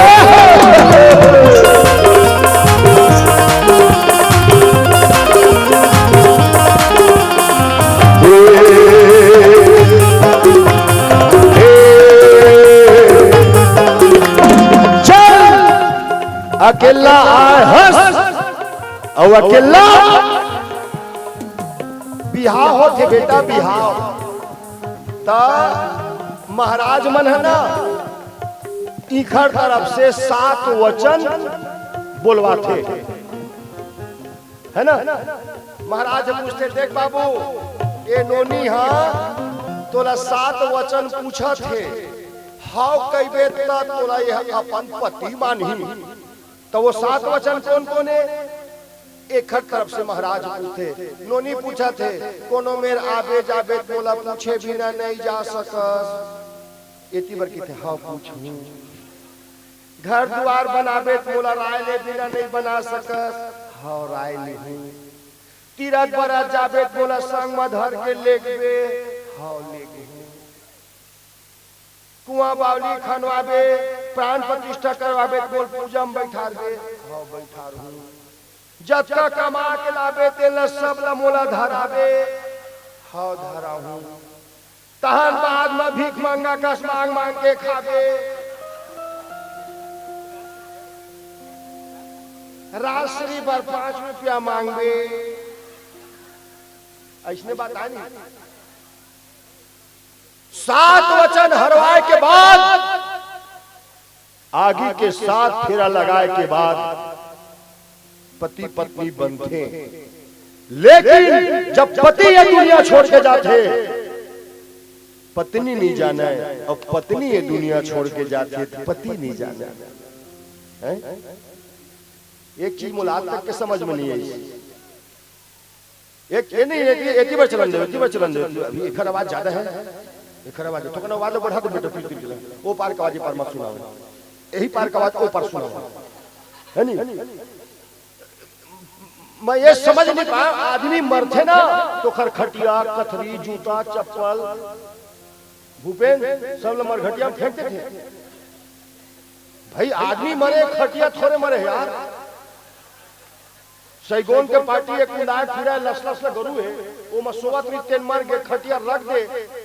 चल, अकेला आए हस अउ अकेला बिहाव होथे बेटा, बिहाव। त महाराज मन ह ना इखर तरफ से सात वचन बोलवाथे, है ना? महाराज ह पूछथे, "देख बाबू, ए नोनी ह तोला सात वचन पूछत हे, हव कहिबे त तोला यह अपन पति मानही।" त वो सात वचन कोन कोन हे? एखर तरफ से महाराज पूछथे, नोनी पूछत हे, "कोनो मेर आबे जाबे त मोला पूछे बिना नइ जा सकस।" एती बर कहिथे, "हव पूछहूं।" घर दुवार बनाबे त मोला राय ले बिना नइ बना सकस, हव राय लिहूं। तीरथ बरत जाबे त मोला संग म धर के लेगबे, हव लेगहूं। कुआं बावली खनवाबे, प्राण प्रतिष्ठा करवाबे त मोला पूजा म बइठारबे, हव बइठारहूं। जतका कमा के लाबे तेन ल सब ल मोला धराबे, हव धराहूं। तहन बाद म भीख मंगा कस मांग मांग के खाबे। राजश्री बर पांच रुपया मांगबे। अइसने बात आनी। सात वचन हरवाए के बाद आगी के सात फेरा लगाए के बाद पति पत्नी बनथे, लेकिन जब पति ये दुनिया छोड़ के जाथे, पत्नी नइ जानय, अउ पत्नी ये दुनिया छोड़ के जाथे, त पति नइ जानय। हैं? एक चीज मोला आज तक के समझ में नइ आई। एक, ये नहीं, एक, एती बर चलन दे, एती बर चलन दे। अभी एखर आवाज ज्यादा है, एखर आवाज, थोकन आवाज बढ़ा दे बेटा, फिर, फिर चलन। ओ पार का आवाज, ए पार मत सुनावे, यही पार का आवाज, ओ पार सुनावे, है नहीं? मैं ये समझ नहीं पाया, आदमी मरथे ना, तो खरखटिया, कथरी, जूता, चप्पल, भूपेन, सब ल मरघटिया में फेंक देथे। भाई, आदमी मरे, खटिया थोरे मरे यार। सैगोन के पार्टी एक कुंदाए खुराए लसलस ल गरू हे, ओमा सोवत रहिस तेन मर गे, खटिया रख दे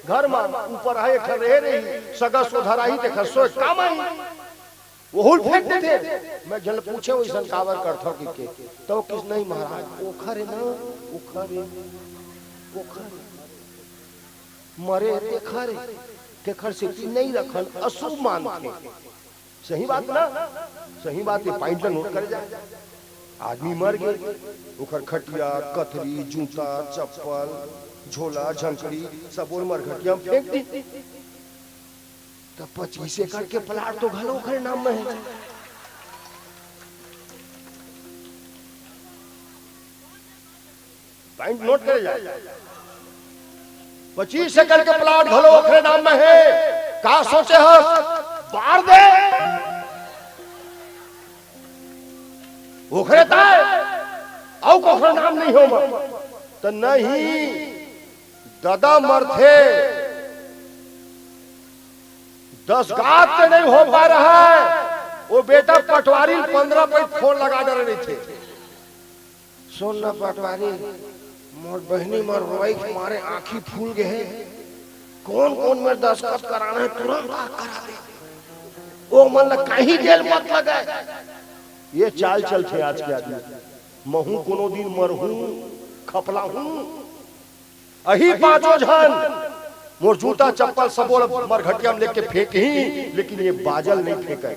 घर म, ऊपर आए एखर रहे रही, सगा सोधर आही तेखर सोए काम आही, ओहू ल फेंक देथे। मैं झन ल पूछे, "ओइसन काबर करथव?" कहिके, त ओ किस, "नहीं महाराज, ओखर हे ना, ओखर हे, ओखर हे। मरे हे तेखर हे, तेखर सेती नइ रखन, अशुभ मानथे।" सही बात ना? सही बात, ये पॉइंट ला नोट करे जाए। आदमी मर गे, ओखर खटिया, कथरी, जूता, चप्पल, झोला, झंकड़ी, सबो ल मरघटिया में फेंक दी। त पच्चीस एकड़ के प्लाट तो घलो ओखरे नाम में है। पॉइंट नोट करे जाए। पच्चीस एकड़ के प्लाट घलो ओखरे नाम में हे। का सोचे हस? बार दे। ओखरे ताय। अउ ओखर नाम नहीं हो मा। त नहीं। ददा मरथे, दस गात के नहीं हो पा रहा है, वो बेटा पटवारी ल पंद्रह पइत फोन लगा डरे रहिथे। सुन न पटवारी, मोर बहिनी मोर रोई के मारे आँखी फूल गे हे। कौन कौन मेर दस्तखत कराना है, तुरंत आ करा दे। वो मन ला कहीं जेल मत लगाए। ये चाल चलथे आज के आदमी। महूं कोनो दिन मरहूं, खपलाहूं। अही पांचों झन मोर जूता चप्पल सबो ल मरघटिया में लेके फेंकही, लेकिन ये बाजा ल नहीं फेंकय,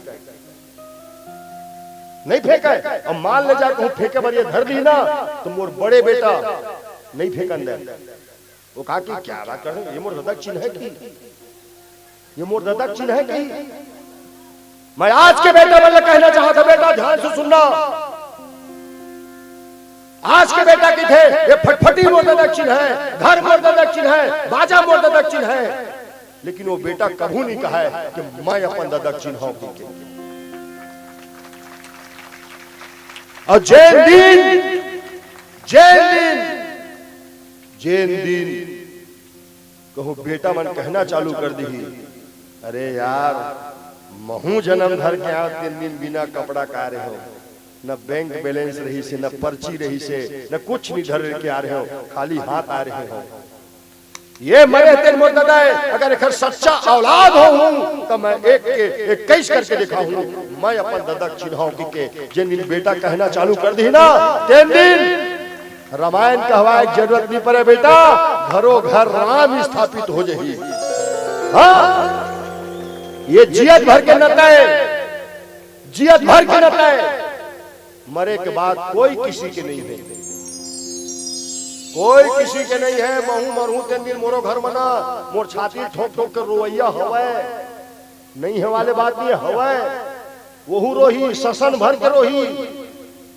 नहीं फेंकय। अब मान ले जा कहूं फेंके बर ये धर ली ना, तो मोर बड़े बेटा नहीं फेंकन दे। वो कहा कि क्या बात कर रहे हैं? ये मोर ददा के चिन्ह है कि? ये मोर ददा के चिन्ह है कि? मैं आज के बेटा मन ल कहना चाहत हंव, बेटा ध्यान से सुनना। आज के बेटा कहिथे, ये फटफटी मोर ददा के चिन्ह है, घर मोर ददा के चिन्ह है, बाजा मोर ददा के चिन्ह है, लेकिन वो बेटा कभू नहीं कहा है कि मैं अपन ददा के चिन्ह हंव कहिके। और जेन दिन, जेन दिन, जेन दिन कहूं बेटा मन कहना चालू कर दिही, "अरे यार, महूं जनम धर के आंव, तेन दिन बिना कपड़ा के आ रहे हंव, न बैंक बैलेंस रहिसे, न पर्ची रहिसे, न कुछ नहीं धर के आ रहे हंव, खाली हाथ आ रहे हंव।" ये मरे तेन मोर ददा ए, अगर एकर सच्चा औलाद होहूं, त मैं एक के इक्कीस करके दिखाहूं, मैं अपन ददा के चिन्ह हंव कहिके। जेन दिन बेटा कहना चालू कर दिही ना, तेन दिन रामायण कहवाए के जरूरत नहीं परे बेटा, घरो घर राम स्थापित हो जाही। हां, ये जियत भर के नाता ए, जियत भर के नाता ए, मरे के बाद कोई किसी के नहीं है, कोई किसी के नहीं है। महूं मरहूं तेन दिन मोरो घर मना, मोर छाती ठोक ठोक के रोवैया हवय, नहीं है वाले बात नहीं हवय। वहू रोही, ससन भर के रोही,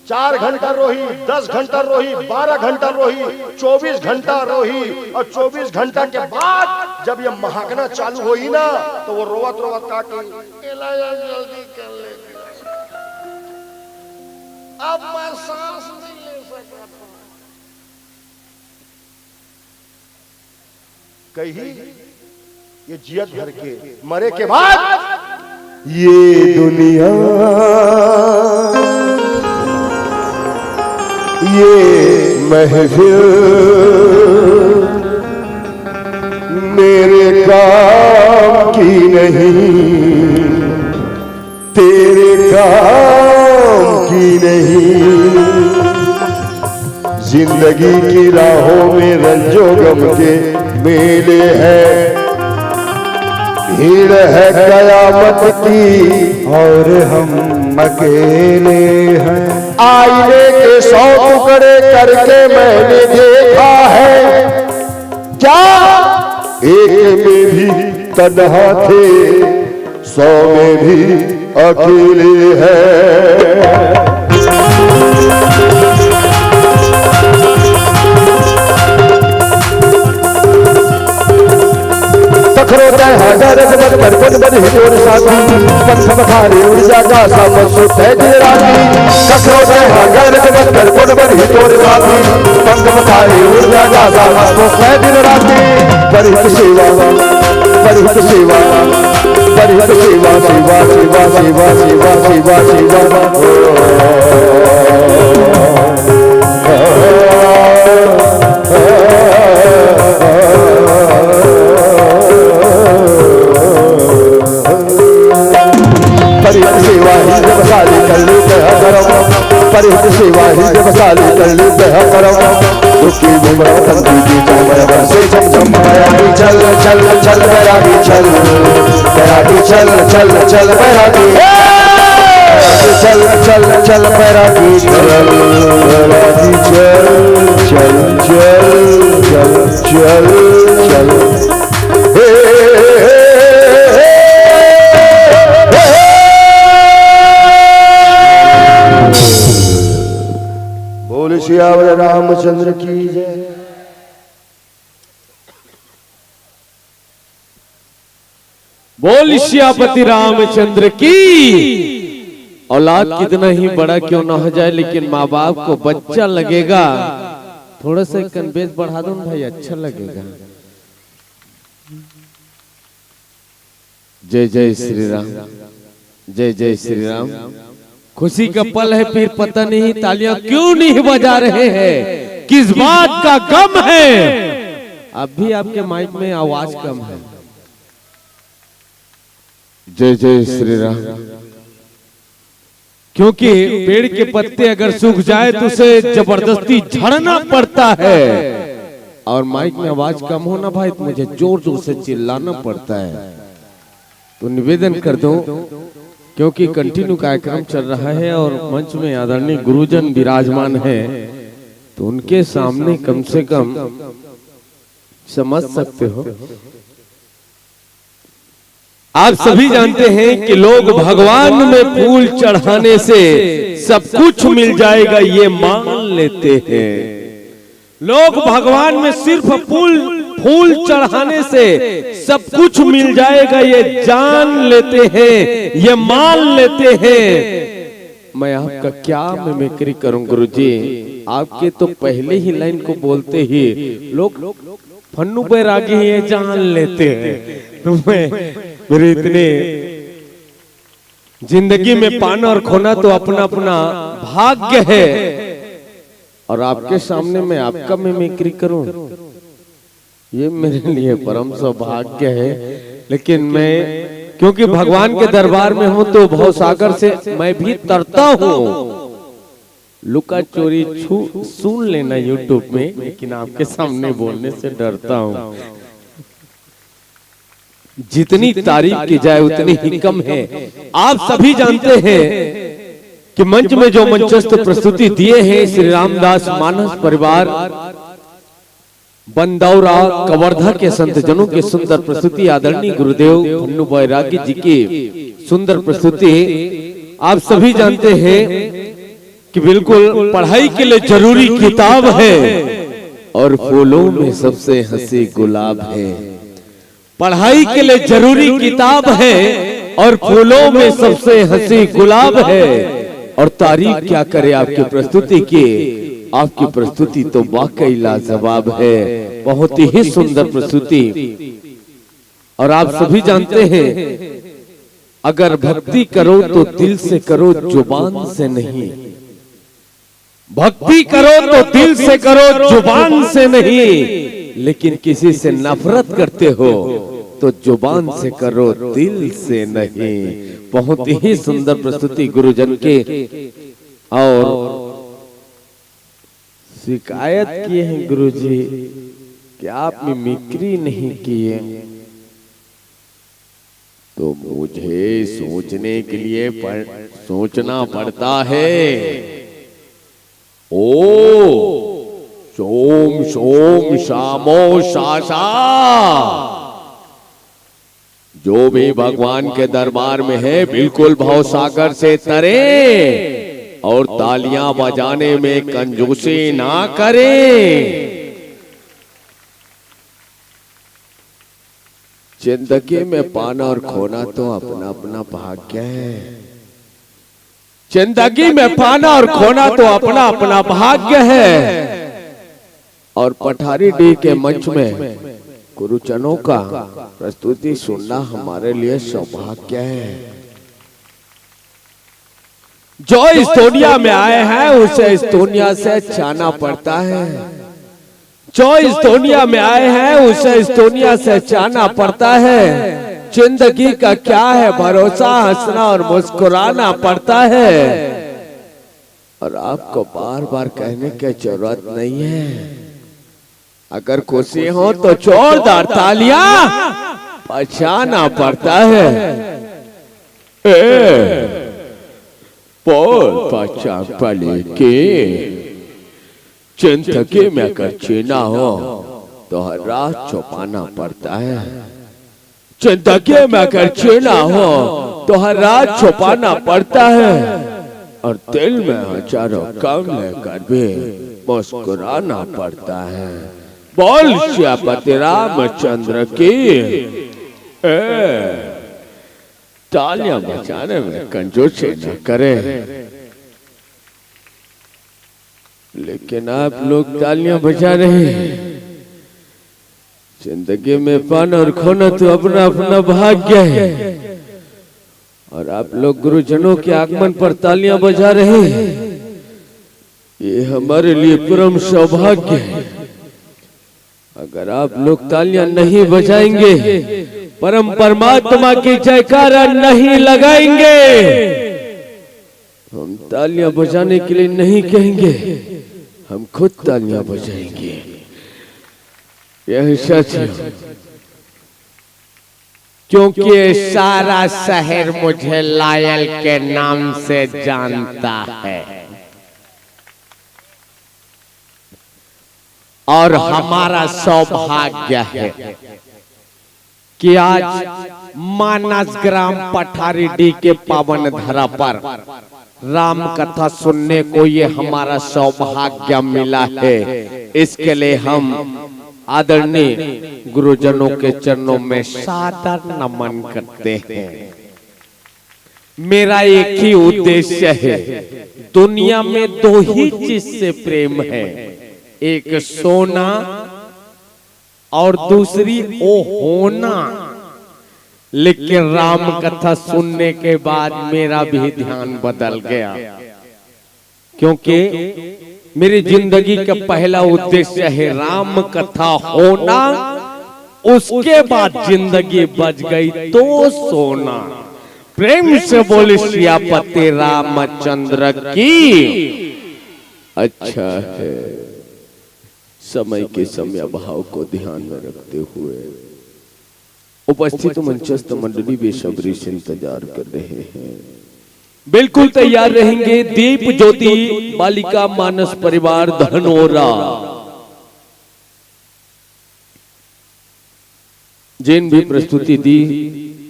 चार घंटा रोही, दस घंटा रोही, बारह घंटा रोही, चौबीस घंटा रोही, और चौबीस घंटा के बाद जब ये महकना चालू होही ना, तो वो रोवत रोवत का कही, "एला यार जल्दी कर ले, अब मैं सांस नहीं ले सकता।" कही, ये जियत भर के, मरे के बाद ये दुनिया, ये महफिल मेरे काम की नहीं, तेरे काम की नहीं। जिंदगी की राहों में रंजो गम के मेले हैं, भीड़ है कयामत की और हम अकेले हैं। आईने के सौ टुकड़े करके मैंने देखा है, क्या एक में भी तन्हा थे, सौ में भी अकेले हैं। कखरो तय हा गरज मत कर, कोन बन ही तोर साथी, पंथ पखारे उड़ जा का सा मत सो तय दिन राती। कखरो तय हा गरज मत कर, कोन बन ही तोर साथी, पंथ पखारे उड़ जा का सा मत सो तय दिन राती। परहित सेवा, परहित सेवा, परहित सेवा, सेवा, सेवा। परहित सेवा ही जब सारी कर लेते हैं करम, परहित सेवा ही जब सारी कर लेते हैं करम। उसकी उम्र पंथी की कमर से झमझम बयानी चल, चल, चल बयानी चल, बयानी चल, चल, चल बयानी। चल, चल, चल बयानी चल, बयानी चल, चल, चल, चल, चल, चल। हे, हे, हे, हे, हे। बोल सियावर रामचंद्र की जय। बोल सियापति रामचंद्र की। औलाद कितना ही बड़ा क्यों ना हो जाए, लेकिन माँ बाप को बच्चा लगेगा। थोड़ा सा कनबेस बढ़ा दो ना भाई, अच्छा लगेगा। जय जय श्री राम, जय जय श्री राम। खुशी का पल है, फिर पता नहीं तालियां क्यों नहीं बजा रहे हैं, किस बात का गम है? अब भी आपके माइक में आवाज कम है। जय जय श्री राम। क्योंकि पेड़ के पत्ते अगर सूख जाए तो उसे जबरदस्ती झड़ना पड़ता है, और माइक में आवाज कम हो ना भाई, तो मुझे जोर जोर से चिल्लाना पड़ता है। तो निवेदन कर दो, क्योंकि कंटिन्यू कार्यक्रम चल रहा है और मंच में आदरणीय गुरुजन विराजमान है, तो उनके सामने कम से कम समझ सकते हो। आप सभी जानते हैं कि लोग भगवान में फूल चढ़ाने से सब कुछ मिल जाएगा, ये मान लेते हैं। लोग भगवान में सिर्फ फूल, फूल चढ़ाने से सब कुछ मिल जाएगा, ये जान लेते हैं, ये मान लेते हैं। मैं आपका क्या मिमिक्री करूं गुरुजी, आपके तो पहले ही लाइन को बोलते ही लोग फन्नू बैरागी ये जान लेते हैं। तो मैं, मेरे इतने जिंदगी में पाना और खोना तो अपना अपना भाग्य है, और आपके सामने मैं आपका मिमिक्री करूं, ये मेरे लिए परम सौभाग्य है। लेकिन मैं, क्योंकि भगवान के दरबार में हूं, तो भवसागर से मैं भी तरता हूं। लुका चोरी छू सुन लेना YouTube में, लेकिन आपके सामने बोलने से डरता हूं। जितनी तारीफ की जाए उतनी ही कम है। आप सभी जानते हैं कि मंच में जो मंचस्थ प्रस्तुति दिए हैं श्री रामदास मानस परिवार बंदौरा कवर्धा के संतजनों की सुंदर प्रस्तुति, आदरणीय गुरुदेव फन्नू बैरागी जी की सुंदर प्रस्तुति। आप सभी जानते हैं कि बिल्कुल पढ़ाई के लिए जरूरी किताब है और फूलों में सबसे हंसी गुलाब है। पढ़ाई के लिए जरूरी किताब है और फूलों में सबसे हंसी गुलाब है। और तारीफ क्या करे आपकी प्रस्तुति की, आपकी प्रस्तुति तो वाकई लाजवाब है, बहुत ही सुंदर प्रस्तुति। और आप सभी जानते हैं, अगर भक्ति करो तो दिल से करो, जुबान से नहीं। भक्ति करो तो दिल से करो, जुबान से नहीं। लेकिन किसी से नफरत करते हो तो जुबान से करो, दिल से नहीं। बहुत ही सुंदर प्रस्तुति गुरुजन के। और शिकायत किए हैं गुरुजी कि आप मिमिक्री नहीं किए, तो मुझे सोचने के लिए पड़, सोचना पड़ता है। ओ, सोम सोम शामो शासा। जो भी भगवान के दरबार में है, बिल्कुल भवसागर से तरे और तालियां बजाने में कंजूसी ना करें। जिंदगी में पाना और खोना तो अपना अपना भाग्य है। जिंदगी में पाना और खोना तो अपना अपना भाग्य है। और पठारी डी के मंच में गुरुजनों का प्रस्तुति सुनना हमारे लिए सौभाग्य है। जो इस दुनिया में आए हैं, उसे इस दुनिया से जाना पड़ता है। जो इस दुनिया में आए हैं, उसे इस दुनिया से जाना पड़ता है। जिंदगी का क्या है भरोसा, हंसना और मुस्कुराना पड़ता है। और आपको बार बार कहने की जरूरत नहीं है, अगर खुशी हो तो जोरदार तालियां बजाना पड़ता है। ए, बोल बच्चा पले के, जिंदगी में अगर जीना हो तो हर रात छुपाना पड़ता है। जिंदगी में अगर जीना हो तो हर राज छुपाना पड़ता है और दिल में हजारों गम लेकर भी मुस्कुराना पड़ता है। बोल सियापति रामचंद्र की। ए, तालियां बजाने में कंजूसी न करें। लेकिन आप लोग तालियां बजा रहे हैं, जिंदगी में पाना और खोना तो अपना अपना भाग्य है। और आप लोग गुरुजनों के आगमन पर तालियां बजा रहे हैं, ये हमारे लिए परम सौभाग्य है। अगर आप लोग तालियां नहीं बजाएंगे, परम परमात्मा की जयकारा नहीं लगाएंगे, हम तालियां बजाने के लिए नहीं कहेंगे, हम खुद तालियां बजाएंगे। यही सच है। क्योंकि सारा शहर मुझे लायल के नाम से जानता है और हमारा सौभाग्य है कि आज मानस ग्राम पठारी डी के पावन धरा पर राम कथा सुनने को ये हमारा सौभाग्य मिला है। इसके लिए हम आदरणीय गुरुजनों के चरणों में सादर नमन करते हैं। मेरा एक ही उद्देश्य है, दुनिया में दो ही चीज से प्रेम है, एक सोना और दूसरी ओ होना। लेकिन राम कथा सुनने के बाद मेरा भी ध्यान बदल गया, क्योंकि मेरी जिंदगी का पहला उद्देश्य है राम कथा होना, उसके बाद जिंदगी बच गई तो सोना। प्रेम से बोले सियापति रामचंद्र की। अच्छा है, समय के समय भाव को ध्यान में रखते हुए उपस्थित मंचस्थ मंडली बेसब्री से इंतजार कर रहे हैं। बिल्कुल तैयार रहेंगे दीप ज्योति बालिका मानस परिवार धनोरा। जिन भी प्रस्तुति दी,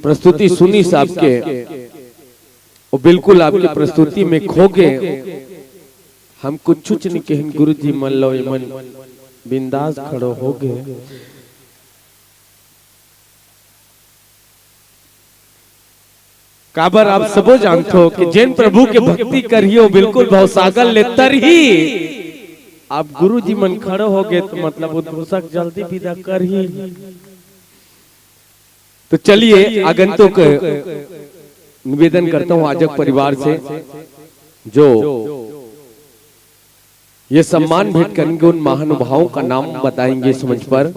प्रस्तुति सुनी सबके, वो बिल्कुल आपकी प्रस्तुति में खो गए। हम कुछ नहीं कहन गुरु जी, मन लो मन बिंदास खड़ो हो गए। काबर आप सबो जानथो कि जेन प्रभु के भक्ति करही, वो बिल्कुल भवसागर ले तरही। आप गुरु जी मन खड़ो हो गए, तो मतलब उद्घोषक जल्दी विदा करही। तो चलिए, आगंतुक निवेदन करता हूँ आजक परिवार से, जो ये सम्मान भेंट करेंगे, उन महानुभावों का नाम बताएंगे इस मंच पर।